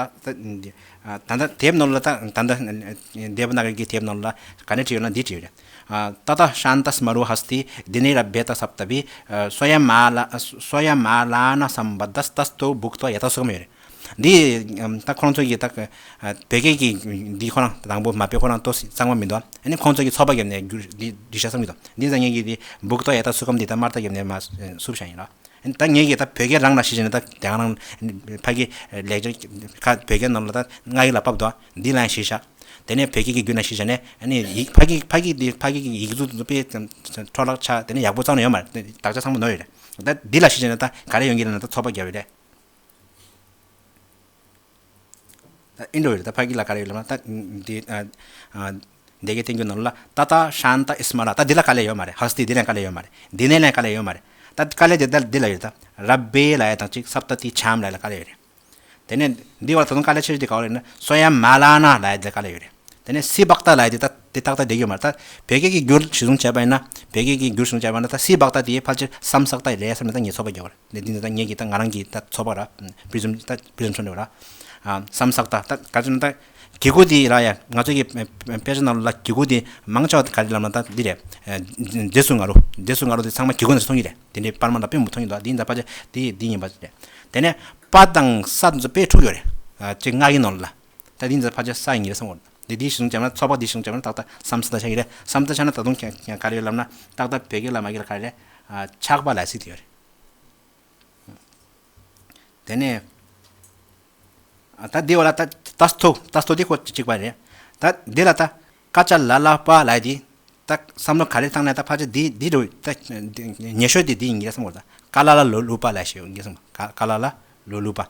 ད་ད་དེབ་ནང་ལ་ད་ད་ད་དེབ་ནང་གི་དེབ་ནང་ལ་ག་ནས་བྲིས་ཡོད་ན་འདི་བྲིས་ཡོད་རེད། ཏ་ཏ་ཤཱན་ཏ་སྨ་རུ་ཧ་སྟི་དཱུ་ནེ་རབ་བེ་ཏ་སབ་ཏ་བི་སོ་ཡ་མ་ལ་སོ་ཡ་མ་ལ་ན་སམ་བ་དཱ་སྟ་སྟོ་བུག་ཏོ་ཡ་ཏ་སུ་ཁམ་ཡོད་རེད། འདི་ད་ཁོང་ཚོ་གི་ད་བོད་སྐད་ཀྱི་འདི་ཁོ་རང་དང་པོ་མ་དཔེ་ཁོ་རང་ཏོ་གཙང་མ་མི་འདུག་ཨ་ནི་ཁོང་ཚོ་གི་ཚོགས་པ་བརྒྱབ་ནས་བསྒྱུར་འདི་འདི་ཤ་བསམ་གི་འདུག་འདི་ད་ངེད་ཀྱི་འདི་བུག་ཏོ་ཡ་ད་སུ་ཁམ་འདི་ད་མར་ད་བརྒྱབ་ནས་མ་སུབ་བཞག་ཡིན་ར། ཨ་ནི་ད་ངེད་ཀྱི་ད་བོད་སྐད་རང་ལ་ཤེས་བྱས་ནས་ད་དེ་ག་རང་ཕ་གི་ལེགས་སྦྱར་ཁ་བོད་སྐད་ནང་ལ་ད་ང་ཡིག་ལ་ཕབ་འདུག་འདི་ལ་ཡང་ཤེས་བྱ། དེ་ནས་བོད་སྐད་ཀྱི་བརྒྱུད་ནས་ཤེས་བྱ་ནས་ཨ་ནི་ཡིག་ཕ་གི་ཕ་གི་འདི་ཕ་གི་གི་ཡིག་གཟུགས་འདི་དཔེ་འཕྲོ་བརླག་ཆགས་དེ་ནས་ཡག་པོ་རྩ་ནས་ཡོད་མ་རེད། དག་ཆ་ཚང་མ་ནོར་ཡོད་རེད། ད་འདི་ལ་ཤེས་བྱས་ནས་ད་ག་རེ་ཡོང་གི་རེད་ན་ད་ཚོགས་པ་བརྒྱབ་ཡོད་རེད། ད་ཨིན་འགྲོ་ཡོད་རེད། ད་ཕ་གི་ལ་ག་རེ་ཡོད་ལབ་ན་ད་འདི་ཨ་ཨ་འདི་གའི་བསྟན་འགྱུར་ནང་ལ་ཏ་ཏ་ཤཱན་ཏ་ཨི་སྨ་ར། ད་འདི་ལ་དཀའ་ལས་ཡོད་མ་རེད། ཧ་སྟི་འདི་ལ་དཀའ་ལས་ཡོད་མ་རེད། འདི་ནས་ལ་དཀའ་ལས་ཡོད་མ་རེད། ད་དཀའ་ལས་དེ་ད་འདི་ལ་ཡོད་རེད། ད་རབ་བེ་ལ་ཡ་དང་གཅིག་སབ་ཏ་ཏི་ཆམ་ལ་ཡ་ལ་དཀའ་ལས་ཡོད་རེད། དེ་ནས་འདི་བར་ད་དུང་དཀའ་ལས་ཆེ་ཤོས་དེ་ག་བ་རེད་ན་སོ་ཡ་མ་ལ་ན་ལ་ཡ་དེ་དཀའ་ལས་ཡོད་རེད། དེ་ནས་སི་བག་ཏ་ལ་ཡ་དེ་ད་དེ་ཏག་ཏག་བསྡད་ཡོད་མ་རེད། ད་བོད་སྐད་ཀྱི་འགྱུར་གཞི་བཟུང་བྱས་པ་ཡིན་ན་བོད་སྐད་ཀྱི་འགྱུར་བཟུང་བྱས་པ་ཡིན་ན་ད་སི་བག་ཏ་དེ་ཕལ་ཆེར་སམ་སག་ཏ་རེད་བསམ་ནས་ད་ངས་ཚོགས་པ་རྒྱག་པ་རེད། འདི་འདི་ད་ངེད་ཀྱི་ད་ང་རང་གི་ད་ཚོགས་པ་ར་པི་རི་ཛུམ་ད་པི་རི་ཛུམ་ཆོ་འདྲ་བ་ར། སམ་སག་ཏ་ད་ག་ཚོད་ན་ད་གི་གུ་དེ་ར་ཡ་ང་ཚོ་གི་དཔེ་ཆ་ནང་ལ་གི་གུ་དེ་མང་ཆེ་བ་ག་རེ་ལབ་ན་ད་འདི་རེད། རྗེས་སུ་ང་རོ་རྗེས་སུ་ང་རོ་དེ་ཚང་མ་གི་གུ་ནང་མཐོང་གི་རེད། དེ་འདྲའི་པར་མ་ལ་དཔེ་མི་མཐོང་གི་འདུག་འདི་ད་ཕལ་ཆེར་དེ་འདི་ཡིན་པ་རེད། དེ་ནས་པ་དང་ས་དེ་ཚོ་དཔེ་འཁྲུག་ཡོད་རེད། ཅེས་ངག་གི་ནང་ལ་ད་འདི་ཚོ་ཕལ་ཆེར་ས་ཡིན་གྱི་རེད་བསམ་གོ། འདི་འདི་ཞིག་བྱས་ན་ཚོགས་པ་འདི་ཞིག་བྱས་ན་ཏག་ཏག་སམ་སག་ཏ་ཆགས་ཀྱི་རེད། སམ་སག་ཏ་ཆགས་ན་ད་དུང་ག་རེ་ཡོད་ལབ་ན་ཏག་ཏག་བོད་སྐད་ལ་མ་སྐད་ལ་ག་རེ་རེད། ཆགས་པ་ལ་སྲིད་དེ་ཡོད་རེད། དེ་ནས་ད་འདི་བ་ལ་ད་ཏ་སྟོ་ཏ་སྟོ་འདི་ཁོ་གཅིག་པ་རེད། ད་འདི་ལ་ད་ཀ་ཅ་ལ་ལ་པ་ལ་འདི་ད་བསམ་བློ་ག་རེ་བཏང་ན་ད་ཕལ་ཆེར་འདི་འདི་རུ་ད་ཉེ་ཤོས་འདི་འདི་ཡིན་གྱི་རེད་བསམ་གོ། ད་ཀ་ལ་ལ་ལོ་ལུ་པ་ལ་ཞེས་ཡོང་གི་བསམ་གོ། ཀ་ལ་ལ་ལོ་ལུ་པ།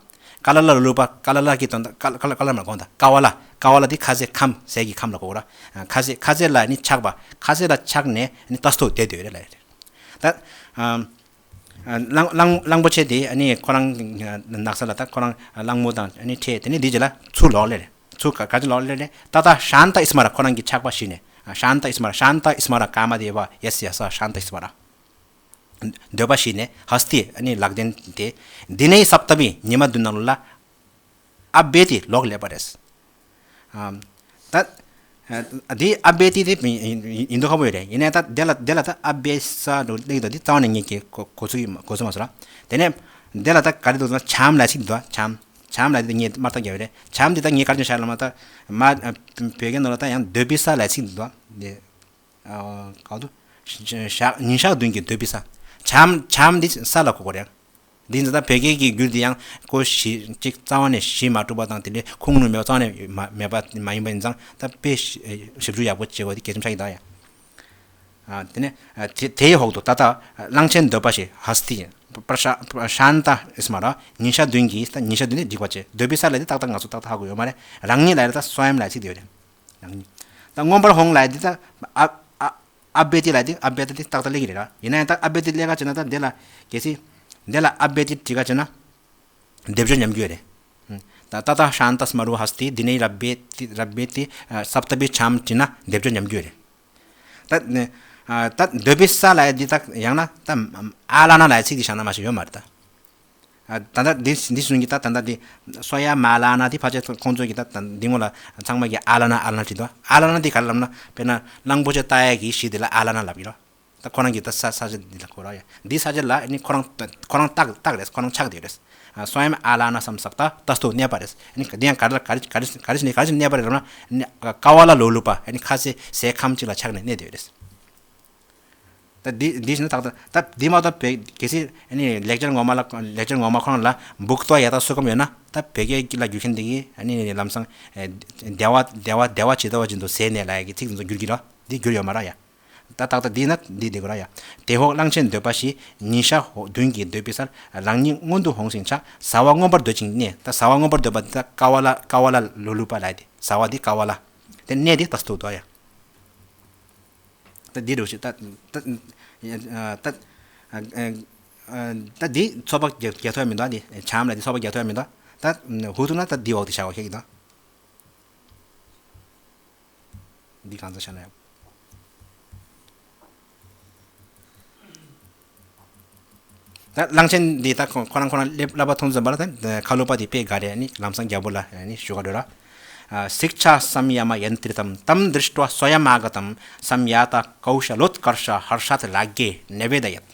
ཀ་ལ་ལ་ལོ་ལུ་པ། ཀ་ལ་ལ་གི་དོན་དག་ཀ་ལ་ཀ་ལ་ཀ་ལ་མ་གོ་ད་ཀ་བ་ལ་ཀ་བ་ལ་འདི་ཁ་ཟས་ཁམ་ཟས་ཀྱི་ཁམ་ལ་གོ་ར། ཁ་ཟས་ཁ་ཟས་ལ་ནི་ཆགས་པ། ཁ་ཟས་ལ་ཆགས་ནས་ནི་ཏ་སྟོ་བསྡད་འདོད་རེད་ལ་རེད། ད་གླང་གླང་གླང་པོ་ཆེ་དེ་ནི་ཁོ་རང་ནགས་ཚལ་ལ་ད་ཁོ་རང་གླང་མོ་དང་ནི་འཕྲད། དེ་ནི་འདི་རྗེས་ལ་ཚུར་ལོག་ལེ་རེད། ཚུར་ག་ག་ཅི་ལོག་ལེ་རེད། ཏ་ཏ་ཤཱན་ཏ་ཨི་སྨ་ར། ཁོ་རང་གི་ཆགས་པ་ཞིག་ནས་ཤཱན་ཏ་ཨི་སྨ་ར། ཤཱན་ཏ་ཨི་སྨ་ར་ཀ་མ་དེ་བ་ཡེ་སི་ཡ་ས་ཤཱན་ཏ་ཨི་སྨ་ར། འདོད་པ་ཞིག་ནས་ཧ་སྟི་ནི་ལག་ལྡན་དེ་འདི་ནས་སབ་ཏ་བི་ཉི་མ་བདུན་ནང་ལ་ ཨ་བེ་ཏི་ལོག་སླེབས་པ་རེད། ཨ་ད་ཨ་འདི་ཨ་བེ་ཏི་དེ་ཡིན་ཡིན་མདོག་ཁ་པོ་ཡོད་རེད། ཡིན་ནའི་ད་དེ་ལ་དེ་ལ་ད་ཨ་བེ་ས་འདུག་སླེབས་ཀྱི་འདུག་འདི་རྩ་བ་ནས་ངས་ཀྱི་གོ་གོ་ཚུགས་ཀྱི་མ་གོ་ཚུགས་མ་སོང་ར། དེ་ནས་དེ་ལ་ད་ག་རེ་འདུག་ཟེར་ན་བྱམས་ལ་ཚིག་འདུག་བྱམས། བྱམས་ལ་དེ་ངས་དམར་རྟགས་བརྒྱབ་ཡོད་རེད། བྱམས་འདི་ད་ངས་ག་རེ་བྱས་ལབ་ན་ད་མ་བོད་སྐད་ནང་ལ་ད་ཡང་འདོད་པའི་ས་ལ་ཚིག་འདུག་འདི། ཨ་ག་དུ་ཞག་ཉིན་ཞག་བདུན་གྱི་འདོད་པའི་ས། བྱམས་བྱམས་འདི་ས་ལ་གོ་དགོས་རེད། འདི་ཚོ་ད་བོད་སྐད་ཀྱི་འགྱུར་འདི་ཡང་ཀོ་གཞི་གཅིག་རྩ་བ་ནས་གཞི་མ་གྲུབ་པ་དང་དེ་འདྲའི་ཁུངས་ལུང་མེད་པ་རྩ་བ་ནས་མ་མེད་པ་མ་ཡིན་པ་ཡིན་ཙང་ད་དཔེ་ཞིབ་འཇུག་ཡག་པོ་བྱེད་དགོས་དེ་གལ་ཆེན་ཆགས་ཀྱི་འདུག་ཡ། ཨ་དེ་ནས་ཨ་དེ་དེའི་འོག་ཏུ་ད་ལྟ་གླང་ཆེན་འདོད་པ་ཞེས་ཧ་སྟི་པྲ་ཤ་པྲ་ཤཱན་ཏ་ཨིས་མ་ར་ཉིན་ཞག་བདུན་གྱི་ད་ཉིན་ཞག་བདུན་ནས་བསྒྲིགས་པ་བྱས། འདོད་པའི་ས་ལ་དེ་ཏག་ཏག་ང་ཚོ་ཏག་ཏག་ཧ་གོ་ཡོད་མ་རེད། རང་ཉིད་ལ་ཡ་ད་སོ་ཡམ་ལ་ཚིག་དེ་ཡོད་རེད། རང་ཉིད་ད་མངོན་པར་འོང་ལ་དེ་ད་ཨ་ཨ་ཨ་བེ་ཏི་ལ་དེ་ཨ་བེ་ཏི་དེ་ཏག་ཏག་སླེབས་ཀྱི་རེད་ར། ཡིན་ན་ཡང་ད་ཨ་བེ་ཏི་སླེབས་ཀ་བྱས་ན་ད་དེ་ལ་གལ་སྲིད་དེ་ལ་ཨ་བེ་ཏི་བྲིས་ཀ་བྱས་ན་སྡེབ་སྦྱོར་ཉམས་རྒྱུ་རེད། ད་ཏ་ཏ་ཤཱན་ཏ་སྨ་རུ་ཧ་སྟི་དེ་ནས་རབ་བེ་ཏི་རབ་བེ་ཏི་ཨ་སབ་ཏ་བི་བྱམས་བྲིས་ན་སྡེབ་སྦྱོར་ཉམས་རྒྱུ་རེད། ད་ནི་ཨ་ད་འདོད་པའི་ས་ལ་དེ་ད་ཡང་ན་ད་ཨ་ལ་ན་ལ་ཚིག་དེ་བཞག་ན་མ་ཤེས་ཡོད་མ་རེད་ད། ཨ་ད་ལྟ་འདི་འདི་གསུང་གི་ད་ད་ལྟ་འདི་སོ་ཡ་མ་ལ་ན་འདི་ཕལ་ཆེར་ཁོང་ཚོས་ཀྱི་ད་ད་འདི་ངོ་ལ་ཚང་མ་གི་ཨ་ལ་ན་ཨ་ལ་ན་བྲིས་འདུག་ཨ་ལ་ན་འདི་ག་རེ་ལབ་ན་དཔེར་ན་གླང་པོ་ཆེ་ལྟ་ཡ་གི་གཞི་དེ་ལ་ཨ་ལ་ན་ལབ་ཀྱི་རོ། ད་ཁོ་རང་གི་ད་ས་ས་ཆ་འདི་ལ་གོ་ར་ཡ། འདི་ས་ཆ་ལ་ནི་ཁོ་རང་ཁོ་རང་རྟགས་རྟགས་རེད། ཁོ་རང་ཆགས་བསྡད་རེད། ཨ་སོ་ཡ་མ་ཨ་ལ་ན་སམ་སག་ད་ཏ་སྟོ་གནས་པ་རེད། ནི་འདི་ཡང་ག་རེ་ག་རེ་ག་རེ་ག་རེ་ནས་ག་རེ་གནས་པ་རེད་ལབ་ན་ནི་ཀ་བ་ལ་ལོ་ལུ་པ་ནི་ཁ་སེ་སའི་ཁམས་གཅིག་ལ་ཆགས་ནས་གནས་བསྡད་རེད། ད་འདི་འདི་བཞིན་ད་ད་ད་འདི་མ་གཏོགས་བོད་གལ་སྲིད་ཨ་ནི་ལེགས་སྦྱར་ངོ་མ་ལ་ལེགས་སྦྱར་ངོ་མ་ཁོ་རང་ལ་འབུག་ཏོ་ཡ་ད་སུ་ཁམ་ཡོད་ན་ད་བོད་སྐད་ལ་བསྒྱུར་མཁན་འདི་གིས་ཨ་ནི་ལམ་སང་ཨེ་བདེ་བ་བདེ་བ་བདེ་བ་ཇི་ལྟ་བ་བཞིན་དུ་ཟད་ནས་ལ་ཡ་གི་ཚིག་འདི་ཚོ་བསྒྱུར་གྱི་རོ། འདི་བསྒྱུར་ཡོད་མ་ར་ཡ། ད་ཏག་ཏག་འདི་ན་འདི་འདི་གོ་ར་ཡ། དེ་འོག་གླང་ཆེན་འདོད་པ་ཞེས་ཉིན་ཞག་བདུན་གྱི་འདོད་པའི་སར་རང་ཉིད་མངོན་དུ་འོང་ཞིང་ཆགས་ཟ་བ་མངོན་པར་འདོད་ཅིང་གནས། ད་ཟ་བ་མངོན་པར་འདོད་པ་འདི་ད་ཀ་བ་ལ་ཀ་བ་ལ་ལོ་ལུ་པ་ལ་ཡ་དེ་ཟ་བ་འདི་ཀ་བ་ལ། དེ་གནས་འདི་ད་སྟོ་དོ་ཡ། ད་འདི་རུ་ཞིག་ད་ད་ད་ད་འདི་ཚོགས་པ་རྒྱ་རྒྱ་ཐོ་ཡ་མི་འདུག་འདི་བྱམས་ལ་འདི་ཚོགས་པ་རྒྱ་ཐོ་ཡ་མི་འདུག་ད་ཧུ་ཐུ་ན་ད་འདི་འོག་ཏུ་བྱ་བ་ཤེས་ཀྱི་འདུག་འདི་གང་ཚོད་བྱ་ན་ཡང་། ད་གླང་ཆེན་འདི་ད་ཁོ་ཁོ་རང་ཁོ་རང་སླེབས་སླེབས་པ་མཐོང་ཙམ་པ་ལ་ད་ཁ་ལོ་པ་དེ་དཔེ་དགའ་རེད། ནི་ལམ་སང་རྒྱལ་པོ་ལ་ནི་ཞུ་ག་འགྲོ་ར། शिक्षा संयम यंत्रितम तम दृष्ट्वा स्वयमागतम संयाता कौशलोत्कर्ष हर्षात् राज्ञे न्यवेदयत्।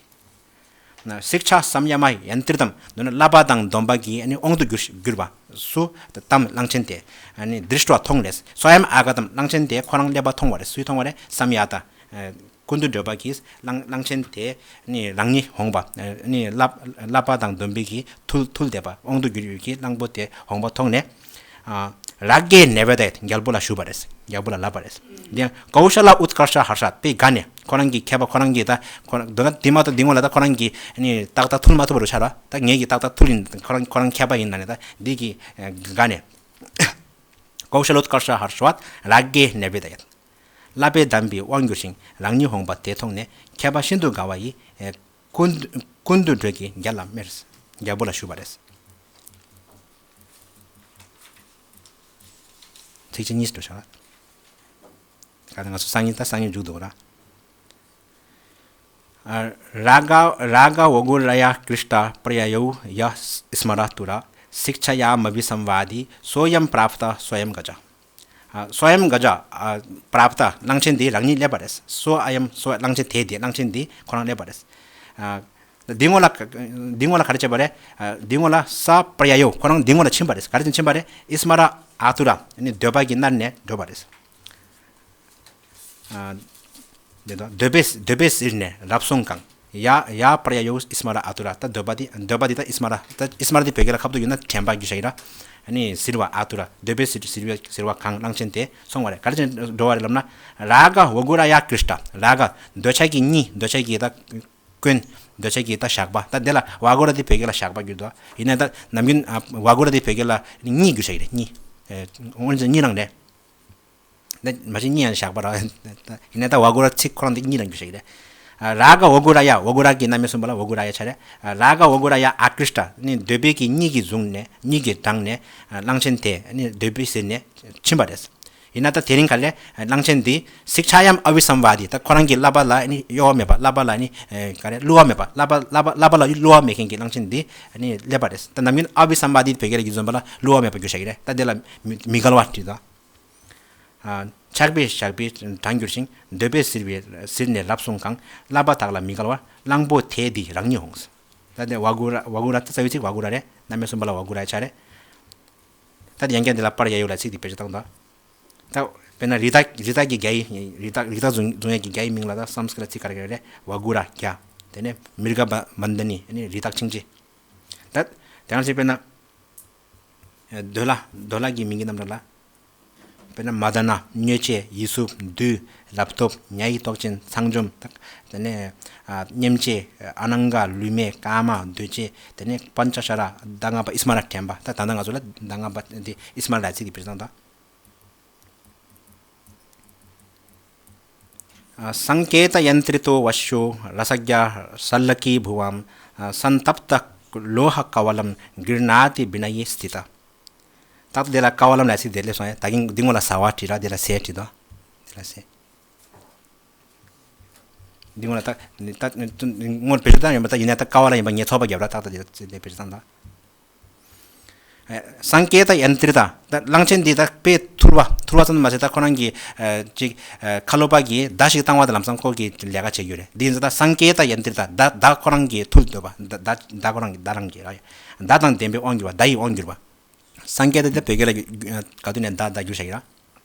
शिक्षा संयम यंत्रितम འདི་ནི་བསླབ་པ་དང་སྡོམ་པ་གི་ནི་དབང་དུ་གྱུར་གྱུར་པ། སུ་དམ་གླང་ཆེན་དེ་ནི་दृष्ट्वा མཐོང་རེད། स्वयमागतम གླང་ཆེན་དེ་ཁོ་རང་སླེབས་པ་མཐོང་བ་རེད། སུས་མཐོང་བ་རེད། संयाता ཀུན་ཏུ་སྒྲོལ་པ་གིས་གླང་གླང་ཆེན་དེ་ནི་རང་ཉིད་འོངས་པ་ནི་བསླབ་བསླབ་པ་དང་སྡོམ་པའི་གི་ཐུལ་ཐུལ་བསྡད་པ་དབང་དུ་གྱུར་ཡོད་ཀྱི་གླང་པོ་དེ་འོངས་པ་མཐོང་ནས། राज्ञे न्यवेदयत् རྒྱལ་པོ་ལ་ཞུས་པ་རེད། རྒྱལ་པོ་ལ་ལབ་པ་རེད། འདི་ཡང་कौशलोत्कर्ष हर्षात् དཔེ་དགའ་ནས་ཁོ་རང་གི་མཁས་པ་ཁོ་རང་གི་ད་ཁོ་རང་འདི་མ་གཏོགས་འདི་ངོ་ལ་ད་ཁོ་རང་གི་ནི་ཏག་ཏག་ཐུལ་མ་ཐུབ་པ་རུ་ཤར་བ། ད་ངེད་ཀྱི་ཏག་ཏག་ཐུལ་ཡིན། ཁོ་རང་ཁོ་རང་མཁས་པ་ཡིན་ན་ནི་ད་འདི་གི་དགའ་ནས། कौशलोत्कर्ष हर्षात् राज्ञे न्यवेदयत् བསླབ་པའི་གདམས་པའི་དབང་གྱུར་ཞིང་རང་ཉིད་འོངས་པ་དེ་མཐོང་ནས་མཁས་པ་ཤིན་ཏུ་དགའ་བ་ཡིས། ཀུན་ཀུན་ཏུ་སྒྲོལ་གྱིས་རྒྱལ་ལ་སྨྲས། རྒྱལ་པོ་ལ་ཞུས་པ་རེད། ཚིགས་བཅད་གཉིས་འགྲོ་བཞག་ལ། ག་ད་ང་ཚོ་སང་ཉིན་ད་སང་ཉིན་མཇུག་འདུག་ར། रागा रागवगुरायाकृष्टप्रययौ यः स्मरातुरः शिक्षायामभिसंवादी सोऽयं प्राप्तः सोऽयं गजः। सोऽयं गजः प्राप्तः གླང་ཆེན་འདི་རང་ཉིད་སླེབས་པ་རེད། སོ་ཨ་ཡམ་སོ་གླང་ཆེན་དེ་དེ་གླང་ཆེན་འདི་ཁོ་རང་སླེབས་པ་རེད། འདི་ངོ་ལ་འདི་ངོ་ལ་ག་རེ་བྱས་པ་རེད། འདི་ངོ་ལ་ས་པྲ་ཡ་ཡོ་ཁོ་རང་འདི་ངོ་ལ་ཕྱིན་པ་རེད། ག་རེ་བྱས་ཕྱིན་པ་རེད། ཨི་སྨ་ར་ཨ་ཏུ་ར་ནི་འདོད་པ་གིས་མནར་ནས་འགྲོ་བ་རེད། འདི་དང་འདོད་པས་འདོད་པས་གཟིར་ནས་རབ་གསུངས་གང་། ཡ་ཡ་པྲ་ཡ་ཡོ་ཨི་སྨ་ར་ཨ་ཏུ་ར། ད་འདོད་པ་འདི་འདོད་པ་འདི་ད་ཨི་སྨ་ར་ད་ཨི་སྨ་ར་འདི་བོད་སྐད་ལ་ཁ་བསྡུ་ཡོད་ན་དྲན་པ་རྒྱུ་ཞིག་ཡིན་ར། ཨ་ནི་གཟིར་བ་ཨ་ཏུ་ར་འདོད་པས་གཟིར་གཟིར་བའི་གཟིར་བ་གང་གླང་ཆེན་དེ་སོང་བ་རེད། ག་རེ་བྱས་འགྲོ་བ་རེད་ལབ་ན། རཱ་ག་ཝ་གུ་ར་ཡ་ཀྲིཤྟ། རཱ་ག་འདོད་ཆགས་ཀྱི་གཉིད། འདོད་ཆགས་ཀྱི་ད་ཀུན། འདོད་ཆགས་ཀྱི་ད་ཞགས་པ། ད་དེ་ལ་ཝ་གུ་ར་འདི་བོད་སྐད་ལ་ཞགས་པ་བསྒྱུར་འདུག་ཡིན་ན་ད་ནམ་རྒྱུན་ཝ་གུ་ར་འདི་བོད་སྐད་ལ་གཉིད་བསྒྱུར་ཤག་རེད། གཉིད། འོན་ཀྱང་གཉིད་རང་རེད། ད་མ་གཞི་གཉིད་ཡང་ཞགས་པ་ར། ཡིན་ན་ད་ཝ་གུ་ར་ཚིག་ཁོ་རང་འདི་གཉིད་རང་བསྒྱུར་ཤག་རེད། རཱ་ག་ཝ་གུ་ར་ཡ། ཝ་གུ་ར་གི་རྣམ་དབྱེ་གསུམ་པ་ལ་ཝ་གུ་ར་ཡ་ཆགས་རེད། རཱ་ག་ཝ་གུ་ར་ཡ་ཨ་ཀྲིཤྟ་ནི་འདོད་པའི་གི་གཉིད་ཀྱིས་བཟུང་ནས་གཉིད་ཀྱིས་དྲངས་ནས་གླང་ཆེན་དེ་ནི་འདོད་པས་གཟིར་ནས་ཕྱིན་པ་རེད། ཡིན་ན་ད་དེ་རིང་ག་ལས་གླང་ཆེན་འདི་སིག་ཆ་ཡམ་ཨ་བི་སམ་བ་དི། ད་ཁོ་རང་གི་བསླབ་པ་ལ་ནི་གཡོ་བ་མེད་པ། བསླབ་པ་ལ་ནི་ག་རེ་བསླུ་བ་མེད་པ། བསླབ་པ་བསླབ་པ་བསླབ་པ་ལ་བསླུ་བ་མེད་མཁན་གྱི་གླང་ཆེན་འདི་ནི་སླེབས་པ་རེད། ད་ནམ་རྒྱུན་ཨ་བི་སམ་བ་དི་བོད་སྐད་ལ་རྒྱུ་མཚན་པ་ལ་བསླུ་བ་མེད་པ་བསྒྱུར་བཞག་གི་རེད། ད་དེ་ལ་མི་མི་འགལ་བ་བྲིས་དང་། ཆགས་པས་ཞགས་པའི་གྲངས་འགྱུར་ཞིང་། འདོད་པས་གཟིར་བའི་གཟིར་ནས་ལབ་གསུངས་གང་། བསླབ་པ་དག་ལ་མི་འགལ་བར། གླང་པོ་དེས་འདི་རང་ཉིད་འོང་། ད་དེ་ཝ་གུ་ར། ཝ་གུ་ར་ད་རྩ་བའི་ཚིག་ཝ་གུ་ར་རེད། རྣམ་དབྱེ་གསུམ་པ་ལ་ཝ་གུ་ར་ཆགས་རེད། ད་དེ་ཡང་བསྐྱར་འདི་ལ་པར་ཡ་ཡོ་ལ་ཚིག་འདི་བེད་སྤྱོད་བཏང་དང་། ད་དཔེར་ན་རི་དྭགས། རི་དྭགས་ཀྱི་རྒྱ་ཡི། རི་དྭགས། རི་དྭགས་བཟུང་བཟུང་ཡས་ཀྱི་རྒྱ་ཡི་མིང་ལ་ད་སཾ་སྐྲྀཏ་ཚིག་ག་རེ་ག་རེ་རེད། ཝ་གུ་ར་རྒྱ། དེ་ནས་མིརྒ་བ་མན་ད་ནི། ཨ་ནི་རི་དྭགས་ཆིང་ཆེ། ད་དེ་ཡང་ཞིག་དཔེར་ན་འདོད་ལྷ། འདོད་ལྷ་གི་མིང་གི་རྣམ་གྲངས་ལ། དཔེར་ན་མ་དཱ་ན། མྱོས་བྱེད། ཡིད་སྲུབས། བདུད། རབ་ཐོབ། ཉ་ཡི་ཏོག་ཅན། ཚངས་འཇོམས། དེ་ནས་ཨ་སྙེམས་བྱེད། ཨ་ནང་ག་ལུས་མེད། ཀ་མ། འདོད་བྱེད། དེ་ནས་པཉྩ་ཤ་ར། ཟླ་ལྔ་པ་ཨིས་མ་ར་དྲན་པ། ད་ད་ལྟ་ང་ཚོ་ལ་ཟླ་ལྔ་པ་འདི་ཨིས་མ་ར་ལ་ཚིག་གི་བེད་སྤྱོད་བཏང་དང་། སངྐེཏ་ཡནྟྲི་ཏོ་ཝཤྱོ་རཱ་སྒྱཱ་སཱལླཀི་བྷུ་ཝཾ་སན་ཏཔྟ་ལོ་ཧ་ཀ་ཝ་ལམ་གྲིྷ་ཎཱ་ཏི་བི་ནཡེ་སྟི་ཏ། ད་ལྟ་དེ་ལ་ཀ་ཝ་ལམ་ལ་ཚིག་དེ་སླེབས་སོང་ཡ། ད་གིན་འདི་ངོ་ལ་ཟ་བ་བྲིས་ར། དེ་ལ་ཟས་བྲིས་དོ། དེ་ལ་ཟས། འདི་ངོ་ལ་ད་ད་ངོ་བེད་སྤྱོད་བཏང་ཡོད་པ། ད་ཡིན་ན་ད་ཀ་ཝ་ལ་ཡིན་པ་ངས་ཚོགས་པ་བརྒྱབ་ར། ད་ལྟ་དེ་ལ་ཚིག་དེ་བེད་སྤྱོད་བཏང་ད། སངྐེཏ་ཡནྟྲི་ཏ། ད་གླང་ཆེན་འདི་ད་དཔེ་ཐུལ་བ། ཐུལ་བ་ཙམ་མ་ཟད་ད་ཁོ་རང་གི་ཨ་ཅིག་ཨ་ཁ་ལོ་པ་གིས་མདའ་ཞིག་བཏང་བ་དང་ལམ་སང་ཁོ་གིས་ལས་ཀ་བྱེད་རྒྱུ་རེད། འདི་ཡིན་ཙང་ད་སངྐེཏ་ཡནྟྲི་ཏ། མདའ་མདའ་ཁོ་རང་གིས་ཐུལ་འདོད་པ། མདའ་མདའ་མདའ་ཁོ་རང་གི་མདའ་རང་གི་ར། མདའ་དང་ལྡན་པའི་དབང་གྱུར་པ། མདའ་ཡི་དབང་གྱུར་པ། སངྐེཏ་དེ་བོད་སྐད་ལ་ག་དུས་ནས་མདའ་མདའ་བསྒྱུར་བཞག་གི་ར།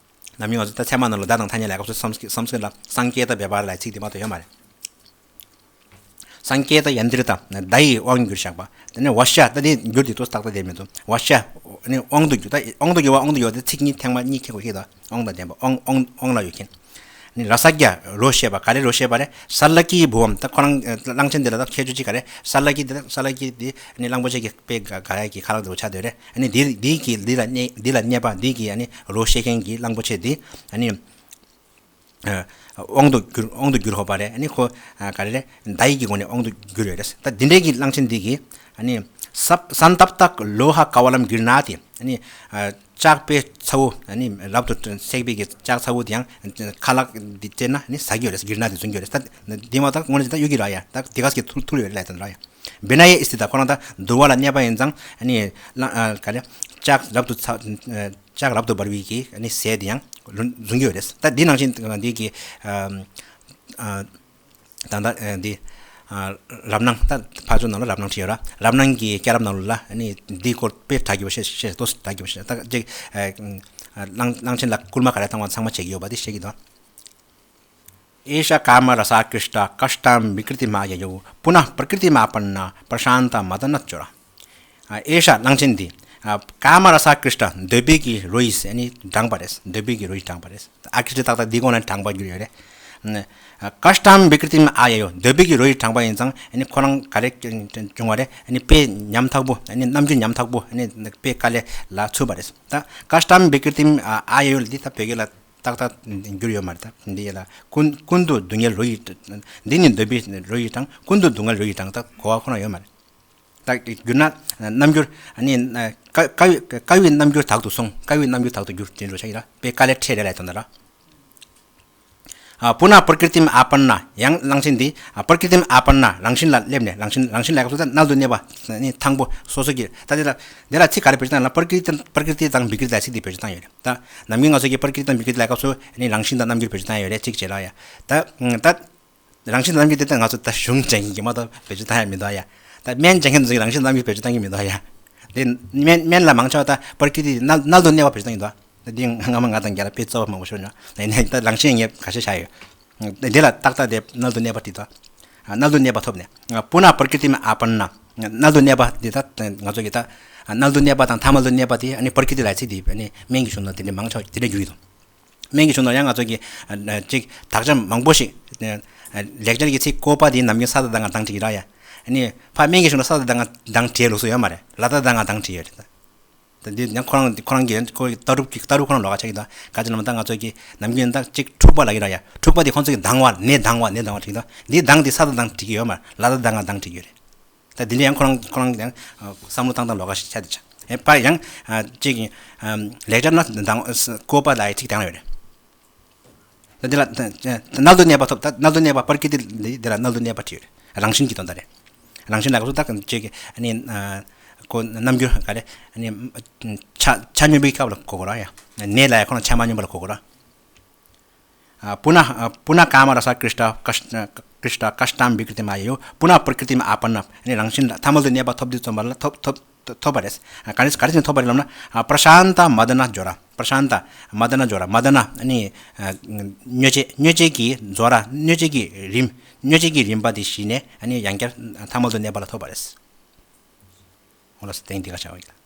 ནམ་རྒྱུན་ང་ཚོ་ད་ཚད་མ་ནང་ལ་མདའ་དང་ཐ་སྙད་ལས་ཀ་ཚོ་སཾ་སྐྲྀཏ་ལ་སངྐེཏ་བྷྱ་བྷ་ར་ལ་ཚིག་དེ་མ་གཏོགས་ཡོད་མ་རེད། སངྐེཏ་ཡནྟྲི་ཏ། མདའ་ཡི་དབང་གྱུར་བཞག་པ། དེ་ནས་ཝཤྱ། ད་དེ་འགྱུར་དེ་ཏོག་ཙམ་ཏག་ཏག་དེ་མི་འདུག་ཝཤྱ། ཨ་ནི་དབང་དུ་གྱུར། ད་དབང་དུ་གྱུར་བ། དབང་དུ་གྱུར་བ་དེ་ཚིག་གཉིས་ཐེངས་མ་གཉིས་ཁེག་གོ་ཤེས་དང་། དབང་དང་ལྡན་པ། དབང་དབང་དབང་ལ་ཡོད་མཁན། ཨ་ནི་རཱ་སྒྱཱ་རོ་བཤད་པ། ག་རེ་རོ་བཤད་པ་རེད། སཱལླཀི་བྷུ་ཝཾ། ད་ཁོ་རང་གླང་ཆེན་དེ་ལ་ད་ཁྱད་ཆོས་ཅིག་ག་རེ། སཱལླཀི་དེ་ད་སཱལླཀི་དེ་ཨ་ནི་གླང་པོ་ཆེ་གི་དཔེ་ག་ག་ཡ་གི་ཁ་ལག་དེ་རུ་ཆགས་བསྡད་རེད། ཨ་ནི་འདི་འདི་གི་འདི་ལ་གནས་འདི་ལ་གནས་པ། འདི་གི་ཨ་ནི་རོ་བཤད་མཁན་གྱི་གླང་པོ་ཆེ་འདི་ཨ་ནི་ཨ་དབང་དུ་གྱུར། དབང་དུ་གྱུར་ཧོ་པ་རེད། ཨ་ནི་ཁོ་ཨ་ག་རེ་རེད། མདའ་ཡི་གི་སྒོ་ནས་དབང་དུ་གྱུར་ཡོད་རེད། ད་འདི་འདྲའི་གི་གླང་ཆེན་འདི་གི་ཨ་ནི་སབ་སན་ཏཔྟ་ལོ་ཧ་ཀ་ཝ་ལམ་གྲིྷ་ཎཱ་ཏི། ཨ་ནི་ཨ་ལྕགས་པའི་ཚ་བོ། ཨ་ནི་རབ་ཏུ་བསྲེགས་པའི་གི་ལྕགས་ཚ་བོ་དེ་ཡང་ཁ་ལག་འདི་སྤྱད་ན་ཨ་ནི་ཟ་གི་ཡོད་རེད། གྲིྷ་ཎཱ་ཏི་བཟུང་གི་ཡོད་རེད། ད་འདི་མ་ད་དངོས་གནས་ད་གཡུག་གི་ར་ཡ། ད་འདི་ག་ཟེ་ཐུལ་ཐུལ་ཡོད་རེད་ལབ་དང་ར་ཡ། བི་ན་ཡེ་སྟི་ཏ། ཁོ་རང་ད་འདུལ་བ་ལ་གནས་པ་ཡིན་ཙང་ཨ་ནི་གླང་ཨ་ག་རེ་ལྕགས་རབ་ཏུ་ཚ་ལྕགས་རབ་ཏུ་འབར་བའི་གི་ཨ་ནི་ཟས་དེ་ཡང་བཟུང་གི་ཡོད་རེད། ད་འདི་ནང་བཞིན་འདི་གི་ཨ་ཨ་ད་ད་ཨ་འདི་ཨ་རབ་སྣང་། ད་ཕར་ཚུར་ནང་ལ་རབ་སྣང་བྲིས་ཡོད་ར། རབ་སྣང་གི་སྐྱེས་རབས་ནང་ལ་ཨ་ནི་འདིའི་སྐོར་དཔེ་གྲགས་ཀྱི་བཤད་བཤད་ཏོག་ཙམ་གྲགས་ཀྱི་བཤད། ད་ཅིག་ཨ་གླང་གླང་ཆེན་ལ་སྐུལ་མ་ག་རེ་བཏང་བ་ཚང་མ་བྱེད་ཀྱི་ཡོད་པ་དེ་བཤད་ཀྱི་འདུག། एषा कामरसाकृष्टा कष्टां विकृतिमाययुः पुनः प्रकृतिमापन्ना प्रशान्ता मदनच्युरा। ཨ་ཨེ་ཤ་གླང་ཆེན་འདི་ཨ་ཀ་མ་ར་ས་ཀྲིཤ་ཏ། འདོད་པའི་གི་རོ་ཡིས་ཨ་ནི་དྲངས་པ་རེད། འདོད་པའི་གི་རོ་ཡིས་དྲངས་པ་རེད། ཨ་ཀྲིཤ་ཏ་ཏག་ཏག་འདི་གོང་ནས་དྲངས་པ་གྱུར་ཡོད་རེད། ཨ་ཀ་ཤྟམ་བི་ཀྲི་ཏིམ་ཨ་ཡ་ཡོ། འདོད་པའི་གི་རོ་ཡིས་དྲངས་པ་ཡིན་ཙང་ཨ་ནི་ཁོ་རང་ག་རེ་བྱུང་བ་རེད། ཨ་ནི་དཔེ་ཉམ་ཐག་པོ། ཨ་ནི་རྣམ་འགྱུར་ཉམ་ཐག་པོ། ཨ་ནི་དཔེ་དཀའ་ལས་ལ་ཚུད་པ་རེད། ད་ཀ་ཤྟམ་བི་ཀྲི་ཏིམ་ཨ་ཡ་ཡོ་ལ་འདི་ད་བོད་སྐད་ལ་ཏག་ཏག་འགྱུར་ཡོད་མ་རེད། ད་འདི་ཡ་ལ་ཀུན་ཀུན་ཏུ་སྡུག་བསྔལ་རོ་ཡིས། འདི་ནི་འདོད་པའི་རོ་ཡིས་དྲངས། ཀུན་ཏུ་སྡུག་བསྔལ་རོ་ཡིས་དྲངས། ད་གོ་བ་ཁོ་ན་ཡོད་མ་རེད། ད་བསྒྱུར་ན་རྣམ་འགྱུར་ཨ་ནི་ཀ་ཀ་ཡི་ཀ་ཡི་རྣམ་འགྱུར་དག་ཏུ་སོང་། ཀ་ཡི་རྣམ་འགྱུར་དག་ཏུ་གྱུར་ཅེས་འགྲོ་ཆ་ཡིན་ལ་དཔེ་དཀའ་ལས་འཕྲད་རེད་ལ་དོན་དག་ར། ཨ་པུ་ན་པྲ་ཀྲི་ཏིམ་ཨ་པན་ན། ཡང་གླང་ཆེན་འདི་ཨ་པྲ་ཀྲི་ཏིམ་ཨ་པན་ན། རང་བཞིན་ལ་སླེབས་ནས། རང་བཞིན་རང་བཞིན་ལ་སྐབས་སུ་ད་གནད་དུ་གནས་པ་ནི་དང་པོ་སོ་སོ་གི། ད་དེ་ལ་དེ་ལ་ཚིག་ག་རེ་བེད་སྤྱོད་བཏང་ལ། པྲ་ཀྲི་ཏི་པྲ་ཀྲི་ཏི་དང་བི་ཀྲི་ཏི་ལ་ཚིག་འདི་བེད་སྤྱོད་བཏང་ཡོད་རེད། ད་ནམ་རྒྱུན་ང་ཚོ་གི་པྲ་ཀྲི་ཏི་དང་བི་ཀྲི་ཏི་ལ་སྐབས་སུ་ནི་རང་བཞིན་དང་རྣམ་འགྱུར་བེད་སྤྱོད་བཏང་ཡོད་རེད། ཚིག་བྱེད་ལ་ཡ། ད་ད་རང་བཞིན་དང་རྣམ་འགྱུར་དེ་ད་ང་ཚོ་ད་གཞུང་ཅན་གྱི་མ་གཏོགས་བེད་སྤྱོད་བཏང་ཡ་མི་འདུག་ཡ། ད་སྨན་བྱེད་མཁན་ཚོ་གི་རང་བཞིན་རྣམ་འགྱུར་བེད་སྤྱོད་བཏང་གི་མི་འདུག་ཡ། དེ་སྨན་སྨན་ལ་མང་ཆེ་བ་ད་པྲ་ཀྲི་ཏི་གནད་གནད་དུ་གནས་པ་བེད་སྤྱོད་བཏང་གི་འདུག། ད་འདི་སྔ་མ་ང་དང་རྒྱ་ལ་དཔེ་རྩ་བ་མང་པོ་ཤོར་ཡོད། ཡིན་ནའི་ད་རང་བཞིན་ངས་ཁ་ཤས་བཞག་ཡོད། འདི་ལ་ཏག་ཏག་དེ་གནད་དུ་གནས་པ་བྲིས་དང་། གནད་དུ་གནས་པ་ཐོབ་ནས། པུ་ན་པྲ་ཀྲི་ཏིམ་ཨ་པན་ན། གནད་དུ་གནས་པ་འདི་ད་ང་ཚོ་གི་ད་གནད་དུ་གནས་པ་དང་ཐ་མལ་དུ་གནས་པ་དེ་ཨ་ནི་པྲ་ཀྲི་ཏི་ལ་ཚིག་དེ་ཨ་ནི་སྨན་གྱི་གཞུང་ནང་དེ་འདྲ་མང་ཆེ་བ་དེ་འདྲ་འགྱུར་གྱི་འདུག། སྨན་གྱི་གཞུང་ནང་ཡང་ང་ཚོ་གི་ཅིག་དག་ཆ་མང་པོ་ཞིག་ལེགས་སྦྱར་གྱི་ཚིག་བཀོད་པ་དེ་ནམ་རྒྱུན་ས་ད་ད་ང་དང་བྲིས་ཀྱི་ར་ཡ། ཨ་ནི་ཕ་སྨན་གྱི་གཞུང་ནང་ས་ད་ད་ང་དང་བྲིས་ལུགས་སྲོལ་ཡོད་མ་རེད། ལ་ད་ད་ང་དང་བྲིས་ཡོད་རེད། ད་འདི་ཡང་ཁོ་རང་ཁོ་རང་གི་ཁོ་ལྟ་གྲུབ་ཀྱི་ལྟ་གྲུབ་ཁོ་རང་ལོགས་ཀ་ཆགས་ཀྱི་འདུག། ག་ཅི་ལ་མ་ད་ང་ཚོ་གི་ནམ་རྒྱུན་ད་ཅིག་འཁྲུག་པ་ལབ་ཀྱི་ར་ཡ། འཁྲུག་པ་དེ་ཁོང་ཚོ་གི་སྡང་བ། ནས་སྡང་བ། ནས་སྡང་བ་བྲིས་འདུག། འདི་སྡང་འདི་ས་ད་ད་ང་བྲིས་ཀྱི་ཡོད་མ་རེད། ལ་ད་ད་ང་དང་བྲིས་ཀྱི་ཡོད་རེད། ད་འདི་འདྲ་ཡང་ཁོ་རང་ཁོ་རང་ཡང་བསམ་བློ་བཏང་སྟངས་ལོགས་ཀ་ཞིག་ཆགས་བསྡད་ཆགས། ཨེ་པར་ཡང་ཨ་ཅིག་ཨམ་ལེགས་སྦྱར་ན་དང་བཀོད་པ་ལ་ཡི་ཚིག་དང་ཡོད་རེད། ད་འདི་ལ་ད་ད་གནས་ལུགས་གནས་པ་ཐོབ། ད་གནས་ལུགས་གནས་པ་པར་ཀི་ཏི་འདི་འདི་ལ་གནས་ལུགས་གནས་པ་བྲིས་ཡོད་རེད། རང་བཞིན་གྱི་དོན་དག་རེད། རང་བཞིན་ལ་སོ་ད་ཅིག་ཨ་ནི་ཨ་ཁོ་རྣམ་འགྱུར་ག་རེ་ཨ་ནི་ཆ་ཆ་སྙོམས་པའི་སྐབས་ལ་གོ་དགོས་ར་ཡ། གནས་ལ་ཡ་ཁོ་ན་ཆ་མ་སྙོམས་པ་ལ་གོ་དགོས་ར། ཨ་པུ་ན་ཨ་པུ་ན་ཀ་མ་ར་ས་ཀྲིཤྟ་ཀ་ཀྲིཤྟ་ཀ་ཤྟམ་བི་ཀྲི་ཏི་མ་ཡོ། པུ་ན་པྲ་ཀྲི་ཏི་མ་ཨ་པ་ན། ཨ་ནི་རང་བཞིན་ལ་ཐ་མལ་དུ་གནས་པ་ཐོབ་དུས་ཙམ་པ་ལ་ཐོབ་ཐོབ་ཐོབ་པ་རེད། ཨ་ག་རེ་ག་རེ་བྱས་ནས་ཐོབ་པ་རེད་ལབ་ན། ཨ་པྲ་ཤཱན་ཏ་མ་དཱ་ན་ཇོ་ར། པྲ་ཤཱན་ཏ་མ་དཱ་ན་ཇོ་ར། མ་དཱ་ན་ཨ་ནི་ཨ་མྱོས་བྱེད་མྱོས་བྱེད་ཀྱི་ཇོ་ར། མྱོས་བྱེད་ཀྱི་རིམ། མྱོས་བྱེད་ཀྱི་རིམ་པ་དེ་ཞི་ནས་ཨ་ནི་ཡང་བསྐྱར་ཐ་མལ་དུ་གནས་པ་ལ་ཐོབ་པ་རེད། འོ་ལགས་སོ། དེང་འདི་ག་ཆ་བ་ཡིན།